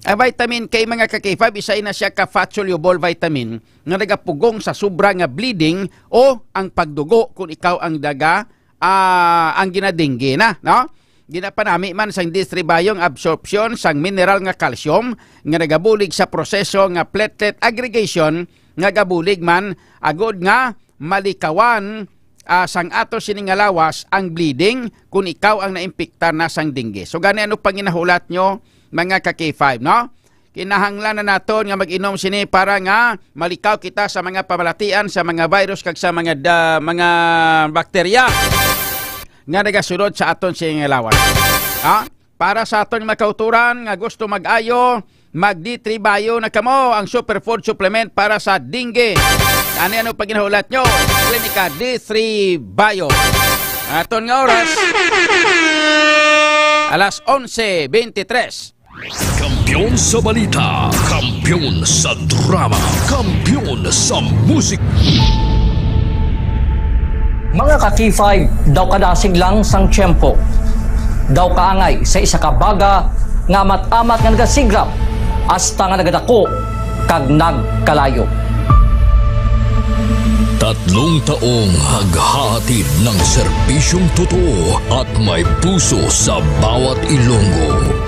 Ang vitamin K, mga ka-K five, isa na siya ka fat-soluble vitamin nga nagapugong sa sobra nga bleeding o ang pagdugo kung ikaw ang daga, ah, ang ginadengge na, no? Ginapanami man sang D three Bio ang absorpsyon sang mineral nga calcium nga nagabulig sa proseso nga platelet aggregation nga gabulig man agod nga malikawan, ah, sang ato sini nga lawas ang bleeding kung ikaw ang naimpiktar na sang dengue. So, gani ano panginahulat nyo, mga ka-K five, no? Kinahanglan na naton nga mag-inom sini para nga malikaw kita sa mga pamalatian sa mga virus kag sa mga da-, mga bakterya nga nagasulod sa aton sini nga lawas. Ha? Para sa aton mga kauturan nga gusto mag-ayo, mag D three Bio na kamo, ang superfood supplement para sa dengue. Ani ano paginahulat nyo? Klinika D three Bio. Aton nga oras, alas onse bentitres. Kampiyon sa balita, kampiyon sa drama, kampiyon sa musik. Mga ka-K five, daw kadasig lang sang tiyempo. Daw kaangay sa isa ka baga nga amat-amat nga nagasigrap hasta nga nagadako kag nagkalayo. Tatlong taong naghahatid ng serbisyong totoo at may puso sa bawat Ilonggo.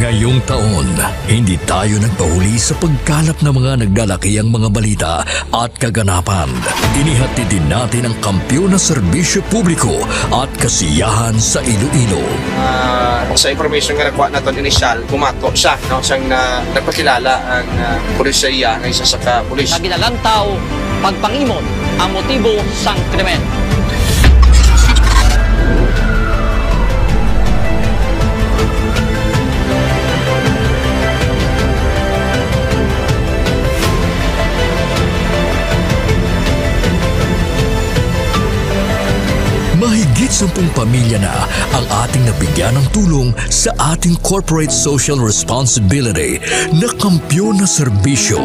Ngayong taon, hindi tayo nagpahuli sa pagkalap ng mga naglalakihang mga balita at kaganapan. Inihatid din natin ang kampiyon na serbisyo publiko at kasiyahan sa Iloilo. Ah, sa information nga nakuha naton initial, bumato siya, no, siyang na, nagpakilala ang, ah, pulis sa iya nga isa sa ka pulis. Nga ginalantaw pagpangimon ang motibo sang krimen. Mahigit sampung pamilya na ang ating nabigyan ng tulong sa ating corporate social responsibility na kampiyon na serbisyo.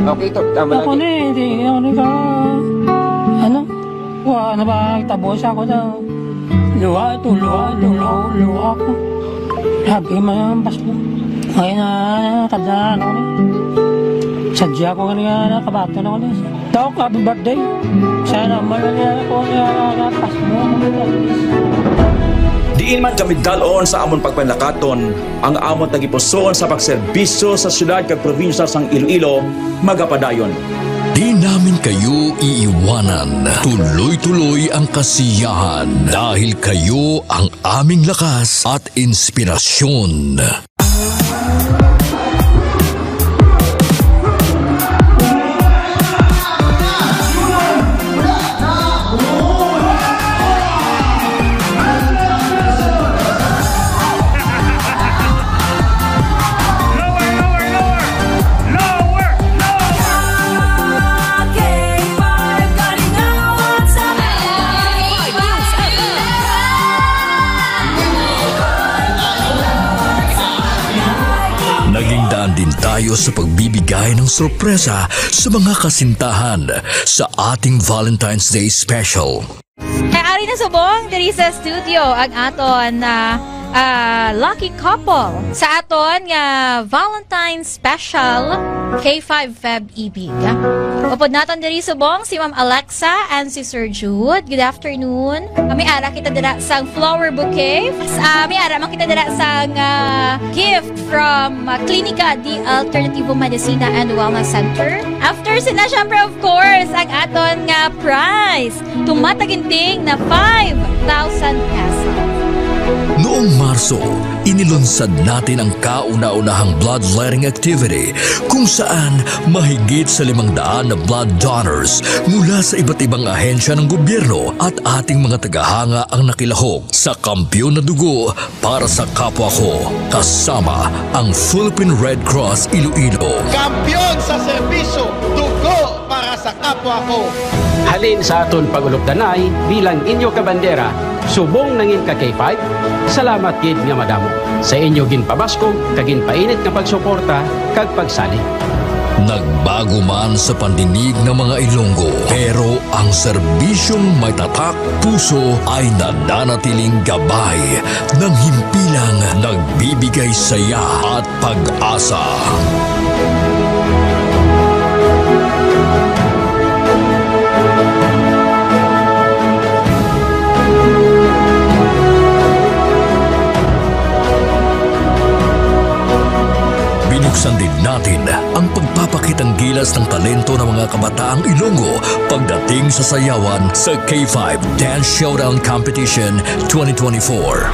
Okay, to. Tama Ako lagi. Ni, hindi, hindi ka, ano, wa, na ba, tabo siya ako daw. Luha, ito, luha, ito, luha, luha ako. Sabi ko, "Mayroon ang Pasko." Ngayon na, kadaan ako ni. Sadya ko kanina, kabato na ako ni. Doc, happy birthday. Sana malalian ako nga napas mo. Diin man kami dal-on sa amon pagpanlakaton, ang amon tagipusoon sa pagserbisyo sa siyudad kag probinsya sang Iloilo magapadayon. Di namin kayo iiwanan. Tuloy-tuloy ang kasiyahan dahil kayo ang aming lakas at inspirasyon. Naging daan din tayo sa pagbibigay ng sorpresa sa mga kasintahan sa ating Valentine's Day Special. Kay ari na subong diri sa studio ang aton na, ah, lucky couple sa aton nga Valentine's Special K five Feb Ibig. Upod naton diri subong si Ma'am Alexa and si Sir Jude. Good afternoon. Kami ara kita dira sang flower bouquet. Ah, may ara man kita dira sang, ah, gift from, ah, Klinika de Alternativo Medicina and Wellness Center. After sina, syempre, of course, ang aton nga prize. Tumataginting na five thousand pesos. Noong Marso, inilunsad natin ang kauna-unahang bloodletting activity, kung saan mahigit sa limang daan na blood donors mula sa iba't ibang ahensya ng gobyerno at ating mga tagahanga ang nakilahok sa kampiyon na dugo para sa kapwa ko, kasama ang Philippine Red Cross Iloilo. Kampiyon sa serbisyo, dugo para sa kapwa ko. Halin sa aton pag-ulupdanay bilang inyo kabandera, subong nangin ka K five, salamat gid nga madamo sa inyo ginpabaskog kag ginpainit nga pagsuporta kag pagsalig. Nagbago man sa pandinig ng mga Ilonggo, pero ang serbisyong may tatak puso ay nananatiling gabay ng himpilang nagbibigay saya at pag-asa. Binuksan din natin ang pagpapakitang gilas ng talento ng mga kabataang Ilonggo pagdating sa sayawan sa K five Dance Showdown Competition twenty twenty-four.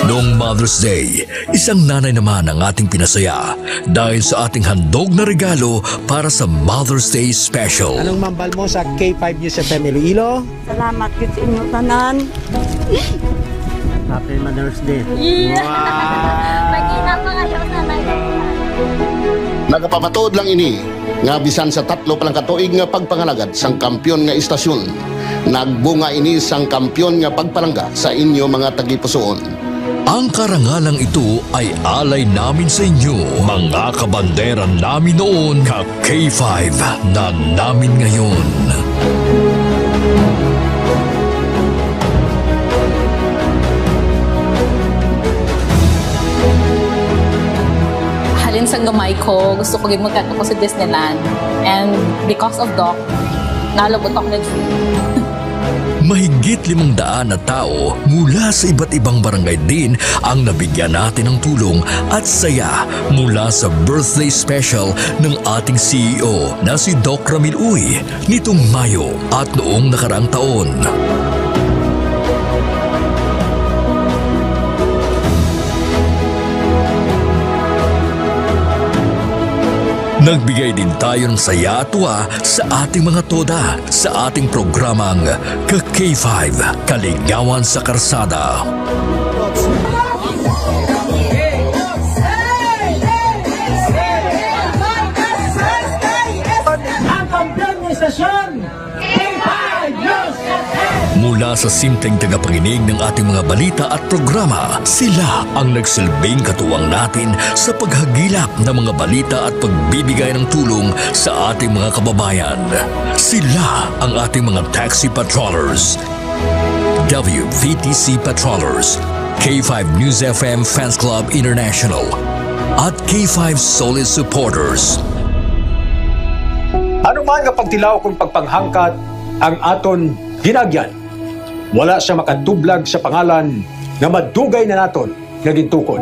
Noong Mother's Mother's Day. Isang nanay naman ang ating pinasaya dahil sa ating handog na regalo para sa Mother's Day special. Anong mambal mo sa K five News F M Iloilo? Salamat gyud sa inyo tanan. Happy Mother's Day. Yeah. Wow. Mag-ina pa kayo, nanay. Nagapamatuod lang ini nga bisan sa tatlo pa lang ka tuig nga pagpangalagad sang kampiyon nga istasyon, nagbunga ini sang kampiyon nga pagpalangga sa inyo mga tagipusoon. Ang karangalang ito ay alay namin sa inyo, mga kabandera namin noon, ka K five na namin ngayon. Halin sang gamay ko, gusto ko gid magkadto ko sa Disneyland. And because of Doc, nalabot ako na. Mahigit limang daan na tao mula sa iba't ibang barangay din ang nabigyan natin ng tulong at saya mula sa birthday special ng ating C E O na si Doc Ramil Uy nitong Mayo at noong nakaraang taon. Nagbigay din tayo ng saya at tuwa sa ating mga toda sa ating programang Ka K five, Kaligawan sa Karsada. Ang kampiyon ng istasyon, K five News F M. Mula sa simpleng tagapakinig ng ating mga balita at programa, sila ang nagsilbing katuwang natin sa paghagilap ng mga balita at pagbibigay ng tulong sa ating mga kababayan. Sila ang ating mga taxi patrollers, W V T C patrollers, K five News F M Fans Club International, at K five Solid Supporters. Ano man nga pagtilaw kung pagpanghangkat ang aton ginagyan, wala sia makatublag sa pangalan nga madugay na naton nga gintukod.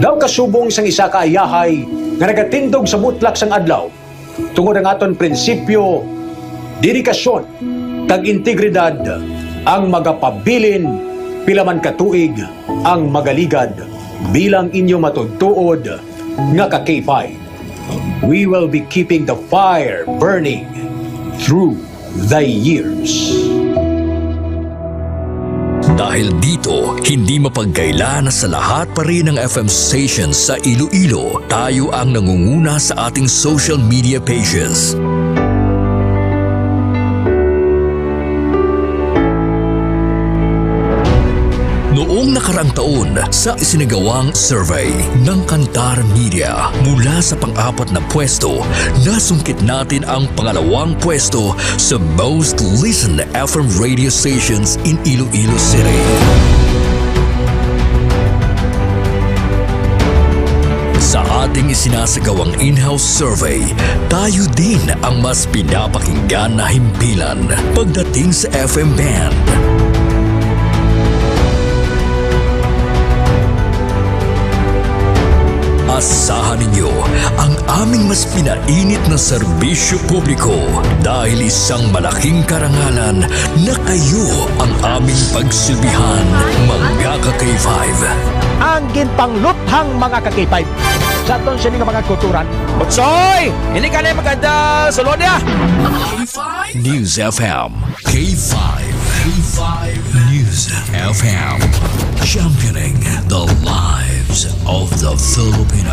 Daw kasubong sang isa ka ayahay nga nagatindog sa mutlak sang adlaw, tungod ang aton prinsipyo, dedikasyon, kag integridad ang magapabilin pila man ka tuig ang magaligad bilang inyo matuod-tuod nga ka K five. We will be keeping the fire burning through the years. Dahil dito, hindi mapagkaila na sa lahat pa rin ng F M stations sa Iloilo, tayo ang nangunguna sa ating social media pages. Noong nakaraang taon, sa isinagawang survey ng Kantar Media, mula sa pang-apat na pwesto, nasungkit natin ang pangalawang pwesto sa most listened F M radio stations in Iloilo City. Sa ating isinasagawang in-house survey, tayo din ang mas pinapakinggan na himpilan pagdating sa F M band. Asahan ninyo ang aming mas pinainit na serbisyo publiko, dahil isang malaking karangalan na kayo ang aming pagsilbihan, mga ka K five. Ang ginpangluthang, mga ka K five, sa aton sini nga mga kulturan. Butsoy! Hindi ka na maganda sa lodia! News F M, K five, K five News F M, championing the lives of the Filipino.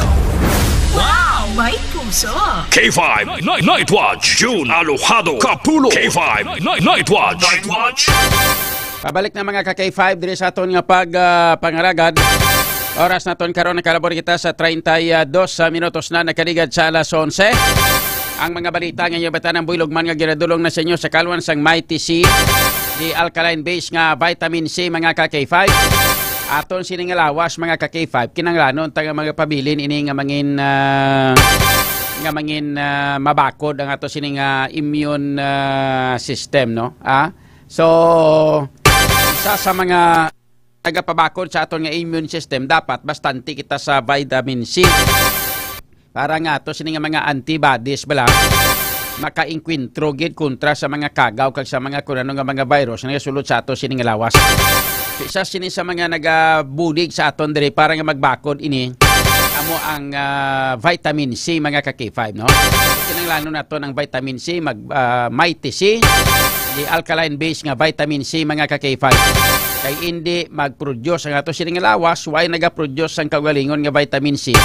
Wow! May puso! K five Night, Night Watch, June Alojado Kapulo. K five Night, Night Watch. Night Watch. Pabalik na, mga ka K five, diri sa aton nga pag, ah, pangaragad. Oras naton karon, nakalabor kita sa treinta y dos minutos na nakaligad sa alas onse. Ang mga balita nga inyo batan-an buylog man nga ginadulong na sa inyo sa kalwan sang Mighty C, the alkaline base nga vitamin C, mga ka K five. Aton sini nga lawas, mga ka K five, kinahanglanon ta nga magapabilin ini nga mangin, ah, nga mangin, ah, mabakod ang ato sini nga immune, ah, system, no? Ah? So, isa sa mga nagapabakod sa aton nga immune system, dapat bastante kita sa vitamin C. Para nga ato sini nga mga antibodies bala makaengkwentro gid kontra sa mga kagaw kag sa mga kun ano nga mga virus nga nagasulod sa ato sini nga lawas. Isa sini sa mga nagabulig sa aton diri para nga magbakod ini, amo ang, ah, vitamin C, mga ka K five, no? Kinahanglanon naton ang vitamin C, mag, ah, Mighty C, the alkaline base nga vitamin C, mga ka K five. Kay indi mag-produce ang ato sini nga lawas, why nagaproduce ang kaugalingon nga vitamin C?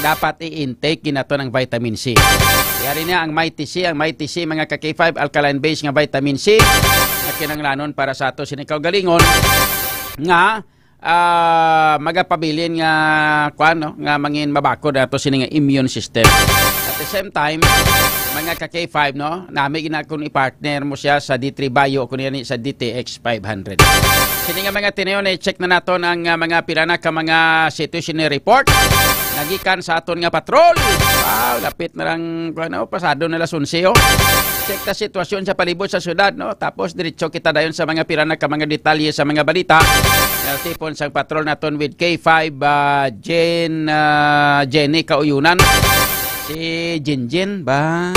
Dapat i-intake gid naton ang vitamin C. Yari na ang Mighty C, ang Mighty C, mga ka K five, alkaline base nga vitamin C, nga kinahanglanon para sa ato sini kaugalingon nga, ah, magapabilin nga, kuwan, no, nga mangin mabakod ato sini nga immune system. At the same time, mga ka K five, no, nami gina kung i-partner mo siya sa D three Bio, kung yan sa D T X five hundred. Sini nga mga tiniyon, i-check na naton ang, ah, mga pila na ka mga situation report. Nagikan sa aton nga patrol. Wow, lapit na lang, ano, pasado na las onse, oh. Check ta sitwasyon sa palibot sa syudad, no? Tapos diretso kita dayon sa mga pila na ka mga detalye sa mga balita. Nga tipon sang patrol naton with K five, ah, Jen, ah, Jenny Kauyunan. Si Jinjin ba?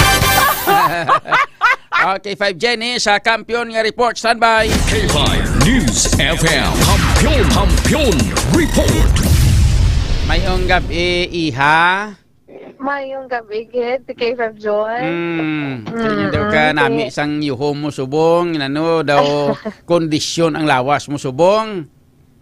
Okay, five Jenny sa Kampiyon nga report. Standby. K five News F M. Kampiyon, Kampiyon Report. Mayong gabi, iha. Mayong gabi, gid, K five John. Mm, Mm, kaya daw ka mm, nami sige. Sang yuhom mo subong, ano daw kondisyon ang lawas mo subong?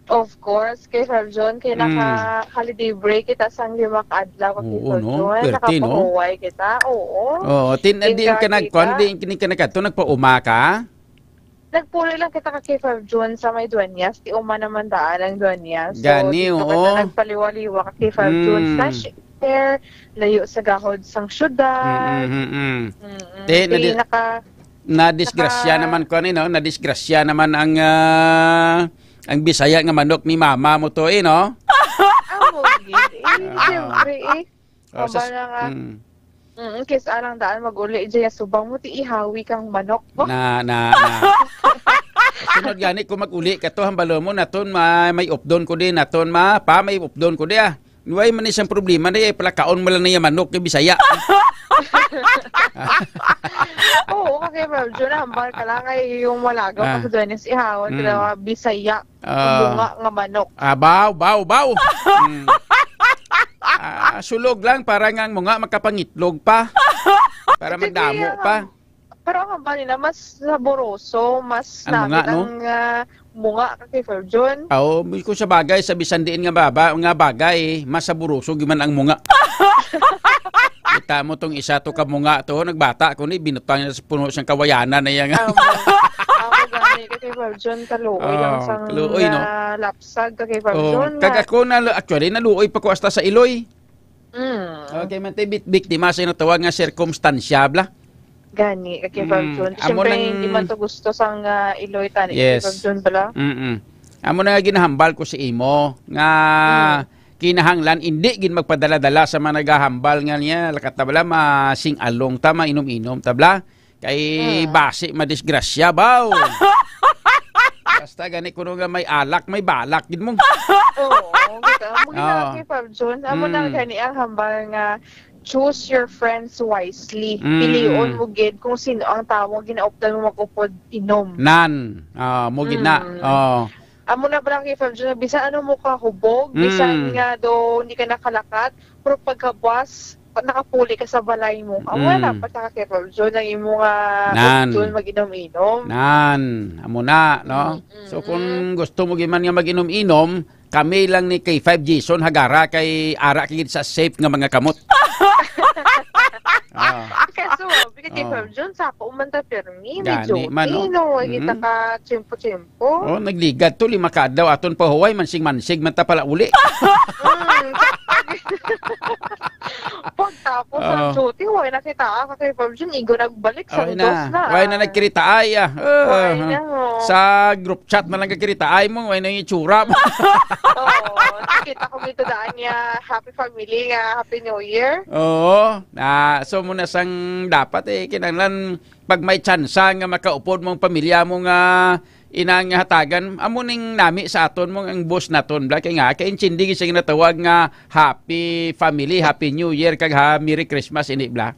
Of course, K five John, kay Mm. naka-holiday break kita sang lima ka adlaw, K five John. Oo, no? Perte, no? Nakapahuway kita, oo. Oo, tin-, Tin di ka ka nagkuan, kita. Di, di ka nagkadto, nagpauma ka? Nagpuli lang kita ka K five John sa may Dueñas. Ti uma naman daan ang Dueñas. So, Gani, dito ka oo. Na nagpaliwa-liwa ka K five John. Mm. Fresh air, layo sa gahod sang syudad. Mm, mm, mm. Mm-mm. Te, Di nadi-, naka-, nadisgrasya naka- naman ko, ano, no? Nadisgrasya naman ang, ah, ang Bisaya nga manok ni mama mo to, eh, no? Amo, gid, eh, Ah. Siyempre, eh. Oh, sa Aba s-, na nga. Mm. Mm, kis arang daan mag-uli dyan, subang mo, ti ihawi kang manok mo. Na, na, na. Sunod gani, kung mag-uli ka to, hambalo mo, naton ma-, may updon ko din, naton ma, pa, may updon ko di, ah. Why man isang problema na, eh, palakaon mo lang na yung manok, yung Bisaya. Oo, okay, Ma'am Jun, hambal ka lang, ay yung malaga, Ah. Pag Janice, ihawon ka Mm. lang, mga Bisaya. Ah. Ang bunga nga manok. Ah, baw, baw, baw. Mm. Ah, sulog lang para nga ang munga makapangitlog pa. Para Sige, magdamo ah, pa. Pero ang hambal nila, mas saboroso, mas Ang munga, namit no? Ang, ah, munga ka kay Virgin. Ah, oo, kung sa bagay, sa bisan diin nga baba, nga bagay, mas saboroso gyud man ang munga. Kita mo tong isa to ka munga to, nagbata ko ni, binutang niya sa puno siyang kawayanan na iya nga. Amo, amo gani ka kay Virgin, kaluoy lang Oh, sang kaluoy, no? Nalapsag ka kay Oh, Virgin kag nga. Ako na, actually, naluoy pa ko hasta sa iloy. Mm. Okay, man, tay bit-, biktima sa natawag nga sirkumstansya, bla. Gani, ka kay Mm, Virgin. Amo Siyempre, lang hindi man to gusto sang, ah, iloy tani, Yes. Kay Virgin, bla. Mm-mm. Amo na nga ginahambal ko sa imo nga Mm. kinahanglan indi gid magpadala-dala sa mga nagahambal nga niya, lakat na bala, masing-along ta, mainom-inom ta bala. Kay Mm. basi madisgrasya, baw. Basta gani kuno nga may alak, may balak gid mo. Oo, kita mo gid Oo. Kay Fab Jun. Amo na Mm. gani ang hambal nga choose your friends wisely. Mm. Pilion mo gid kung sino ang tawo nga ginaupdan mo mag-upod inom. Nan. Ah, mo gid na. Mm. Oh. Amo na pala kay Fab Jun, bisan ano mo kahubog, bisan Mm. nga do hindi ka nakalakat, pero pagkabuas, pa-, nakapuli ka sa balay mo. Amo na Mm. dapat ka kay Fab Jun, ang imo nga Nan. Fab Jun mag-inom-inom. Nan, amo na, no? Mm, mm, So, kung mm. gusto mo gid man nga mag-inom-inom, kami lang ni K five Jason Hagara kay ara kay sa safe nga mga kamot. Ah. Kaso, Kay Oh. Fab Jun, sa ako man ta pirmi, Gani medyo man, okay, no? No? Ay, kita Mm. ka tiyempo-tiyempo. Oh, nagligad to, lima ka adlaw, aton pa huway, mansig-mansig man ta pala uli. Mm. Pagtapos ang Oh. duty, huway na kita, ah, kay Fab Jun, igo nagbalik sa Huway na. dos na, Huway na ah. Nagkiritaay, ah. Oh, Huway na, oh. Sa group chat na lang kagkiritaay mo, huway na yung itsura mo. Oo, nakita ko gito daan niya, happy family nga, happy new year. Oo. Ah, so mo na sang dapat, eh, kinahanglan pag may tsansa nga makaupod mong pamilya mo nga inang hatagan, amo ning nami sa aton mo ang boss naton, bla, kay nga, kay intindi siya ginatawag nga happy family, happy new year, kag ha, Merry Christmas, ini, bla.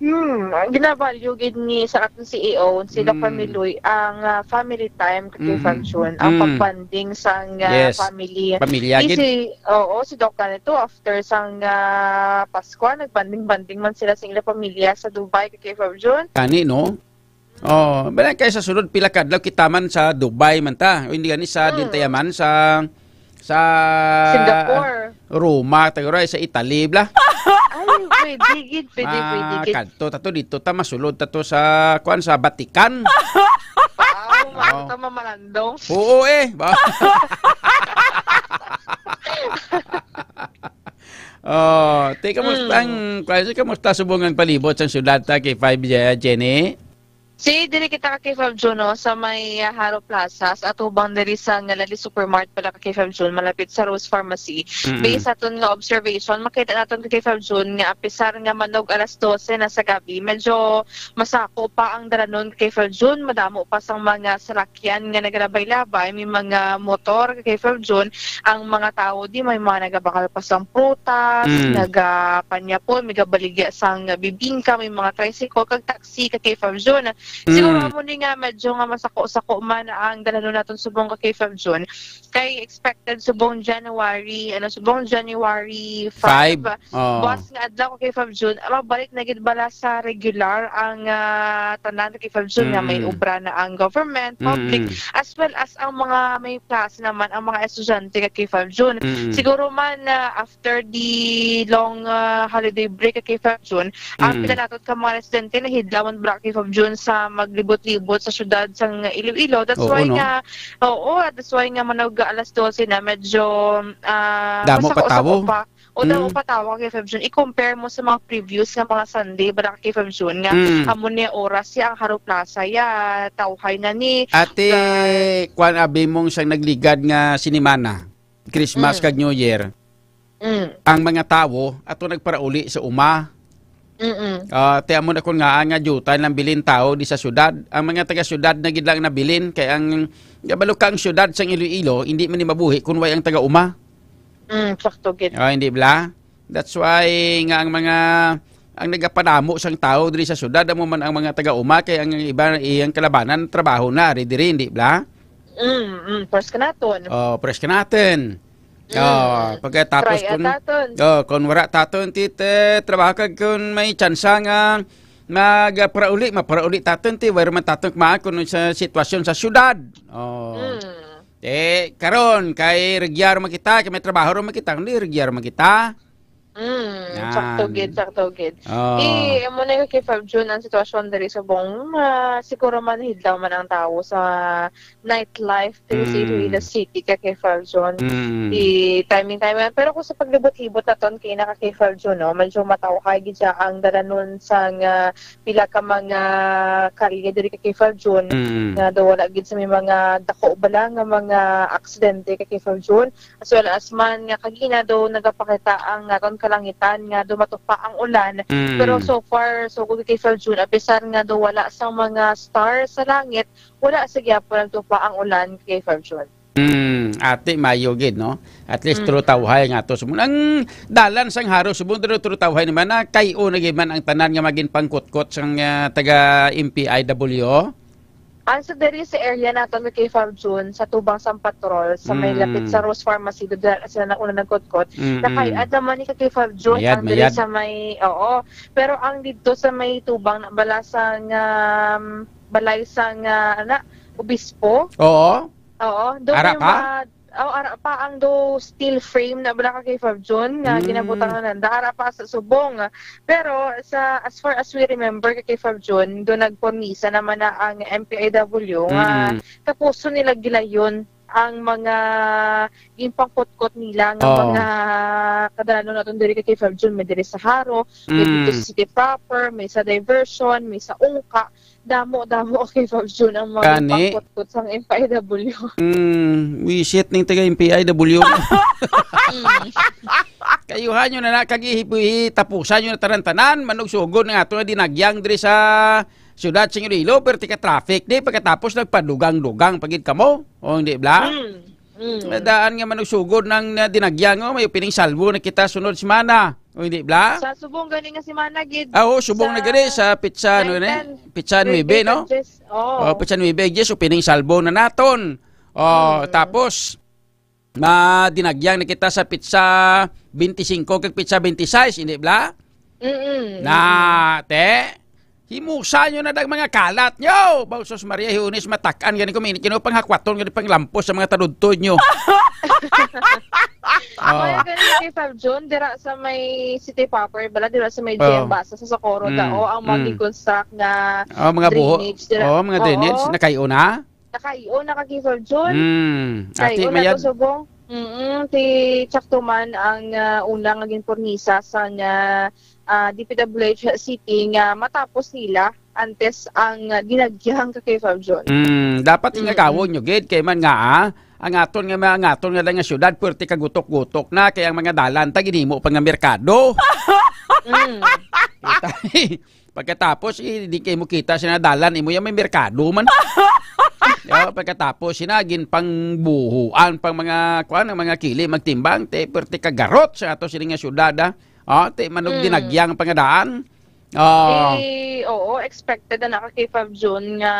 Hmm, ang ginavalue gid ni sa ating C E O, si Doctor Mm. Miloy, ang, ah, family time kay Mm. Fab Jun, ang Mm. pag-bonding sang, ah, Yes. family. Pamilya Di gid. si, oo, si Doc Ganito, after sang, ah, Pasko, nagbanding-banding man sila sa ila pamilya sa Dubai kay Fab Jun. Gani, no? Oh, bala kay sa sunod pila ka adlaw kita man sa Dubai man ta. O hindi gani sa Mm. Dintaya man sa sa Singapore. Roma, tayo sa Italy, bla. Ay, pwede gid, pwede, pwede Ah, gid. Kadto tato dito ta masulod tato sa kuan sa Vatican. Wow, Oh. Marta mamalandong. Oo eh. Ba? Oh, te, kamusta Mm. ang, kuan, kamusta subong ang palibot sa syudad ta kay five, Je-, Jenny? Si diri kita ka kay Fab Jun, no, sa may, ah, Haro Plaza, sa atubang diri sa Ngalali Supermart pala ka kay Fab Jun, malapit sa Rose Pharmacy. Mm-mm. Based sa aton nga observation, makita naton ka kay Fab Jun nga apisar nga manog alas dose na sa gabi, medyo masako pa ang dalanon kay Fab Jun, madamo pa sang mga salakyan nga nagalabay-labay, may mga motor kay Fab Jun, ang mga tawo di may mga nagabakal pa sang prutas, Mm. nagapanyapon, may gabaligya sang bibingka, may mga tricycle kag taxi ka kay Fab Jun. Siguro Mm. amo ni nga medyo nga masako-sako man ang dalanon naton subong ka kay Fab Jun. Kay expected subong January, ano, subong January five, Five. Oh. buwas nga adlaw ka kay Fab Jun, mabalik na gid bala sa regular ang, ah, tanan kay Fab Jun nga may Mm. obra na ang government, public, Mm. as well as ang mga may klase naman ang mga estudyante ka kay Fab Jun. Mm. Siguro man, ah, after the long, ah, holiday break ka kay Fab Jun, ang Mm. pila naton ka mga residente nahidlawan bala kay Fab Jun sa maglibot-libot sa syudad sang Iloilo. That's Oo, why no? nga, oo, that's why nga manog alas dose na medyo, ah, Damo pa masako-sako tawo. pa. O, damo Mm. pa tawo kay Fab Jun. I-compare mo sa mga previous nga mga Sunday, bala kay Fab Jun, nga Mm. amo ni oras ya ang Haro Plaza ya, tawhay na ni Ate, Ga- kuan, abi mong siyang nagligad nga sinimana, Christmas Mm. kag New Year. Mm. Ang mga tawo ato nagparauli sa uma. Mm-mm. Ah, ti amo na kun nga, nga diutay lang bilin tawo di sa syudad. Ang mga taga-syudad na gid lang nabilin, kay ang, kabalo ka, ang syudad sang Iloilo, hindi man ni mabuhi kun way ang taga-uma. Mm, sakto gid. Ah, hindi bala? That's why nga ang mga, ang nagapadamo sang tawo diri sa syudad, amo man ang mga taga-uma, kay ang iba, iyang kalabanan, trabaho na, ari diri, hindi bala? Mm, mm, pwes ka naton. Oh, pwes ka naton. Mm. Oh, pagkatapos Try kun, ataton. oh, kun wala taton, ti, te, trabaho kag kun may tsansa nga magparauli, maparauli taton, ti, wala man taton kumaan kun sa sitwasyon sa syudad. Oh. Mm. Eh, karon, kay regular man kita, kay may trabaho ra man kita, kundi regular man kita. Mm, Yan. sakto gid, sakto gid. Oh. Eh, amo na yung kay Fab Jun ang sitwasyon diri sa Bong. Ah, siguro man hidlaw man ang tawo sa nightlife diri sa Mm. Iloilo City ka kay Fab Jun. Mm. Di timing-timing. Pero kung sa paglibot-libot naton kay na ka kay Fab Jun, no, medyo matawhay gid siya ang dalanon sang, ah, pila ka mga kalye diri ka kay Fab Jun. Mm. Nga daw wala gid sa may mga dako bala nga mga aksidente ka kay Fab Jun. As well as man nga kagina daw nagapakita ang aton kalangitan nga daw matupa ang ulan. Mm. Pero so far, so good kay Fab Jun, apisar nga daw wala sang mga stars sa langit, wala sa gyapon nagtupa ang ulan kay Fab Jun. Mm, ati, mayo gid, no? At least Mm. true tawhay nga to. Sumon ang dalan sang Haro, subong true tawhay naman na kay una gid man ang tanan nga magin pangkutkot sang, ah, taga M P I W. Ang sa diri sa area naton kay Fab Jun, sa Tubang San Patrol, sa may Mm. lapit sa Rose Pharmacy, doon na sila na una nagkutkot. Mm-mm. Nakay-ad naman ni kay Fab Jun, Mayad, ang diri mayad. sa may, oo. Pero ang dito sa may Tubang na bala sa nga, um, balay sa nga, ana, obispo. Oo. Oo, doon Ara yung pa? mga, oh, ara pa ang do steel frame na bala ka kay Fab Jun nga Mm. ginabutang na nanda. Ara pa sa subong. Pero sa, as far as we remember, kay Fab Jun, do nagpormisa naman na ang M P I W nga Mm. kapuso nila gilayon ang mga ginpangkutkot nila nga Oh. mga kadalanon naton diri kay Fab Jun, may diri sa Haro, may dito Mm. sa city proper, may sa diversion, may sa Ungka. Damo, damo kay Fab Jun ang mga Gani. ginpangkutkot sang M P I W. Mm, wisit ning taga M P I W. Mm. Kayuhan nyo na na, kag ihi-, ihi-, tapusan nyo na tanan-tanan, manugsugon nga ato nga dinagyang diri sa siyudad sa Iloilo, pero tika traffic di, pagkatapos nagpadugang-dugang pa gid kamo. O, hindi bala? Mm. Mm. May daan nga manugsugod ng, ah, dinagyang, oh, may opening salvo na kita sunod semana. O hindi, bla? Sa subong gani nga semana, gid. Ah, oo, subong na gani sa pitsa, ano gani? Pitsa nuebe, no? Oo. Oh, pitsa nuebe, yes, opening salvo na naton. Oh, Mm. tapos, ma-, dinagyang na kita sa pitsa twenty-five kag pitsa twenty-six, hindi, bla? Mm-mm. Na, te, himusa nyo na dag mga kalat nyo. Baw, sus Maria, hiunis, matak-an gani ko, minit kino panghakwaton gani panglampos sa mga taludtod nyo. Oh. Kaya gani kay Fab Jun, dira sa may city proper, bala, dira sa may Oh. G M Basa sa Socorro, Mm, dao ang mm. mag-construct nga Oh, mga buho. drainage dira. Oh, mga Oo. drainage, nakayo na? Nakayo na ka, Kay Fab Jun. Mm. Ati, Kay una mayad. to subong. Mm-mm, ti Chactuman ang, ah, una nga ginpurnisa sa nga, ah, D P W H City nga matapos nila antes ang, ah, dinagyang ka, Kay Fab Jun. Mm, dapat Mm-mm. ingagawon nyo gid kay man nga, ah, ang aton nga mga, ang aton nga lang nga syudad, puwerte ka gutok-gutok na kay ang mga dalan ta ginhimo pa nga merkado. Mm. Kita, pagkatapos, eh, di kayo mo kita sa dalan, imo yan may merkado man. Yo, pagkatapos, sina, ginpangbuhuan pang mga, kuan, ang mga kili, magtimbang, te, perte kagarot sa ato sila nga syudad, ah. Oh, te, manog Mm. dinagyang pangadaan. Oh. Eh, oo, expected na naka kay Fab June nga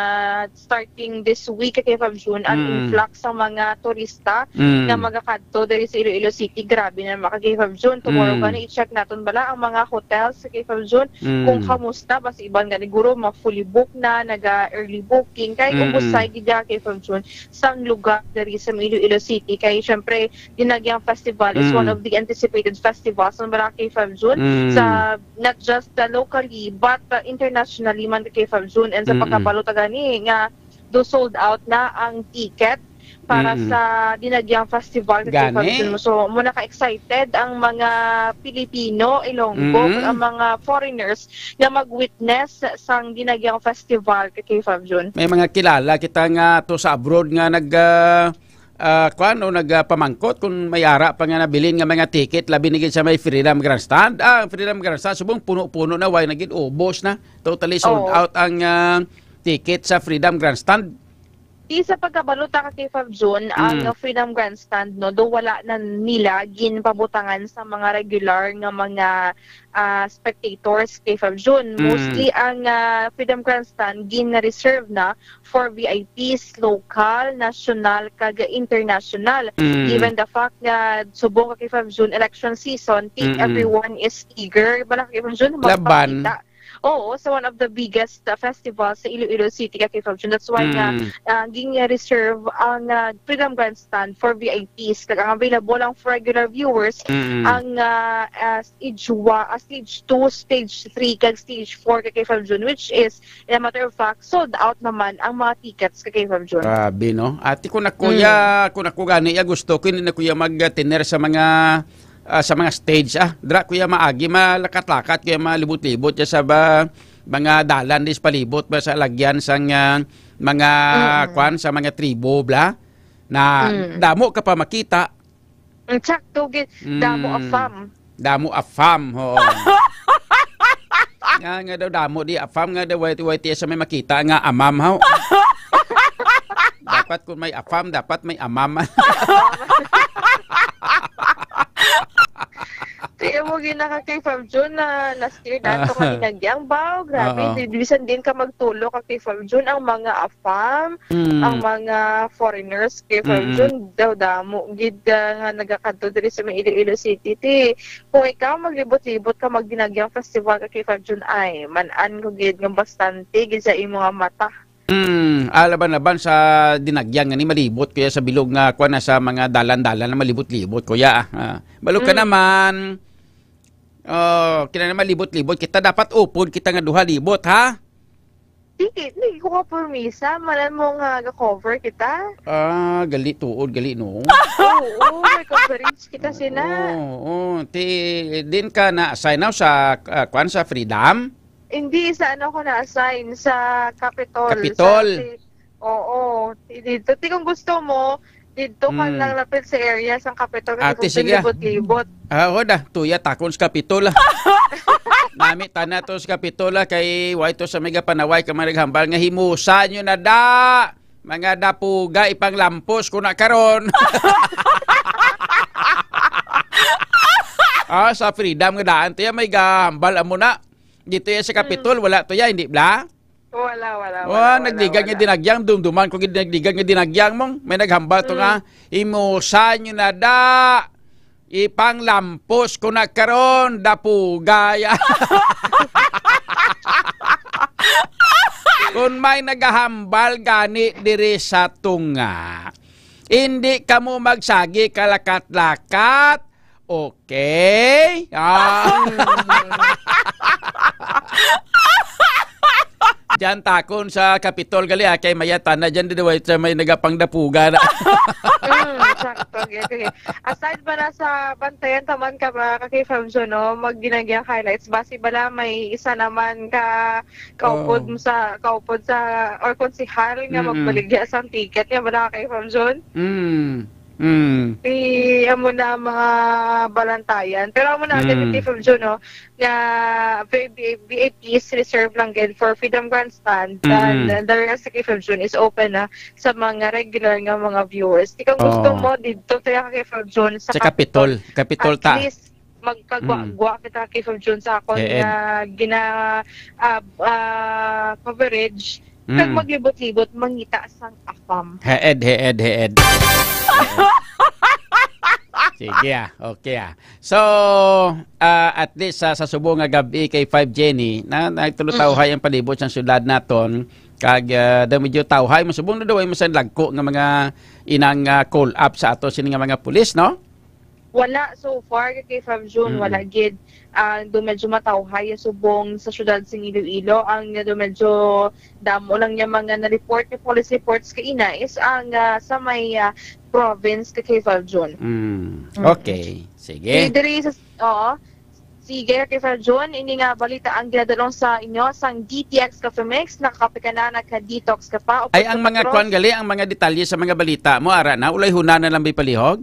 starting this week kay Fab June ang Mm. influx sa mga turista Mm. nga magakadto diri sa Iloilo City. Grabe na maka kay Fab June. Tomorrow Mm. gani i-check naton bala ang mga hotels sa kay Fab June Mm. kung kamusta. Basi iban gani guro ma fully book na, naga early booking. Kay Mm. ubos sa gid kay Fab June sang lugar diri sa Iloilo City. Kay syempre, Dinagyang Festival is one Mm. of the anticipated festivals ng Boracay Fab June Mm. sa not just, uh, locally but, uh, internationally man kay Fab June. And sa Mm-mm. pagkabalo ta gani nga do sold out na ang ticket para Mm-mm. sa Dinagyang Festival kay Fab Gani. June. So, muna ka excited ang mga Pilipino, Ilonggo, Mm-mm. ang mga foreigners nga mag-witness sang Dinagyang Festival kay Fab June. May mga kilala kita nga to sa abroad nga nag, ah, ah, kuwan, o nagpamangkot kung may ara pa nga nabilin nga mga ticket, labi na gid sa may Freedom Grandstand. Ah, ang Freedom Grandstand, subong puno-puno na, way na gid, ubos na. Totally sold Oo. out ang, ah, ticket sa Freedom Grandstand. Di sa pagkabalo ta ka kay Fab June, ang Mm. Freedom Grandstand, no, do wala na nila ginpabutangan sa mga regular nga mga, ah, spectators kay Fab June. Mm. Mostly ang, ah, Freedom Grandstand gin-reserve na for V I Ps, local, national, kag international. Mm. Given the fact nga subong ka kay Fab June election season, ti Mm-mm. everyone is eager. Bala kay Fab June, Laban. magpakita. Oo, sa one of the biggest, uh, festivals sa Iloilo City, ka kay Fab June. That's why nga, Mm. uh, ging-reserve ang, uh, Freedom Grandstand for V I Ps. Kag ang available lang for regular viewers, Mm-mm. ang, uh, uh, stage one, uh, stage two, stage three, kag stage four, ka kay Fab June, which is, in a matter of fact, sold out naman ang mga tickets, ka kay Fab June. Grabe, no? Ati, kung ako Mm. ya, kung ako gani ya gusto ko, hindi na ko ya mag-tenor sa mga, ah, sa mga stage, ah. Dra ko ya maagi, malakat-lakat ko ya, malibot-libot ya sa ba, mga dalan dis palibot ba sa lagyan sang, ah, mga Mm. kwan, sa mga tribo, bla? Na Mm. damo ka pa makita. Ang sakto gid, damo Mm. afam. Damo afam, oo. Nga, nga daw damo di afam, nga daw way, way tiya sa may makita nga amam, haw. Dapat kung may afam, dapat may amam. Kaya mo ginaka kay Fab Jun na last year na Ah. to nga ginagyang baw. Grabe, Oo. di, bisan din ka magtulo ka kay Fab Jun, ang mga afam, Mm. ang mga foreigners kay Fab Mm-mm. Jun, daw damo gid, ah, nga nagakadto diri sa may Iloilo City. Ti, kung ikaw maglibot-libot ka, magdinagyang festival ka kay Fab Jun, ay, man-an ko gid nga bastante gid sa imo nga mata. Mm, alaban-laban sa dinagyang nga ni malibot, kuya, sa bilog nga, kuwan na, sa mga dalan-dalan na malibot-libot, kuya, ah. Ah, balo ka Mm. naman. Oh, kina naman libot-libot. Kita dapat upod kita nga duha libot, ha? Di, di ko ka promisa. Malan mo nga ga-cover kita? Ah, gali tuod, gali no. Oo, may coverage kita sina. Oo, oo. Ti, din ka na-assign now sa, ah, kwan, sa Freedom? Hindi, sa ano ko na-assign? Sa Capitol. Capitol. Sa, si, oo. Ti, dito. Ti, kung gusto mo, dito ka Mm. lang lapit sa area sa Capitol kasi Ate, kung sige, ah. libot-libot. Ah, oo da. Tuya, takon sa Capitol, ah. Nami, tana to sa Capitol, ah, kay way to sa mga panaway ka mga naghambal nga himusa nyo na da. Mga dapuga, ipanglampos ko na karon. Ah, sa Freedom nga daan, tiya may gahambal amo na. Dito ya sa Capitol, wala to ya, hindi bla? Wala, wala, wala, Wa, wala, nagligad nga wala. Dinagyang, dumduman ko gid nagligad nga dinagyang mong. May naghambal to nga, imusan nyo na da. Ipanglampos ko na karon, dapuga ya. Kung may nagahambal gani diri sa tunga, hindi kamo magsagi kalakat-lakat. Okay? Ah. Diyan takon sa Kapitol gali, ah, kay mayatan na diyan, di ba, sa may nagapangdapuga na. Mm, sakto, gid. Aside ba na sa bantayan taman ka ba, ka K five Jun, no? Magdinagyang highlights. Basi bala may isa naman ka kaupod Oh. mo sa, kaupod sa, or konsehal nga Mm-mm. magbaligya sang ticket nga bala ka K five Jun? Mm. Mm. Di, amo na ang mga balantayan. Pero amo na ang Mm. K five Jun, no? Nga V V, V I Ps reserve lang gid for Freedom Grandstand. Mm-mm. And, and the rest sa K five Jun is open na sa mga regular nga mga viewers. Di kung gusto Oh. mo, dito tayo ka K five Jun sa Sa Capitol. Capitol. Capitol At ta. least, magkagwa-gwa Mm. kita ka K five Jun sa akon Head. nga gina-, ah, ah, coverage. Kag Mm. maglibot-libot, mangita sang afam. Head, head, head. Sige, ah. Okay, ah. So, ah, at least, ah, sa subong nga gab-i kay Five Jenny, na, nagtulutawhay Mm. ang palibot sang syudad naton, kag, ah, daw medyo tawhay, masubong na daw ay masan lagko nga mga inang, ah, call up sa ato sini nga mga pulis, no? Wala so far, kay Five Jun, Mm. wala gid. Ang do medyo matawhay subong sa syudad sing Iloilo, ang do medyo damo lang niya mga na-report, nga police reports kaina is ang, ah, sa may, ah, province ka kay Five Jun. Mm. Mm. Okay. Sige. Di diri sa, oo. Sige, kay Five Jun, ini nga balita ang ginadulong sa inyo sang D T X Cafe Mix, nakakape ka na, naka-detox ka pa, o Ay, ang mga pagkatapos kwan gali, ang mga detalye sa mga balita mo, ara na, ulay huna na lang may palihog?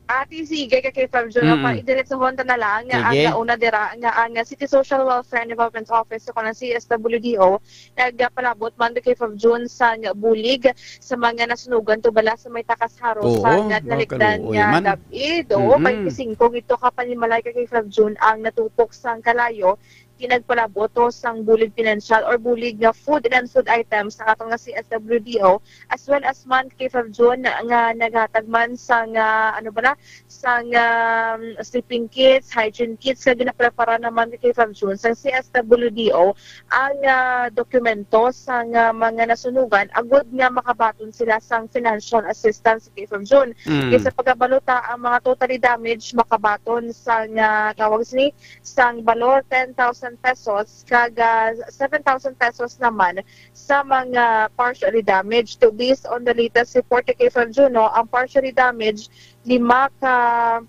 Ati, sige, kay Five Jun, Mm-mm. pa, idiretsahon ta na lang, nga Sige. ang nauna dira, nga ang City Social Welfare and Development Office, o kanang C S W D O, nagpalabot man kay Five Jun sang bulig sa mga nasunugan to bala sa may takas haros Oo, sang nalikdan makaluoy nga man. gab-i. Oo, Mm-mm. twenty-five nito ka panimalay kay Five Jun ang natupok sang kalayo. Ginagpalabot to sang bulig pinansyal or bulig nga food and non-food items sa aton nga C S W D O, as well as man kay Five Jun nga naghatag man sang, ah, ano ba na, sang, um, sleeping kits, hygiene kits, nga ginaprepara naman kay Five Jun sang C S W D O ang, ah, dokumento sang, ah, mga nasunugan agud nga makabaton sila sang financial assistance kay Five Jun. Mm. Kay sa pagkabalota, ang mga totally damaged makabaton sang, ah, tawag sini, sang balor ten thousand pesos kag, ah, seven thousand pesos naman sa mga partially damaged. To, based on the latest report kay Five Jun, no, ang partially damaged, lima ka,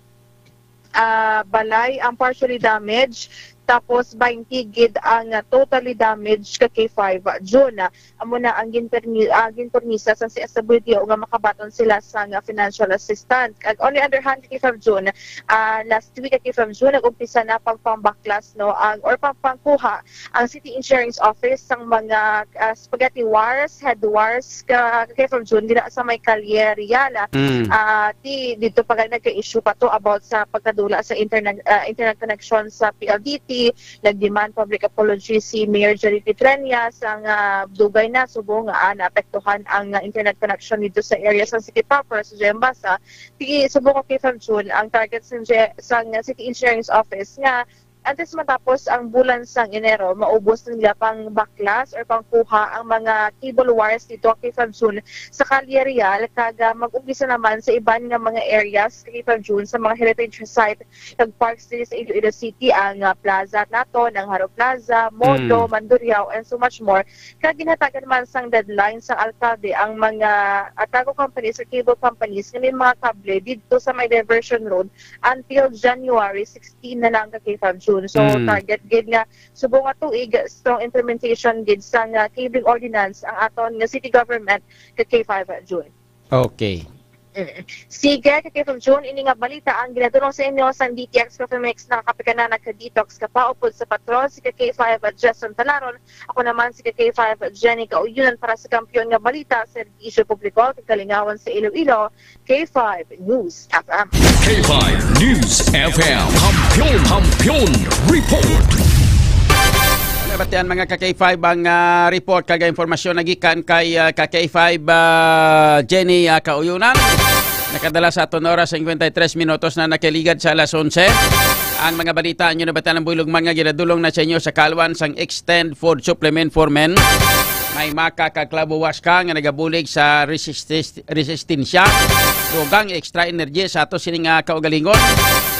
ah, balay ang partially damaged, tapos twenty gid ang, ah, totally damaged ka kay Five Jun. Amo na ang ginpermi-, ah, ginpormisa sa C S W D O nga makabaton sila sang, ah, financial assistance. Kag on the other hand, kay Five Jun, ah, last week, kay Five Jun, nag-umpisa na pagpambaklas, no, ang, or pagpangkuha ang City Insurance Office sang mga, ah, spaghetti wires, head wires, ka, kay Five Jun, dira sa may Kalye Real. Mm. Ah, ti, dito pa gani nagka-issue pa to about sa pagkadula sa internet, ah, internet connection sa P L D T. Nag-demand public apology si Mayor Jerry Petrenia sang, ah, dugay na subong nga, ah, naapektuhan ang, ah, internet connection dito sa area sa city proper, sa J M Basa. Ti, subong kay Five Jun, ang target sa J-, sang City Insurance Office nga antes matapos ang bulan sang Enero, maubos na nila pang baklas or pangkuha ang mga cable wires dito kay Five Jun sa Kalye Real, kag, ah, mag-umpisa naman sa iban nga mga areas kay Five Jun sa mga heritage site kag parks diri sa Iloilo City, ang, ah, plaza naton, ang Jaro Plaza, Mondo, Mm. Mandurriao, and so much more. Kag ginhatagan man sang deadline sang alkalde ang mga, ah, telco companies o cable companies nga may mga kable didto sa may diversion road until January sixteen na lang ka kay Five Jun. So, Mm. target gid nga subong nga tuig, strong implementation gid sang, ah, cabling ordinance ang aton nga city government ka kay Five Jun. Okay. Sige, ka K five June, ini nga balita ang ginadulong sa inyo sang D T X Coffee Mix. Nakakape ka na, nagka-detox ka pa upod sa patrol, si ka K five Jason Talaron. Ako naman si ka K five Jenny Kauyunan para sa Kampiyon nga Balita, Serbisyo Publiko, kag Kalingawan sa Iloilo, K five News F M. K five News F M. Kampiyon, Kampiyon Report. Nabatian, mga ka K five, ang ah, report kag impormasyon nagikan kay ah, ka K five ah, Jenny ah, Kauyunan. Nakadala sa aton oras, singkwenta y tres minutos na nakaligad sa alas onse. Ang mga balita inyo nabatian ang buylog man nga ginadulong na sa inyo sa kalwan sang Extend Food Supplement for Men. May maka kag klabo waska nga nagabulig sa resistis- resistensya, dugang extra energy sa ato sini nga kaugalingon.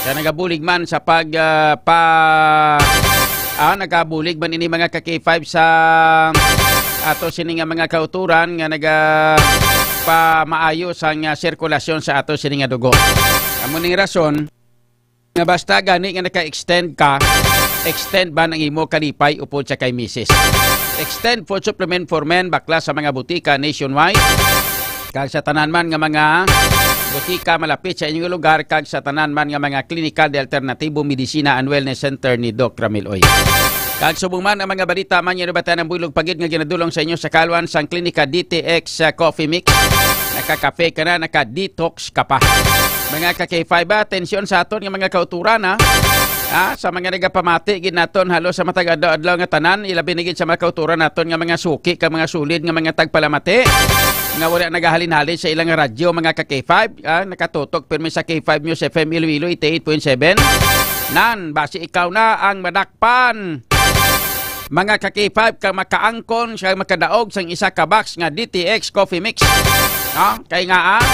Kaya nagabulig man sa pag ah, pa ah, nagabulig man ini, mga ka K five, sa ato sini nga mga kauturan nga naga pamaayo sang ah, sirkulasyon sa ato sini nga dugo. Amo ning rason nga basta gani nga naka-extend ka, extend man ang imo kalipay upod sa kay misis. Extend Food Supplement for Men, bakla sa mga butika nationwide, kag sa tanan man nga mga butika malapit sa inyong lugar, kag sa tanan man nga mga klinika de alternatibo medisina and wellness center ni Doc Ramil Uy. Kag subong man ang mga balita man, inyo nabatian ang buylog pa gid nga ginadulong sa inyo sa kalwan sang Klinika D T X sa Coffee Mix. Nakakape ka na, naka-detox ka pa. Mga ka K five, ah, atensyon sa aton nga mga kauturan, ha? Ah, sa mga nagapamati gid naton halos sa matag adlaw-adlaw nga tanan, ilabi na gid sa mga kauturan naton nga mga suki kag mga sulid nga mga tagpalamati nga wala nagahalin-halin sa ilang radyo, mga ka K five, ah, nakatutok pirmi sa K five News F M Iloilo eighty-eight point seven. Nan, basi ikaw na ang madakpan, mga ka K five, kag makaangkon siya, makadaog sang isa ka box nga D T X Coffee Mix. No? Kay nga, ah,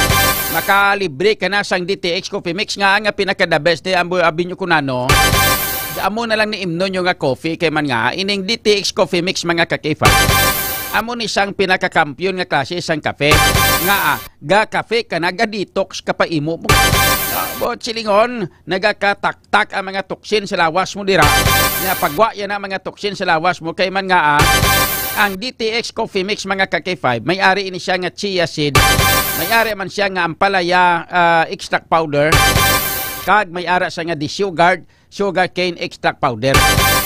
makalibre ka na sang D T X Coffee Mix nga, nga pinaka the best ni Ambo Abinyo Kunano. Amo na lang ni imnon nyo nga coffee kay man nga ining D T X Coffee Mix, mga ka K five. Amo ni sang pinakakampiyon nga klase sang kape. Nga, ah, ga kape ka na, ga detox ka pa imo. Ah, buot silingon, nagakataktak ang mga toksin sa lawas mo dira. Nga pagwa yan ang mga toksin sa lawas mo kay man nga, ah, ang D T X Coffee Mix, mga ka K five, may ari ini siya nga chia seed, may ari man siya nga ampalaya ah, extract powder, kag may ara siya nga desugared sugarcane extract powder.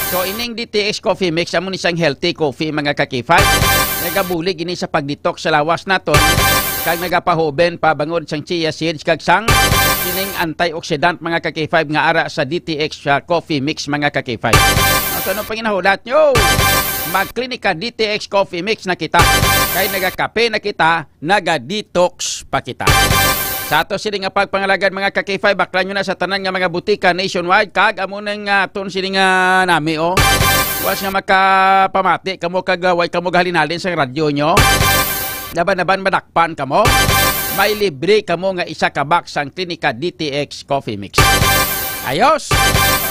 So ining D T X Coffee Mix amo ni sang healthy coffee, mga ka K five. Nagabulig ini sa pag-detox sa lawas naton kag nagapahuben pa bangod sang chia seeds kag sang kining antioxidant, mga ka K five, nga ara sa D T X sa Coffee Mix, mga ka K five. So ano panginahulat nyo? Magklinika D T X Coffee Mix na kita. Kay nagakape na kita, naga-detox pa kita. Sa ato sini nga pagpangalagad, mga ka K five, baklan nyo na sa tanan nga mga butika nationwide, kag amo na nga aton sini nga nami, oh. Was nga makapamati kamo kag ah, way kamo gahalin-halin sa radyo nyo. Laban-laban madakpan kamo. May libre kamo nga isa ka box sang Klinika D T X Coffee Mix. Ayos!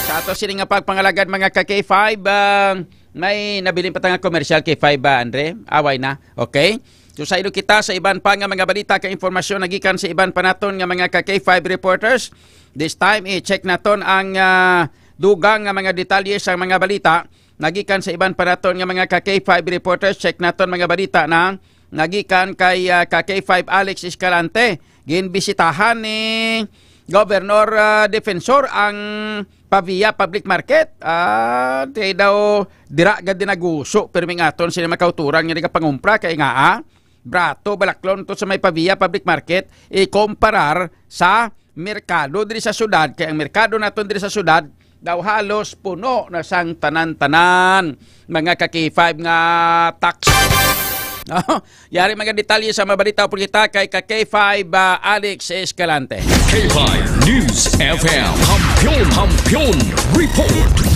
Sa ato sini nga pagpangalagad, mga ka K five, ah, may nabilin pa ta nga commercial, K five, ah, Andre? Away na. Okay? So, saylo kita sa iban pa nga mga balita kag impormasyon nagikan sa iban pa naton nga mga ka K five reporters. This time, i-check naton ang ah, dugang nga mga detalye sa mga balita nagikan sa iban pa naton nga mga ka K five reporters. Check naton mga balita na nagikan kay ah, ka K five Alex Escalante. Ginbisitahan ni Governor ah, Defensor ang Pavia Public Market. Ah, kay daw dira gad dinaguso pirmi nga aton sila makauturan nga nagapangumpra kay nga ah, brato balaklon to sa may Pavia Public Market ikomparar sa merkado diri sa syudad, kay ang merkado naton diri sa syudad daw halos puno na sang tanan-tanan, mga ka K five, nga tax. No? Yari mga detalye sa mabalita po kita kay ka K five ah, Alex Escalante. K five News F M. Kampiyon, Kampiyon Report.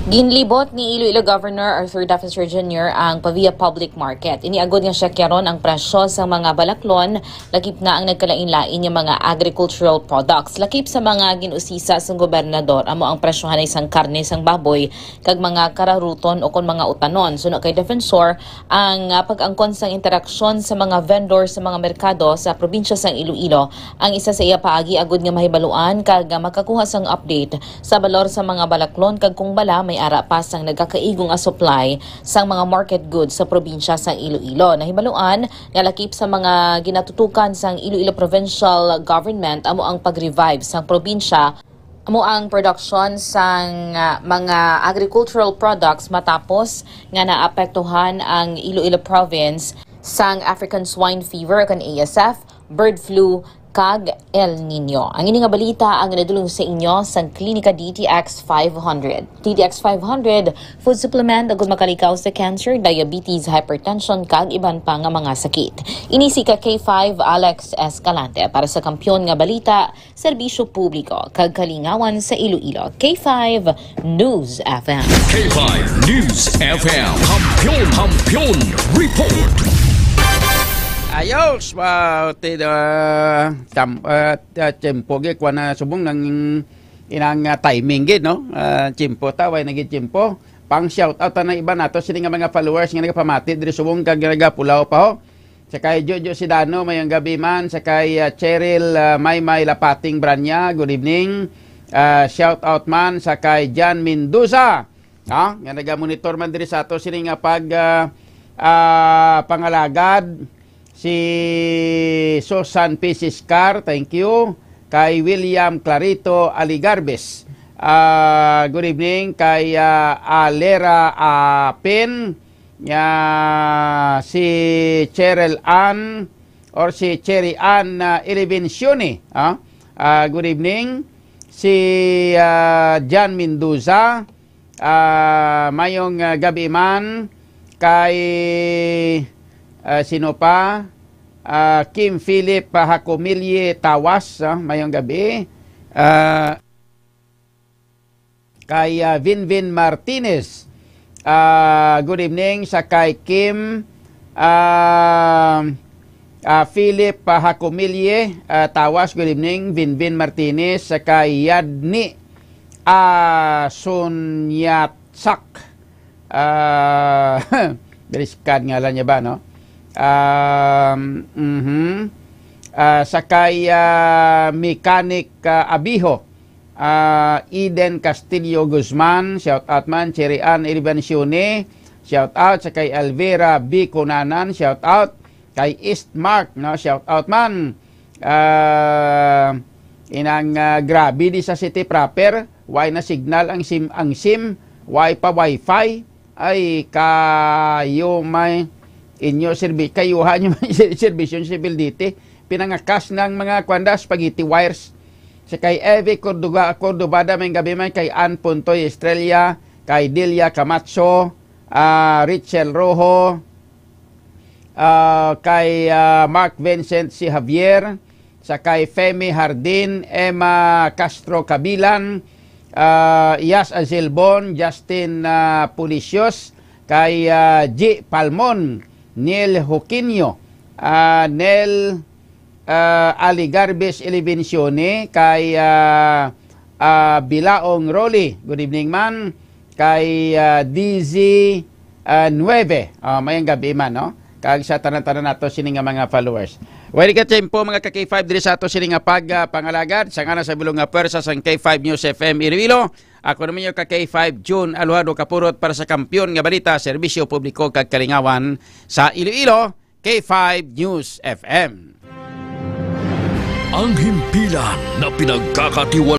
Ginlibot ni Iloilo Governor Arthur Defensor Junior ang Pavia Public Market. Iniagod nga siya karon ang presyo sa mga balaklon, lakip na ang nagkalain-lain nga mga agricultural products. Lakip sa mga gin-usisa sang gobernador, amo ang presyohan sang karne sang baboy kag mga kararuton o kon mga utanon. Suno kay Defensor, ang ah, pag-angkon sang interaksyon sa mga vendor sa mga merkado sa probinsya sang Iloilo ang isa sa iya paagi agud nga mahibaluan kag ah, makakuha sang update sa balor sa mga balaklon kag kung bala may ara pa sang nagakaigo nga supply sang mga market goods sa probinsya sang Iloilo. Nahibaluan nga lakip sa mga ginatutukan sang Iloilo Provincial Government amo ang pag-revive sang probinsya, amo ang production sang, ah, mga agricultural products matapos nga naapektuhan ang Iloilo Province sang African Swine Fever, kan A S F, bird flu, kag El Nino. Ang ini nga balita ang nadulong sa inyo sang Klinika D T X five hundred. D T X five hundred, food supplement agud makalikaw sa cancer, diabetes, hypertension, kag iban pa nga mga sakit. Ini si ka K five Alex Escalante para sa Kampiyon nga Balita, Serbisyo Publiko, kag Kalingawan sa Iloilo, K five News F M. K five News F M. Kampiyon, Kampiyon Report. Ayos, ah, ti-, ah, tam-, ah, ah, tiyempo gid, kuwan na subong nang inang, ah, timing gid, no? Ah, tiyempo ta, way na gid tiyempo. Pang shout out ta na iba nato, sini nga mga followers nga nagapamati diri subong kag nagapulaw pa, ho. Sa kay Jojo Sidano, mayong gabi man. Sa kay, ah, Cheryl, ah, Maymay Lapating Branya, good evening. Ah, shout out man sa kay Jan Mendoza, ha, nga nagamonitor man diri sa ato sini nga pag, ah, ah, pangalagad. Si Susan P. Siscar, thank you. Kay William Clarito Aligarbes, ah, good evening. Kay, ah, Alera, ah, Pin, ah, si Cheryl Ann or si Cherry Ann, ah, Ilivincioni, ah. Ah, good evening. Si, ah, Jan Mendoza, ah, mayong, ah, gabi man. Kay, ah, sino pa? Ah, Kim Philip, ah, Hakumilye Tawas, ah, mayong gabi. Ah, kay, ah, Vinvin Martinez. Ah, good evening sa kay Kim, ah, ah, Philip, ah, Hakumilye, ah, Tawas, good evening. Vinvin Martinez, sa kay Yadni, ah, Sunyatsak. Ah, Briskan ngalan niya ba, no? Um, mhm. Ah, sa kay, ah, Mechanic, ah, Abiho. Ah, Eden Castillo Guzman, shout out man. Cherry Ann Ilibancione, shout out. Sa kay Elvira B. Cunanan, shout out. Kay East Mark, no, shout out man. Ah, inang, ah, grabe di sa city proper, way na signal ang sim, ang sim, way pa wifi. Ay, kayo may inyo serbi-, kayuha nyo may serbisyo sa Bildite. Pinangakas ng mga kwanda, spaghetti wires. Sa kay Eve Cordova, Cordovada, may gabi man kay Ann Puntoy Estrella, kay Delia Camacho, ah, Richel Rojo, ah, kay, ah, Mark Vincent C. Javier, sa kay Femi Jardin, Emma Castro Cabilan, ah, Yas Azilbon, Justin, ah, Pulisios, kay, ah, G. Palmon, Neil Joaquinio, ah, Nel, ah, Aligarbes Ilivincione, kay, ah, ah, Bilaong Rolly. Good evening man. Kay, ah, D Z, ah, nuebe. Ah, mayang gabi man, no? Kag sa tanan-tanan nato sini nga mga followers. Way ka tempo, mga ka K five, diri sa ato sini nga pag, ah, pangalagad sa ngalan sa bilog nga pwersa sang K five News F M Iloilo. Ako naman yung ka K five, June Aluhado Kapurot para sa Kampiyon nga Balita, Serbisyo Publiko kag Kalingawan sa Iloilo, K five News F M. Ang himpilan na pinagkakatiwala